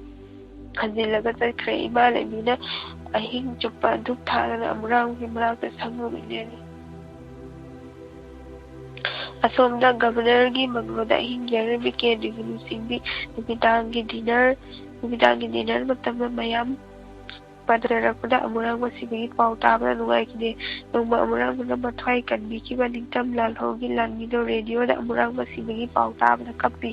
ꯈꯟꯖꯤꯜꯂꯒ ꯆꯠꯈ꯭ꯔꯦ꯫ ꯏꯃꯥ ꯂꯩꯃꯤꯅ ꯑꯍꯤꯡ ꯆꯨꯞꯄ ꯙꯨꯞ ꯊꯥꯗꯅ ꯑꯃꯨꯔꯥꯡꯒꯤ ꯃꯅꯥꯛꯇ ꯁꯪꯂꯨꯕꯅꯤ꯫ ꯑꯁꯣꯝꯗ ꯒꯕꯔꯅꯔꯒꯤ ꯕꯪꯒ꯭ꯂꯣꯗ ꯑꯍꯤꯡꯒꯤ ꯑꯔꯣꯏꯕ ꯀꯦꯟꯗ꯭ꯔꯤꯒꯤ ꯂꯨꯆꯤꯡꯕꯤ ꯅꯨꯃꯤꯗꯥꯡꯒꯤ dinner, ꯅꯨꯃꯤꯗꯥꯡꯒꯤ dinner ꯃꯇꯝꯗ ꯃꯌꯥꯝ ꯄꯥꯗꯔꯛꯄꯗ ꯑꯃꯨꯔꯥꯡꯕ ꯁꯤꯕꯒꯤ ꯄꯥꯎ ꯇꯥꯕꯗ ꯅꯨꯡꯉꯥꯏꯈꯤꯗꯦ꯫ ꯅꯣꯡꯃ ꯑꯃꯨꯔꯥꯡꯕꯅ ꯃꯊ꯭ꯋꯥꯏ ꯀꯟꯕꯤꯈꯤꯕ ꯅꯤꯡꯇꯝ ꯂꯥꯜꯍꯧꯒꯤ ꯂꯥꯟꯃꯤꯗꯣ ꯔꯦꯗꯤꯑꯣꯗ ꯑꯃꯨꯔꯥꯡꯕ ꯁꯤꯕꯒꯤ ꯄꯥꯎ ꯇꯥꯕꯗ ꯀꯞꯄꯤ꯫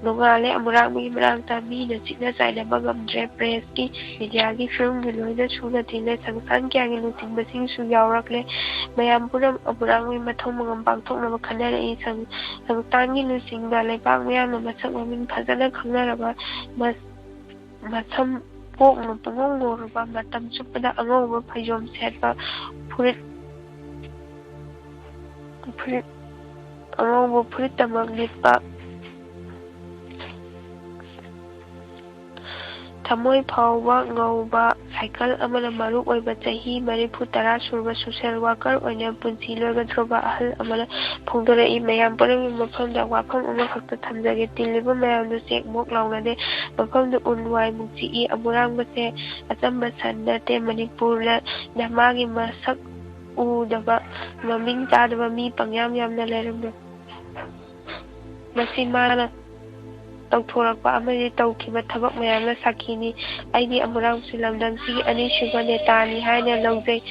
ꯅꯣꯡꯉꯥꯜꯂꯦ꯫ ꯑꯃꯨꯔꯥꯡꯕꯒꯤ ꯃꯅꯥꯛꯇ ꯃꯤꯅ ꯆꯤꯛꯅ ꯆꯥꯏꯅꯕ ꯉꯝꯗ꯭ꯔꯦ꯫ ꯄ꯭ꯔꯦꯁꯀꯤ, ꯃꯤꯗꯤꯌꯥꯒꯤ ꯐꯤꯂꯝꯒꯤ ꯂꯣꯏꯅ ꯁꯨꯅ ꯊꯤꯜꯂꯦ꯫ ꯁꯪꯁꯊꯥꯟ ꯀꯌꯥꯒꯤ ꯂꯨꯆꯤꯡꯕꯁꯤꯡꯁꯨ ꯌꯥꯎꯔꯛꯂꯦ꯫ ꯃꯌꯥꯝ ꯄꯨꯝꯅꯃꯛ ꯑꯃꯨꯔꯥꯡꯕꯒꯤ ꯃꯊꯧ ꯃꯉꯝ ꯄꯥꯡꯊꯣꯛꯅꯕ ꯈꯟꯅꯔꯛꯏ꯫ ꯁꯪ-, ꯁꯪꯁꯊꯥꯟꯒꯤ ꯂꯨꯆꯤꯡꯗ ꯂꯩꯕꯥꯛ ꯃꯤꯌꯥꯝꯅ ꯃꯁꯛ ꯃꯃꯤꯡ ꯐꯖꯅ ꯈꯪꯅꯔꯕ ꯃꯁ-, ꯃꯁꯝ ꯄꯣꯛꯅ ꯄꯨꯡꯉꯧ ꯉꯧꯔꯕ, ꯃꯇꯝ ꯆꯨꯞꯄꯗ ꯑꯉꯧꯕ ꯐꯩꯖꯣꯝ ꯁꯦꯠꯄ, ꯐꯨꯔꯤꯠ, ꯐꯨꯔꯤꯠ, ꯑꯉꯧꯕ ꯐꯨꯔꯤꯠꯇꯃꯛ ꯂꯤꯠꯄ, ꯊꯃꯣꯏ ꯐꯥꯎꯕ ꯉꯧꯕ, ꯁꯥꯏꯀꯜ ꯑꯃꯅ ꯃꯔꯨ ꯑꯣꯏꯕ ꯆꯍꯤ ꯃꯔꯤꯐꯨ ꯇꯔꯥ ꯁꯨꯔꯕ ꯁꯣꯁꯤꯌꯦꯜ ꯋꯥꯀꯔ ꯑꯣꯏꯅ ꯄꯨꯟꯁꯤ ꯂꯣꯏꯒꯗꯧꯔꯕ ꯑꯍꯜ ꯑꯃꯅ ꯐꯣꯡꯗꯣꯔꯛꯏ꯫ ꯃꯌꯥꯝ ꯄꯨꯝꯅꯃꯛꯀꯤ ꯃꯐꯝꯗ ꯋꯥꯐꯝ ꯑꯃꯈꯛꯇ ꯊꯝꯖꯒꯦ꯫ ꯇꯤꯜꯂꯤꯕ ꯃꯌꯥꯝꯗꯨ ꯆꯦꯛ ꯃꯣꯛ ꯂꯥꯎꯅꯗꯦ꯫ ꯃꯐꯝꯗꯨ ꯎꯟ ꯋꯥꯏꯃꯨꯛ ꯆꯤꯛꯏ꯫ ꯑꯃꯨꯔꯥꯡꯕꯁꯦ ꯑꯆꯝꯕ ꯁꯟ ꯅꯠꯇꯦ꯫ ꯃꯅꯤꯄꯨꯔꯗ ꯃꯥꯒꯤ ꯃꯁꯛ ꯎꯗꯕ, ꯃꯃꯤꯡ ꯇꯥꯗꯕ ꯃꯤ ꯄꯪꯌꯥꯝ ꯌꯥꯝꯅ ꯂꯩꯔꯝꯂꯦ꯫ ꯃꯁꯤ ꯃꯥꯅ ꯇꯧꯊꯣꯔꯛꯄ ꯑꯃꯗꯤ ꯇꯧꯈꯤꯕ ꯊꯕꯛ ꯃꯌꯥꯝꯅ ꯁꯥꯈꯤꯅꯤ꯫ ꯑꯩꯗꯤ ꯑꯃꯨꯔꯥꯡꯁꯤ ꯂꯝꯗꯝꯁꯤꯒꯤ ꯑꯅꯤꯁꯨꯕ ꯅꯦꯇꯥꯅꯤ ꯍꯥꯏꯅ ꯂꯧꯖꯩ꯫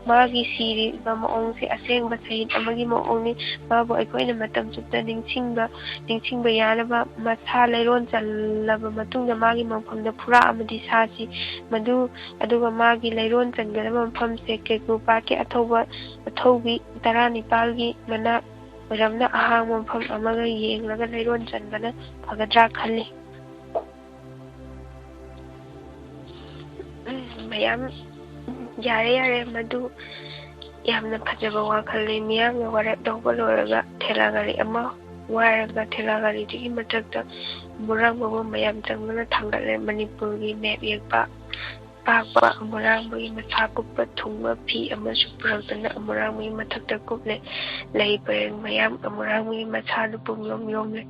ꯃꯥꯒꯤ ꯁꯤꯔꯤꯕ ꯃꯑꯣꯡꯁꯦ ꯑꯁꯦꯡꯕ ꯁꯍꯤꯗ ꯑꯃꯒꯤ ꯃꯑꯣꯡꯅꯤ꯫ ꯃꯥꯕꯨ ꯑꯩꯈꯣꯏꯅ ꯃꯇꯝ ꯆꯨꯞꯇ ꯅꯤꯡꯁꯤꯡꯕ, ꯅꯤꯡꯁꯤꯡꯕ ꯌꯥꯅꯕ ꯃꯁꯥ ꯂꯩꯔꯣꯟ ꯆꯜꯂꯕ ꯃꯇꯨꯡꯗ ꯃꯥꯒꯤ ꯃꯐꯝꯗ ꯐꯨꯔꯥ ꯑꯃꯗꯤ ꯁꯥꯁꯤ꯫ ꯃꯗꯨ, ꯑꯗꯨꯒ ꯃꯥꯒꯤ ꯂꯩꯔꯣꯟ ꯆꯟꯒꯗꯕ ꯃꯐꯝꯁꯦ ꯀꯦꯀ꯭ꯔꯨ ꯄꯥꯠꯀꯤ ꯑꯊꯧꯕ, ꯑꯊꯧꯕꯤ ꯇꯔꯥꯅꯤꯄꯥꯜꯒꯤ ꯃꯅꯥꯛ ꯑꯣꯏꯔꯝꯅ ꯑꯍꯥꯡꯕ ꯃꯐꯝ ꯑꯃꯒ ꯌꯦꯡꯂꯒ ꯂꯩꯔꯣꯟ ꯆꯟꯕꯅ ꯐꯒꯗ꯭ꯔꯥ ꯈꯜꯂꯤ꯫ ꯎꯝ, ꯃꯌꯥꯝ, ꯌꯥꯔꯦ, ꯌꯥꯔꯦ, ꯃꯗꯨ ꯌꯥꯝꯅ ꯐꯖꯕ ꯋꯥꯈꯜꯅꯤ꯫ ꯃꯤꯌꯥꯝꯅ ꯋꯥꯔꯦꯞ ꯂꯧꯕ ꯂꯣꯏꯔꯒ ꯊꯦꯂꯥ ꯒꯥꯔꯤ ꯑꯃ ꯋꯥꯏꯔꯒ ꯊꯦꯂꯥ ꯒꯥꯔꯤꯗꯨꯒꯤ ꯃꯊꯛꯇ ꯃꯨꯔꯥꯡꯕꯕꯨ ꯃꯌꯥꯝ ꯆꯪꯗꯨꯅ ꯊꯥꯡꯒꯠꯂꯦ꯫ ꯃꯅꯤꯄꯨꯔꯒꯤ ꯃꯦꯞ ꯌꯦꯛꯄ ꯄꯥꯛꯄ ꯑꯃꯨꯔꯥꯡꯕꯒꯤ ꯃꯁꯥ ꯀꯨꯞꯄ ꯊꯨꯡꯕ ꯐꯤ ꯑꯃꯁꯨ ꯄꯨꯔꯛꯇꯨꯅ ꯑꯃꯨꯔꯥꯡꯕꯒꯤ ꯃꯊꯛꯇ ꯀꯨꯞꯂꯦ꯫ ꯂꯩ ꯄꯔꯦꯡ ꯃꯌꯥꯝ ꯑꯃꯨꯔꯥꯡꯕꯒꯤ ꯃꯁꯥꯗꯨ ꯄꯨꯡꯌꯣꯝ ꯌꯣꯝꯂꯦ꯫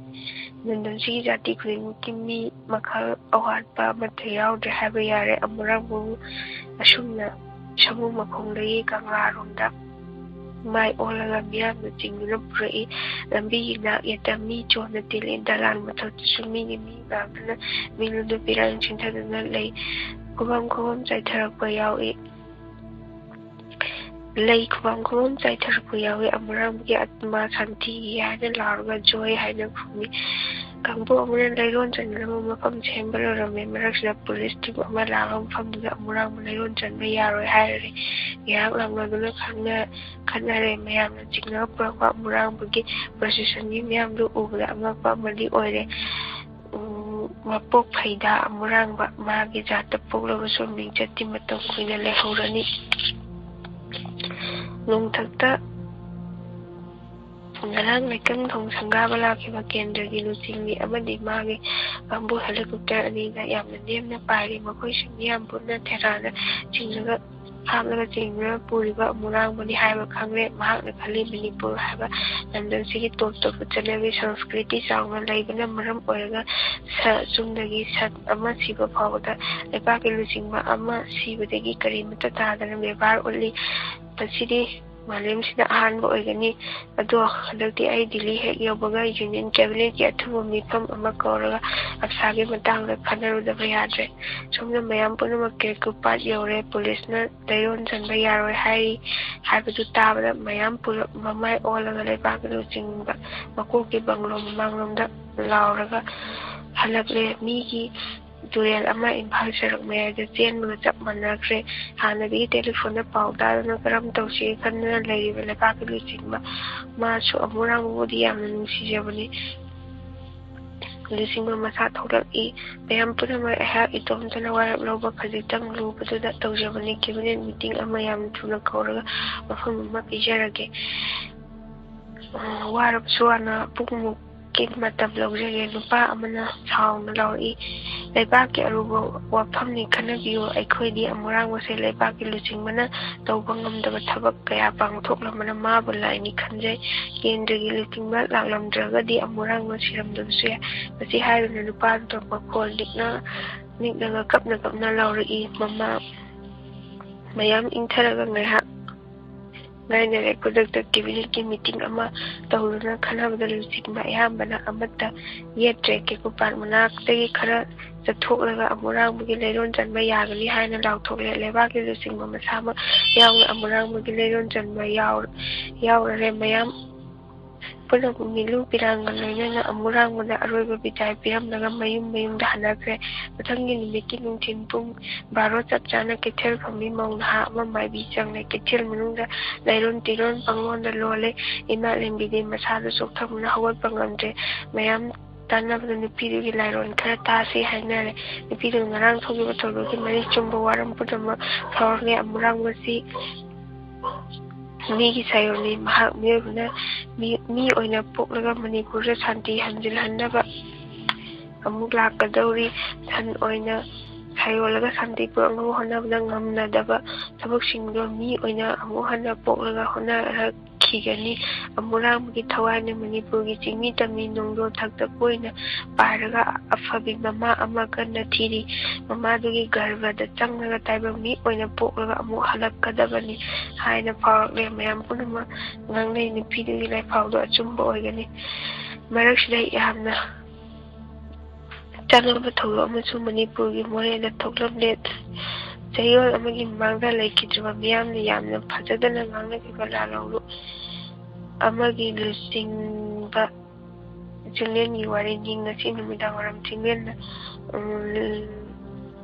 ꯂꯝꯗꯝꯁꯤꯒꯤ ꯖꯥꯇꯤ ꯈꯨꯗꯤꯡꯃꯛꯀꯤ ꯃꯤ ꯃꯈꯜ ꯑꯋꯥꯠꯄ ꯑꯃꯠꯇ ꯌꯥꯎꯗ꯭ꯔꯦ ꯍꯥꯏꯕ ꯌꯥꯔꯦ꯫ ꯑꯃꯨꯔꯥꯡꯕꯕꯨ ꯑꯁꯨꯝꯅ ꯁꯃꯨ ꯃꯈꯣꯡꯗꯒꯤ ꯀꯪꯂꯥꯔꯣꯝꯗ ꯃꯥꯏ ꯑꯣꯜꯂꯒ ꯃꯤꯌꯥꯝꯅ ꯆꯤꯡꯗꯨꯅ ꯄꯨꯔꯛꯏ꯫ ꯂꯝꯕꯤꯒꯤ ꯅꯥꯛ ꯌꯦꯠꯇ ꯃꯤ ꯆꯣꯟꯅ ꯇꯤꯜꯂꯤ꯫ ꯗꯂꯥꯟ ꯃꯊꯛꯇꯁꯨ ꯃꯤꯒꯤ ꯃꯤ ꯃꯌꯥꯝꯗꯨꯅ ꯃꯤꯉꯣꯟꯗ ꯄꯤꯔꯥꯡ ꯆꯤꯟꯊꯗꯨꯅ ꯂꯩ꯫ ꯈꯨꯕꯝ ꯈꯨꯕꯝ ꯆꯥꯏꯊꯔꯛꯄ ꯌꯥꯎꯏ꯫ ꯂꯩ ꯈꯨꯕꯝ ꯈꯨꯕꯝ ꯆꯥꯏꯊꯔꯛꯄ ꯌꯥꯎꯏ꯫ ꯑꯃꯨꯔꯥꯡꯕꯒꯤ ꯑꯥꯇꯃꯥ ꯁꯥꯟꯇꯤꯒꯤ ꯍꯥꯏꯅ ꯂꯥꯎꯔꯒ ꯖꯣꯏ ꯍꯥꯏꯅ ꯈꯨꯝꯃꯤ꯫ ꯀꯥꯡꯕꯨ ꯑꯃꯅ ꯂꯩꯔꯣꯟ ꯆꯟꯒꯗꯕ ꯃꯐꯝ ꯁꯦꯝꯕ ꯂꯣꯏꯔꯝꯃꯦ꯫ ꯃꯔꯛꯁꯤꯗ ꯄꯨꯂꯤꯁ ꯇꯤꯝ ꯑꯃ ꯂꯥꯛꯑꯒ ꯃꯐꯝꯗꯨꯗ ꯑꯃꯨꯔꯥꯡꯕꯨ ꯂꯩꯔꯣꯟ ꯆꯟꯕ ꯌꯥꯔꯣꯏ ꯍꯥꯏꯔꯦ꯫ ꯉꯥꯏꯍꯥꯛ ꯂꯥꯎꯅꯗꯨꯅ ꯈꯪꯅ-, ꯈꯠꯅꯔꯦ꯫ ꯃꯌꯥꯝꯅ ꯆꯤꯡꯅꯕ ꯄꯨꯔꯛꯄ ꯑꯃꯨꯔꯥꯡꯕꯒꯤ ꯄ꯭ꯔꯣꯁꯦꯁꯟꯒꯤ ꯃꯤꯌꯥꯝꯗꯨ ꯎꯕꯗ ꯑꯉꯛꯄ ꯑꯃꯗꯤ ꯑꯣꯏꯔꯦ꯫ ꯎꯝ, ꯃꯄꯣꯛ ꯐꯩꯗ ꯑꯃꯨꯔꯥꯡꯕ, ꯃꯥꯒꯤ ꯖꯥꯠꯇ ꯄꯣꯛꯂꯕꯁꯨ ꯃꯤꯡꯆꯠꯇꯤ ꯃꯇꯝ ꯀꯨꯏꯅ ꯂꯩꯍꯧꯔꯅꯤ꯫ ꯅꯣꯡꯊꯛꯇ ꯉꯔꯥꯡ ꯂꯩꯀꯪꯊꯣꯡ ꯁꯪꯒꯥꯕ ꯂꯥꯛꯈꯤꯕ ꯀꯦꯟꯗ꯭ꯔꯒꯤ ꯂꯨꯆꯤꯡꯕꯤ ꯑꯃꯗꯤ ꯃꯥꯒꯤ ꯀꯥꯡꯕꯨ ꯍꯦꯂꯤꯀꯣꯞꯇꯔ ꯑꯅꯤꯗ ꯌꯥꯝꯅ ꯅꯦꯝꯅ ꯄꯥꯏꯔꯤ꯫ ꯃꯈꯣꯏꯁꯤꯡ ꯃꯤꯌꯥꯝ ꯄꯨꯟꯅ ꯊꯦꯔꯥꯗ ꯆꯤꯡꯂꯒ ꯍꯥꯞꯂꯒ ꯆꯤꯡꯗꯨꯅ ꯄꯨꯔꯤꯕ ꯑꯃꯨꯔꯥꯡꯕꯅꯤ ꯍꯥꯏꯕ ꯈꯪꯂꯦ꯫ ꯃꯍꯥꯛꯅ ꯈꯜꯂꯤ, ꯃꯅꯤꯄꯨꯔ ꯍꯥꯏꯕ ꯂꯝꯗꯝꯁꯤꯒꯤ ꯇꯣꯞ ꯇꯣꯞꯄ ꯆꯠꯅꯕꯤ ꯁꯪꯁꯀ꯭ꯔꯤꯇꯤ ꯆꯥꯎꯅ ꯂꯩꯕꯅ ꯃꯔꯝ ꯑꯣꯏꯔꯒ ꯁ-, ꯆꯨꯝꯅꯒꯤ ꯁꯟ ꯑꯃ ꯁꯤꯕ ꯐꯥꯎꯕꯗ ꯂꯩꯕꯥꯛꯀꯤ ꯂꯨꯆꯤꯡꯕ ꯑꯃ ꯁꯤꯕꯗꯒꯤ ꯀꯔꯤꯃꯠꯇ ꯇꯥꯗꯅ ꯕꯦꯕꯥꯔ ꯎꯠꯂꯤ꯫ ꯃꯁꯤꯗꯤ ꯃꯥꯂꯦꯝꯁꯤꯗ ꯑꯍꯥꯟꯕ ꯑꯣꯏꯒꯅꯤ꯫ ꯑꯗꯣ ꯍꯟꯗꯛꯇꯤ ꯑꯩ ꯗꯤꯜꯂꯤ ꯍꯦꯛ ꯌꯧꯕꯒ ꯌꯨꯅꯤꯌꯟ ꯀꯦꯕꯤꯅꯦꯠꯀꯤ ꯑꯊꯨꯕ ꯃꯤꯐꯝ ꯑꯃ ꯀꯧꯔꯒ ꯑꯞꯁꯥꯒꯤ ꯃꯇꯥꯡꯗ ꯈꯟꯅꯔꯨꯗꯕ ꯌꯥꯗ꯭ꯔꯦ꯫ ꯁꯣꯝꯗ ꯃꯌꯥꯝ ꯄꯨꯝꯅꯃꯛ ꯀꯦꯀꯨꯄꯥꯠ ꯌꯧꯔꯦ꯫ ꯄꯨꯂꯤꯁꯅ ꯂꯩꯔꯣꯟ ꯆꯟꯕ ꯌꯥꯔꯣꯏ ꯍꯥꯏꯔꯤ ꯍꯥꯏꯕꯗꯨ ꯇꯥꯕꯗ ꯃꯌꯥꯝ ꯄꯨꯂꯞ ꯃꯃꯥꯏ ꯑꯣꯜꯂꯒ ꯂꯩꯕꯥꯛꯀꯤ ꯂꯨꯆꯤꯡꯕ ꯃꯀꯣꯛꯀꯤ ꯕꯪꯒ꯭ꯂꯣ ꯃꯃꯥꯡꯂꯣꯝꯗ ꯂꯥꯎꯔꯒ ꯍꯜꯂꯛꯂꯦ꯫ ꯃꯤꯒꯤ ꯇꯨꯔꯦꯜ ꯑꯃ ꯏꯝꯐꯥꯜ ꯁꯔꯨꯛ ꯃꯌꯥꯏꯗ ꯆꯦꯟꯕꯒ ꯆꯞ ꯃꯥꯟꯅꯈ꯭ꯔꯦ꯫ ꯍꯥꯟꯅꯗꯒꯤ ꯇꯦꯂꯤꯐꯣꯟꯗ ꯄꯥꯎ ꯇꯥꯗꯅ ꯀꯔꯝ ꯇꯧꯁꯤꯒꯦ ꯈꯟꯗꯨꯅ ꯂꯩꯔꯤꯕ ꯂꯩꯕꯥꯛꯀꯤ ꯂꯨꯆꯤꯡꯕ ꯃꯥꯁꯨ ꯑꯃꯨꯔꯥꯡꯕꯨꯗꯤ ꯌꯥꯝꯅ ꯅꯨꯡꯁꯤꯖꯕꯅꯤ꯫ ꯂꯨꯆꯤꯡꯕ ꯃꯁꯥ ꯊꯣꯛꯂꯛꯏ꯫ ꯃꯌꯥꯝ ꯄꯨꯝꯅꯃꯛ ꯑꯩꯍꯥꯛ ꯏꯇꯣꯝꯇꯅ ꯋꯥꯔꯦꯞ ꯂꯧꯕ ꯈꯖꯤꯛꯇꯪ ꯂꯨꯕꯗꯨꯗ ꯇꯧꯖꯕꯅꯤ꯫ ꯀꯦꯕꯤꯅꯦꯠ ꯃꯤꯇꯤꯡ ꯑꯃ ꯌꯥꯝꯅ ꯊꯨꯅ ꯀꯧꯔꯒ ꯋꯥꯐꯝ ꯑꯃ ꯄꯤꯖꯔꯒꯦ꯫ ꯑ, ꯋꯥꯔꯕꯁꯨ ꯋꯥꯅ ꯄꯨꯡꯃꯨꯛꯀꯤ ꯃꯇꯝ ꯂꯧꯖꯒꯦ꯫ ꯅꯨꯄꯥ ꯑꯃꯅ ꯁꯥꯎꯅ ꯂꯥꯎꯔꯛꯏ, "ꯂꯩꯕꯥꯛꯀꯤ ꯑꯔꯨꯕ ꯋꯥꯐꯝꯅꯤ, ꯈꯟꯅꯕꯤꯌꯨ꯫ ꯑꯩꯈꯣꯏꯗꯤ ꯑꯃꯨꯔꯥꯡꯕꯁꯦ ꯂꯩꯕꯥꯛꯀꯤ ꯂꯨꯆꯤꯡꯕꯅ ꯇꯧꯕ ꯉꯝꯗꯕ ꯊꯕꯛ ꯀꯌꯥ ꯄꯥꯡꯊꯣꯛꯂꯝꯕꯅ ꯃꯥꯕꯨ ꯂꯥꯏꯅꯤ ꯈꯟꯖꯩ꯫ ꯀꯦꯟꯗ꯭ꯔꯒꯤ ꯂꯨꯆꯤꯡꯕ ꯂꯥꯛꯂꯝꯗ꯭ꯔꯒꯗꯤ ꯑꯃꯨꯔꯥꯡꯕ ꯁꯤꯔꯝꯗꯕꯁꯨ ꯌꯥꯏ"꯫ ꯃꯁꯤ ꯍꯥꯏꯗꯨꯅ ꯅꯨꯄꯥꯗꯨꯅ ꯃꯈꯣꯜ ꯅꯤꯛꯅ, ꯅꯤꯛꯂꯒ ꯀꯞꯅ ꯀꯞꯅ ꯂꯥꯎꯔꯛꯏ꯫ ꯃꯃꯥ ꯃꯌꯥꯝ ꯏꯪꯊꯔꯒ ꯉꯥꯏꯍꯥꯛ ꯉꯥꯏꯅꯔꯦ꯫ ꯈꯨꯗꯛꯇ ꯀꯦꯕꯤꯅꯦꯠꯀꯤ ꯃꯤꯇꯤꯡ ꯑꯃ ꯇꯧꯗꯨꯅ ꯈꯟꯅꯕꯗ ꯂꯨꯆꯤꯡꯕ ꯑꯌꯥꯝꯕꯅ ꯑꯃꯠꯇ ꯌꯦꯠꯇ꯭ꯔꯦ꯫ ꯀꯦꯀꯨꯄꯥꯠ ꯃꯅꯥꯛꯇꯒꯤ ꯈꯔ ꯆꯠꯊꯣꯛꯂꯒ ꯑꯃꯨꯔꯥꯡꯕꯒꯤ ꯂꯩꯔꯣꯟ ꯆꯟꯕ ꯌꯥꯒꯅꯤ ꯍꯥꯏꯅ ꯂꯥꯎꯊꯣꯛꯂꯦ꯫ ꯂꯩꯕꯥꯛꯀꯤ ꯂꯨꯆꯤꯡꯕ ꯃꯁꯥꯃꯛ ꯌꯥꯎꯅ ꯑꯃꯨꯔꯥꯡꯕꯒꯤ ꯂꯩꯔꯣꯟ ꯆꯟꯕ ꯌꯥꯎ-, ꯌꯥꯎꯔꯔꯦ꯫ ꯃꯌꯥꯝ ꯄꯨꯝꯅꯃꯛ ꯃꯤꯂꯨ ꯄꯤꯔꯥꯡꯒ ꯂꯣꯏꯅꯅ ꯑꯃꯨꯔꯥꯡꯕꯗ ꯑꯔꯣꯏꯕ ꯕꯤꯗꯥꯏ ꯄꯤꯔꯝꯂꯒ ꯃꯌꯨꯝ ꯃꯌꯨꯝꯗ ꯍꯜꯂꯛꯈ꯭ꯔꯦ꯫ ꯃꯊꯪꯒꯤ ꯅꯨꯃꯤꯠꯀꯤ ꯅꯨꯡꯊꯤꯜ ꯄꯨꯡ ꯕꯥꯔꯣ ꯆꯞ ꯆꯥꯅ ꯀꯩꯊꯦꯜ ꯐꯝꯃꯤ ꯃꯧ ꯅꯍꯥ ꯑꯃ ꯃꯥꯏꯕꯤ ꯆꯪꯂꯦ꯫ ꯀꯩꯊꯦꯜ ꯃꯅꯨꯡꯗ ꯂꯩꯔꯣꯟ ꯇꯤꯔꯣꯟ ꯄꯪꯂꯣꯟꯗ ꯂꯣꯜꯂꯦ꯫ ꯏꯃꯥ ꯂꯦꯝꯕꯤꯗꯤ ꯃꯁꯥꯗꯨ ꯆꯣꯛꯊꯕꯅ ꯍꯧꯒꯠꯄ ꯉꯝꯗ꯭ꯔꯦ꯫ ꯃꯌꯥꯝ ꯇꯥꯟꯅꯕꯗ ꯅꯨꯄꯤꯗꯨꯒꯤ ꯂꯥꯏꯔꯣꯟ ꯈꯔ ꯇꯥꯁꯤ ꯍꯥꯏꯅꯔꯦ꯫ ꯅꯨꯄꯤꯗꯨꯅ ꯉꯔꯥꯡ ꯊꯣꯛꯈꯤꯕ ꯊꯧꯗꯣꯛꯀꯤ ꯃꯔꯤ ꯆꯨꯝꯕ ꯋꯥꯔꯣꯜ ꯄꯨꯝꯅꯃꯛ ꯐꯥꯎꯔꯛꯂꯦ꯫ ꯑꯃꯨꯔꯥꯡꯕꯁꯤ ꯃꯤꯒꯤ ꯁꯥꯌꯣꯟꯅꯤ꯫ ꯃꯍꯥꯛ ꯃꯤꯑꯣꯏꯕꯅ ꯃꯤ, ꯃꯤ ꯑꯣꯏꯅ ꯄꯣꯛꯂꯒ ꯃꯅꯤꯄꯨꯔꯗ ꯁꯥꯟꯇꯤ ꯍꯟꯖꯤꯜꯍꯟꯅꯕ ꯑꯃꯨꯛ ꯂꯥꯛꯀꯗꯧꯔꯤ꯫ ꯁꯟ ꯑꯣꯏꯅ ꯁꯥꯌꯣꯜꯂꯒ ꯁꯥꯟꯇꯤ ꯄꯨꯔꯛꯅꯕ ꯍꯣꯠꯅꯕꯗ ꯉꯝꯅꯗꯕ ꯊꯕꯛꯁꯤꯡꯗꯣ ꯃꯤ ꯑꯣꯏꯅ ꯑꯃꯨꯛ ꯍꯟꯅ ꯄꯣꯛꯂꯒ ꯍꯣꯠꯅꯔꯛꯈꯤꯒꯅꯤ꯫ ꯑꯃꯨꯔꯥꯡꯕꯒꯤ ꯊꯋꯥꯏꯅ ꯃꯅꯤꯄꯨꯔꯒꯤ ꯆꯤꯡꯃꯤ ꯇꯝꯃꯤ ꯅꯣꯡꯗꯣꯟ ꯊꯛꯇ ꯀꯣꯏꯅ ꯄꯥꯏꯔꯒ ꯑꯐꯕꯤ ꯃꯃꯥ ꯑꯃ ꯀꯟꯅ ꯊꯤꯔꯤ꯫ ꯃꯃꯥꯗꯨꯒꯤ ꯒꯔꯚꯗ ꯆꯪꯂꯒ ꯇꯥꯏꯕꯪ ꯃꯤ ꯑꯣꯏꯅ ꯄꯣꯛꯂꯒ ꯑꯃꯨꯛ ꯍꯜꯂꯛꯀꯗꯕꯅꯤ ꯍꯥꯏꯅ ꯐꯥꯎꯔꯛꯂꯦ꯫ ꯃꯌꯥꯝ ꯄꯨꯝꯅꯃꯛ ꯉꯥꯡꯅꯩ꯫ ꯅꯨꯄꯤꯗꯨꯒꯤ ꯂꯥꯏꯐꯥꯎꯗꯣ ꯑꯆꯨꯝꯕ ꯑꯣꯏꯒꯅꯤ꯫ ꯃꯔꯛꯁꯤꯗ ꯌꯥꯝꯅ ꯆꯥꯟꯅꯕ ꯊꯧꯗꯣꯛ ꯑꯃꯁꯨ ꯃꯅꯤꯄꯨꯔꯒꯤ ꯃꯣꯔꯦꯗ ꯊꯣꯛꯂꯝꯂꯦ꯫ ꯆꯌꯣꯜ ꯑꯃꯒꯤ ꯃꯃꯥꯡꯗ ꯂꯩꯈꯤꯗ꯭ꯔꯕ ꯃꯤꯌꯥꯝꯅ ꯌꯥꯝꯅ ꯐꯖꯗꯅ ꯉꯥꯡꯅꯈꯤꯕ ꯂꯥꯜꯍꯧꯂꯨꯞ ꯑꯃꯒꯤ ꯂꯨꯆꯤꯡꯕ ꯆꯤꯡꯂꯦꯟꯒꯤ ꯋꯥꯔꯤꯅꯤ꯫ ꯉꯁꯤ ꯅꯨꯃꯤꯗꯥꯡ ꯋꯥꯏꯔꯝ ꯆꯤꯡꯂꯦꯟꯅ, ꯎꯝ,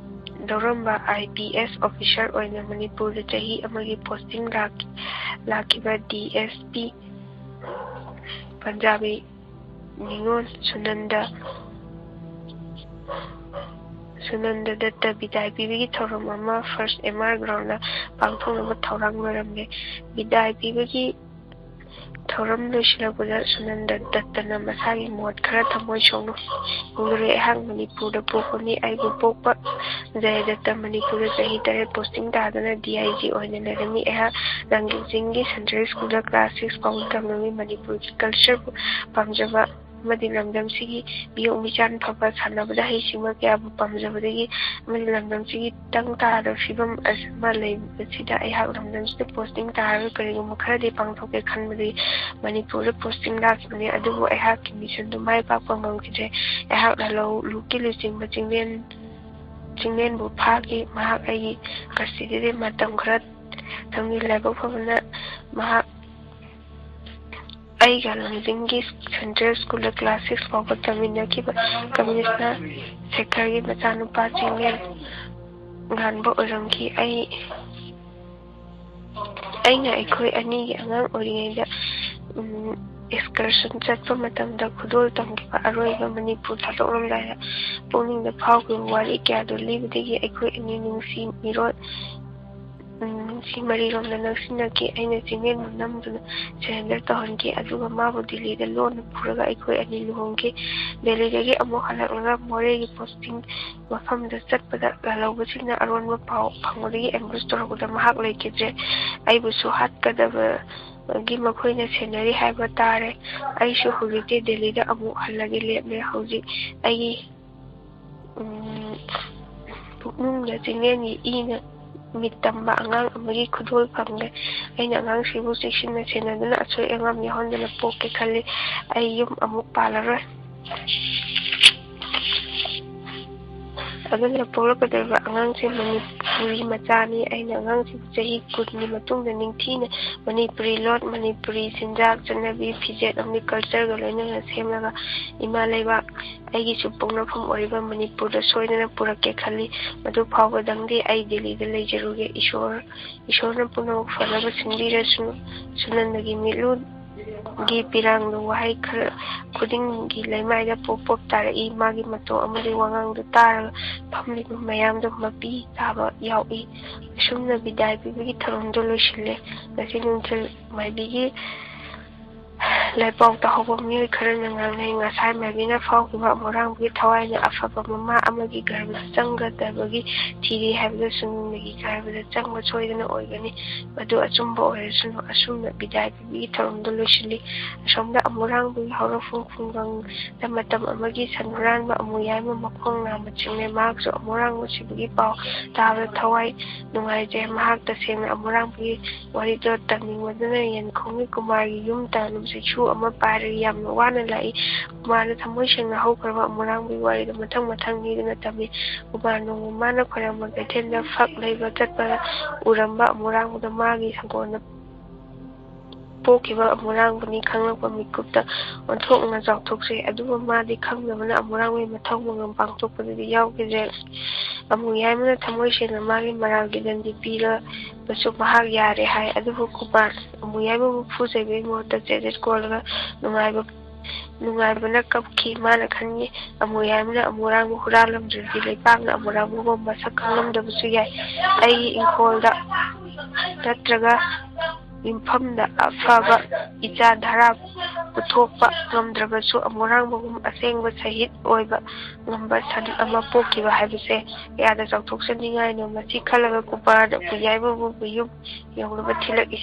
ꯂꯧꯔꯝꯕ IPS officer ꯑꯣꯏꯅ ꯃꯅꯤꯄꯨꯔꯗ ꯆꯍꯤ ꯑꯃꯒꯤ posting ꯂꯥꯛ-, ꯂꯥꯛꯈꯤꯕ DSP ꯄꯟꯖꯥꯕꯤ ꯅꯤꯉꯣꯜ ꯁꯨꯅꯟꯗ, ꯁꯨꯅꯟꯗ ꯗꯠꯇ ꯕꯤꯗꯥꯏ ꯄꯤꯕꯒꯤ ꯊꯧꯔꯝ ꯑꯃ First MR groundꯗ ꯄꯥꯡꯊꯣꯛꯅꯕ ꯊꯧꯔꯥꯡ ꯂꯣꯏꯔꯝꯃꯦ꯫ ꯕꯤꯗꯥꯏ ꯄꯤꯕꯒꯤ ꯊꯧꯔꯝ ꯂꯣꯏꯁꯤꯜꯂꯛꯄꯗ ꯁꯨꯅꯟꯗ ꯗꯠꯇꯅ ꯃꯁꯥꯒꯤ ꯃꯣꯠ ꯈꯔ ꯊꯃꯣꯏ ꯁꯣꯛꯅ ꯐꯣꯡꯗꯣꯔꯛꯏ꯫ ꯑꯩꯍꯥꯛ ꯃꯅꯤꯄꯨꯔꯗ ꯄꯣꯛꯄꯅꯤ꯫ ꯑꯩꯕꯨ ꯄꯣꯛꯄ ꯖꯌꯗꯠꯇ ꯃꯅꯤꯄꯨꯔꯗ ꯆꯍꯤ ꯇꯔꯦꯠ posting ꯇꯥꯗꯨꯅ DIG ꯑꯣꯏꯅ ꯂꯩꯔꯝꯃꯤ꯫ ꯑꯩꯍꯥꯛ ꯂꯥꯡꯒꯤꯡ ꯆꯤꯡꯒꯤ Central Schoolꯗ class six ꯐꯥꯎꯕ ꯇꯝꯂꯝꯃꯤ꯫ ꯃꯅꯤꯄꯨꯔꯒꯤ cultureꯕꯨ ꯄꯥꯝꯖꯕ ꯑꯃꯗꯤ ꯂꯝꯗꯝꯁꯤꯒꯤ ꯃꯤꯑꯣꯛ ꯃꯤꯆꯥꯟ ꯐꯕ, ꯁꯥꯟꯅꯕꯗ ꯍꯩꯁꯤꯡꯕ ꯀꯌꯥꯕꯨ ꯄꯥꯝꯖꯕꯗꯒꯤ ꯑꯃꯗꯤ ꯂꯝꯗꯝꯁꯤꯒꯤ ꯇꯪ ꯇꯥꯗꯕ ꯐꯤꯕꯝ ꯑꯃ ꯂꯩꯕꯁꯤꯗ ꯑꯩꯍꯥꯛ ꯂꯝꯗꯝꯁꯤꯗ posting ꯇꯥꯔꯒ ꯀꯔꯤꯒꯨꯝꯕ ꯈꯔꯗꯤ ꯄꯥꯡꯊꯣꯛꯀꯦ ꯈꯟꯕꯗꯒꯤ ꯃꯅꯤꯄꯨꯔꯗ posting ꯂꯥꯛꯈꯤꯕꯅꯤ꯫ ꯑꯗꯨꯕꯨ ꯑꯩꯍꯥꯛꯀꯤ missionꯗꯨ ꯃꯥꯏ ꯄꯥꯛꯄ ꯉꯝꯈꯤꯗ꯭ꯔꯦ꯫ ꯑꯩꯍꯥꯛ ꯂꯥꯜꯍꯧꯂꯨꯞꯀꯤ ꯂꯨꯆꯤꯡꯕ ꯆꯤꯡꯂꯦꯟ, ꯆꯤꯡꯂꯦꯟꯕꯨ ꯐꯥꯈꯤ꯫ ꯃꯍꯥꯛ ꯑꯩꯒꯤ custodyꯗ ꯃꯇꯝ ꯈꯔ ꯊꯝꯈꯤ꯫ ꯂꯥꯏꯕꯛ ꯐꯕꯅ ꯃꯍꯥꯛ ꯑꯩꯒ ꯂꯝꯖꯤꯡꯒꯤ ꯁꯦꯟꯇ꯭ꯔꯦꯜ ꯁ꯭ꯀꯨꯜꯗ ꯀ꯭ꯂꯥꯁ ꯁꯤꯛꯁ ꯐꯥꯎꯕ ꯇꯝꯃꯤꯟꯅꯈꯤꯕ ꯀꯃꯤꯁꯅꯔ ꯁꯦꯈꯔꯒꯤ ꯃꯆꯥꯅꯨꯄꯥ ꯆꯤꯡꯂꯦꯟ ꯉꯥꯟꯕ ꯑꯣꯏꯔꯝꯈꯤ꯫ ꯑꯩ ꯑꯩꯅ ꯑꯩꯈꯣꯏ ꯑꯅꯤꯒꯤ ꯑꯉꯥꯡ ꯑꯣꯏꯔꯤꯉꯩꯗ, ꯎꯝ, excursion ꯆꯠꯄ ꯃꯇꯝꯗ ꯈꯨꯗꯣꯜ ꯇꯝꯈꯤꯕ ꯑꯔꯣꯏꯕ ꯃꯅꯤꯄꯨꯔ ꯊꯥꯗꯣꯛꯂꯝꯗꯥꯏꯗ ꯄꯨꯛꯅꯤꯡꯗ ꯐꯥꯎꯈꯤꯕ ꯋꯥꯔꯤ ꯀꯌꯥꯗꯨ ꯂꯤꯕꯗꯒꯤ ꯑꯩꯈꯣꯏ ꯑꯅꯤ ꯅꯨꯡꯁꯤ ꯃꯤꯔꯣꯜ, ꯎꯝ, ꯅꯨꯡꯁꯤ ꯃꯔꯤꯔꯣꯝꯗ ꯅꯛꯁꯤꯟꯅꯈꯤ꯫ ꯑꯩꯅ ꯆꯤꯡꯂꯦꯟꯕꯨ ꯅꯝꯗꯨꯅ surrender ꯇꯧꯍꯟꯈꯤ, ꯑꯗꯨꯒ ꯃꯥꯕꯨ ꯗꯤꯜꯂꯤꯗ ꯂꯣꯟꯅ ꯄꯨꯔꯒ ꯑꯩꯈꯣꯏ ꯑꯅꯤ ꯂꯨꯍꯣꯡꯈꯤ꯫ ꯗꯦꯜꯂꯤꯗꯒꯤ ꯑꯃꯨꯛ ꯍꯜꯂꯛꯂꯒ ꯃꯣꯔꯦꯒꯤ posting ꯃꯐꯝꯗ ꯆꯠꯄꯗ ꯂꯥꯜꯍꯧꯕꯁꯤꯡꯅ ꯑꯔꯣꯟꯕ ꯄꯥꯎ ꯐꯪꯕꯗꯒꯤ ambush ꯇꯧꯔꯛꯄꯗ ꯃꯍꯥꯛ ꯂꯩꯈꯤꯗ꯭ꯔꯦ꯫ ꯑꯩꯕꯨꯁꯨ ꯍꯥꯠꯀꯗꯕꯒꯤ ꯃꯈꯣꯏꯅ ꯁꯦꯟꯅꯔꯤ ꯍꯥꯏꯕ ꯇꯥꯔꯦ꯫ ꯑꯩꯁꯨ ꯍꯧꯖꯤꯛꯇꯤ ꯗꯦꯜꯂꯤꯗ ꯑꯃꯨꯛ ꯍꯜꯂꯒꯦ ꯂꯦꯞꯂꯦ꯫ ꯍꯧꯖꯤꯛ ꯑꯩꯒꯤ, ꯎꯝ, ꯄꯨꯛꯅꯨꯡꯗ ꯆꯤꯡꯂꯦꯟꯒꯤ ꯏꯅ ꯃꯤꯠ ꯇꯝꯕ ꯑꯉꯥꯡ ꯑꯃꯒꯤ ꯈꯨꯗꯣꯜ ꯐꯪꯂꯦ꯫ ꯑꯩꯅ ꯑꯉꯥꯡꯁꯤꯕꯨ ꯆꯦꯛꯁꯤꯟꯅ ꯁꯦꯟꯅꯗꯨꯅ ꯑꯁꯣꯏ ꯑꯉꯥꯝ ꯌꯥꯎꯍꯟꯗꯅ ꯄꯣꯛꯀꯦ ꯈꯜꯂꯤ꯫ ꯑꯩ ꯌꯨꯝ ꯑꯃꯨꯛ ꯄꯥꯜꯂꯔꯣꯏ꯫ ꯑꯗꯨꯅ ꯄꯣꯛꯂꯛꯀꯗꯧꯔꯤꯕ ꯑꯉꯥꯡꯁꯦ ꯃꯅꯤꯄꯨꯔꯤ ꯃꯆꯥꯅꯤ꯫ ꯑꯩꯅ ꯑꯉꯥꯡꯁꯤꯕꯨ ꯆꯍꯤ ꯀꯨꯟꯒꯤ ꯃꯇꯨꯡꯗ ꯅꯤꯡꯊꯤꯅ ꯃꯅꯤꯄꯨꯔꯤ ꯂꯣꯟ, ꯃꯅꯤꯄꯨꯔꯤ ꯆꯤꯟꯖꯥꯛ, ꯆꯠꯅꯕꯤ, ꯐꯤꯖꯦꯠ ꯑꯃꯗꯤ cultureꯒ ꯂꯣꯏꯅꯅ ꯁꯦꯝꯂꯒ ꯏꯃꯥ ꯂꯩꯕꯥꯛ, ꯑꯩꯒꯤꯁꯨ ꯄꯣꯛꯅꯐꯝ ꯑꯣꯏꯔꯤꯕ ꯃꯅꯤꯄꯨꯔꯗ ꯁꯣꯏꯗꯅ ꯄꯨꯔꯛꯀꯦ ꯈꯜꯂꯤ꯫ ꯃꯗꯨ ꯐꯥꯎꯕꯗꯪꯗꯤ ꯑꯩ ꯗꯦꯜꯂꯤꯗ ꯂꯩꯖꯔꯨꯒꯦ꯫ ꯏꯁꯣꯔ, ꯏꯁꯣꯔꯅ ꯄꯨꯝꯅꯃꯛ ꯐꯅꯕ ꯁꯤꯟꯕꯤꯔꯁꯅꯨ꯫ ꯁꯨꯅꯟꯗꯒꯤ ꯃꯤꯠꯂꯨꯒꯤ ꯄꯤꯔꯥꯡꯗ ꯋꯥꯍꯩ ꯈꯔ ꯈꯨꯗꯤꯡꯒꯤ ꯂꯩꯃꯥꯏꯗ ꯄꯣꯞ ꯄꯣꯞ ꯇꯥꯔꯛꯏ꯫ ꯃꯥꯒꯤ ꯃꯇꯧ ꯑꯃꯗꯤ ꯋꯥꯉꯥꯡꯗꯨ ꯇꯥꯔꯒ ꯐꯝꯂꯤꯕ ꯃꯌꯥꯝꯗ ꯃꯄꯤ ꯇꯥꯕ ꯌꯥꯎꯏ꯫ ꯑꯁꯨꯝꯅ ꯕꯤꯗꯥꯏ ꯄꯤꯕꯒꯤ ꯊꯧꯔꯝꯗꯨ ꯂꯣꯏꯁꯤꯜꯂꯦ꯫ ꯉꯁꯤ ꯅꯨꯡꯊꯤꯜ ꯃꯥꯏꯕꯤꯒꯤ ꯂꯥꯏꯄꯥꯎ ꯇꯥꯍꯧꯕ ꯃꯤꯑꯣꯏ ꯈꯔꯅ ꯉꯥꯡꯅꯩ, ꯉꯁꯥꯏ ꯃꯥꯏꯕꯤꯅ ꯐꯥꯎꯈꯤꯕ ꯑꯃꯨꯔꯥꯡꯕꯒꯤ ꯊꯋꯥꯏꯅ ꯑꯐꯕ ꯃꯃꯥ ꯑꯃꯒꯤ ꯒꯔꯚꯗ ꯆꯪꯒꯗꯕꯒꯤ ꯊꯤꯔꯤ ꯍꯥꯏꯕꯗꯨ ꯁꯨꯅꯨꯅꯒꯤ ꯒꯔꯚꯗ ꯆꯪꯕ ꯁꯣꯏꯗꯅ ꯑꯣꯏꯒꯅꯤ꯫ ꯃꯗꯨ ꯑꯆꯨꯝꯕ ꯑꯣꯏꯔꯁꯅꯨ꯫ ꯑꯁꯨꯝꯅ ꯕꯤꯗꯥꯏ ꯄꯤꯕꯒꯤ ꯊꯧꯔꯝꯗꯨ ꯂꯣꯏꯁꯤꯜꯂꯤ꯫ ꯑꯁꯣꯝꯗ ꯑꯃꯨꯔꯥꯡꯕꯒꯤ ꯍꯧꯔꯛꯐꯝ ꯈꯨꯡꯒꯪꯗ ꯃꯇꯝ ꯑꯃꯒꯤ ꯁꯟ ꯍꯨꯔꯥꯟꯕ ꯑꯃꯨ ꯌꯥꯏꯃ ꯃꯈꯣꯡ ꯅꯥꯝꯃ ꯆꯤꯡꯂꯦ꯫ ꯃꯍꯥꯛꯁꯨ ꯑꯃꯨꯔꯥꯡꯕ ꯁꯤꯕꯒꯤ ꯄꯥꯎ ꯇꯥꯕꯗ ꯊꯋꯥꯏ ꯅꯨꯡꯉꯥꯏꯖꯩ꯫ ꯃꯍꯥꯛ ꯇꯁꯦꯡꯅ ꯑꯃꯨꯔꯥꯡꯕꯒꯤ ꯋꯥꯔꯤꯗꯣ ꯇꯝꯅꯤꯡꯕꯗꯨꯅ ꯌꯦꯟꯈꯣꯡꯒꯤ ꯀꯨꯃꯥꯔꯒꯤ ꯌꯨꯝ ꯇꯥꯅꯕ ꯆꯩꯁꯨ ꯑꯃ ꯄꯥꯏꯔꯒ ꯌꯥꯝꯅ ꯋꯥꯅ ꯂꯥꯛꯏ꯫ ꯀꯨꯃꯥꯔꯅ ꯊꯃꯣꯏ ꯁꯦꯡꯅ ꯍꯧꯈ꯭ꯔꯕ ꯑꯃꯨꯔꯥꯡꯕꯒꯤ ꯋꯥꯔꯤꯗꯣ ꯃꯊꯪ ꯃꯊꯪ ꯂꯤꯗꯨꯅ ꯇꯝꯃꯤ꯫ ꯀꯨꯃꯥꯔ ꯅꯣꯡꯃ ꯃꯥꯅ ꯈꯣꯏꯔꯥꯡꯕ ꯀꯩꯊꯦꯜꯗ ꯐꯛ ꯂꯩꯕ ꯆꯠꯄꯗ ꯎꯔꯝꯕ ꯑꯃꯨꯔꯥꯡꯕꯗꯣ ꯃꯥꯒꯤ ꯁꯪꯒꯣꯟꯗ ꯄꯣꯛꯈꯤꯕ ꯑꯃꯨꯔꯥꯡꯕꯅꯤ ꯈꯪꯂꯛꯄ ꯃꯤꯀꯨꯞꯇ ꯑꯣꯟꯊꯣꯛꯅ ꯆꯥꯎꯊꯣꯛꯆꯩ꯫ ꯑꯗꯨꯕꯨ ꯃꯥꯗꯤ ꯈꯪꯗꯕꯅ ꯑꯃꯨꯔꯥꯡꯕꯒꯤ ꯃꯊꯧ ꯃꯉꯝ ꯄꯥꯡꯊꯣꯛꯄꯗꯗꯤ ꯌꯥꯎꯈꯤꯗ꯭ꯔꯦ꯫ ꯑꯃꯨ ꯌꯥꯏꯃꯅ ꯊꯃꯣꯏ ꯁꯦꯡꯅ ꯃꯥꯒꯤ ꯃꯔꯥꯜꯒꯤ ꯗꯟꯗꯤ ꯄꯤꯔꯕꯁꯨ ꯃꯍꯥꯛ ꯌꯥꯔꯦ ꯍꯥꯏ꯫ ꯑꯗꯨꯕꯨ ꯀꯨꯃꯥꯔ ꯑꯃꯨ ꯌꯥꯏꯃꯕꯨ ꯐꯨꯖꯕꯒꯤ ꯃꯍꯨꯠꯇ ꯆꯦꯗꯦꯠ ꯀꯣꯜꯂꯒ ꯅꯨꯡꯉꯥꯏꯕ ꯅꯨꯡꯉꯥꯏꯕꯅ ꯀꯞꯈꯤ꯫ ꯃꯥꯅ ꯈꯟꯈꯤ, "ꯑꯃꯨ ꯌꯥꯏꯃꯅ ꯑꯃꯨꯔꯥꯡꯕꯨ ꯍꯨꯔꯥꯜꯂꯝꯗ꯭ꯔꯗꯤ ꯂꯩꯄꯥꯛꯅ ꯑꯃꯨꯔꯥꯡꯕꯨ ꯃꯁꯛ ꯈꯪꯂꯝꯗꯕꯁꯨ ꯌꯥꯏ꯫ ꯑꯩꯒꯤ ꯏꯪꯈꯣꯜꯗ ꯅꯠꯇ꯭ꯔꯒ ꯌꯨꯝꯐꯝꯗ ꯑꯐꯕ ꯏꯆꯥ ꯙꯔꯥ ꯄꯨꯊꯣꯛꯄ ꯉꯝꯗ꯭ꯔꯕꯁꯨ ꯑꯃꯨꯔꯥꯡꯕꯒꯨꯝ ꯑꯁꯦꯡꯕ ꯁꯍꯤꯗ ꯑꯣꯏꯕ ꯉꯝꯕ ꯁꯟ ꯑꯃ ꯄꯣꯛꯈꯤꯕ ꯍꯥꯏꯕꯁꯦ ꯀꯌꯥꯗ ꯆꯥꯎꯊꯣꯛꯆꯅꯤꯡꯉꯥꯏꯅꯣ!" ꯃꯁꯤ ꯈꯜꯂꯒ ꯀꯨꯃꯥꯔꯅ ꯑꯃꯨ ꯌꯥꯏꯃꯕꯨ ꯃꯌꯨꯝ ꯌꯧꯅꯕ ꯊꯤꯜꯂꯛꯏ꯫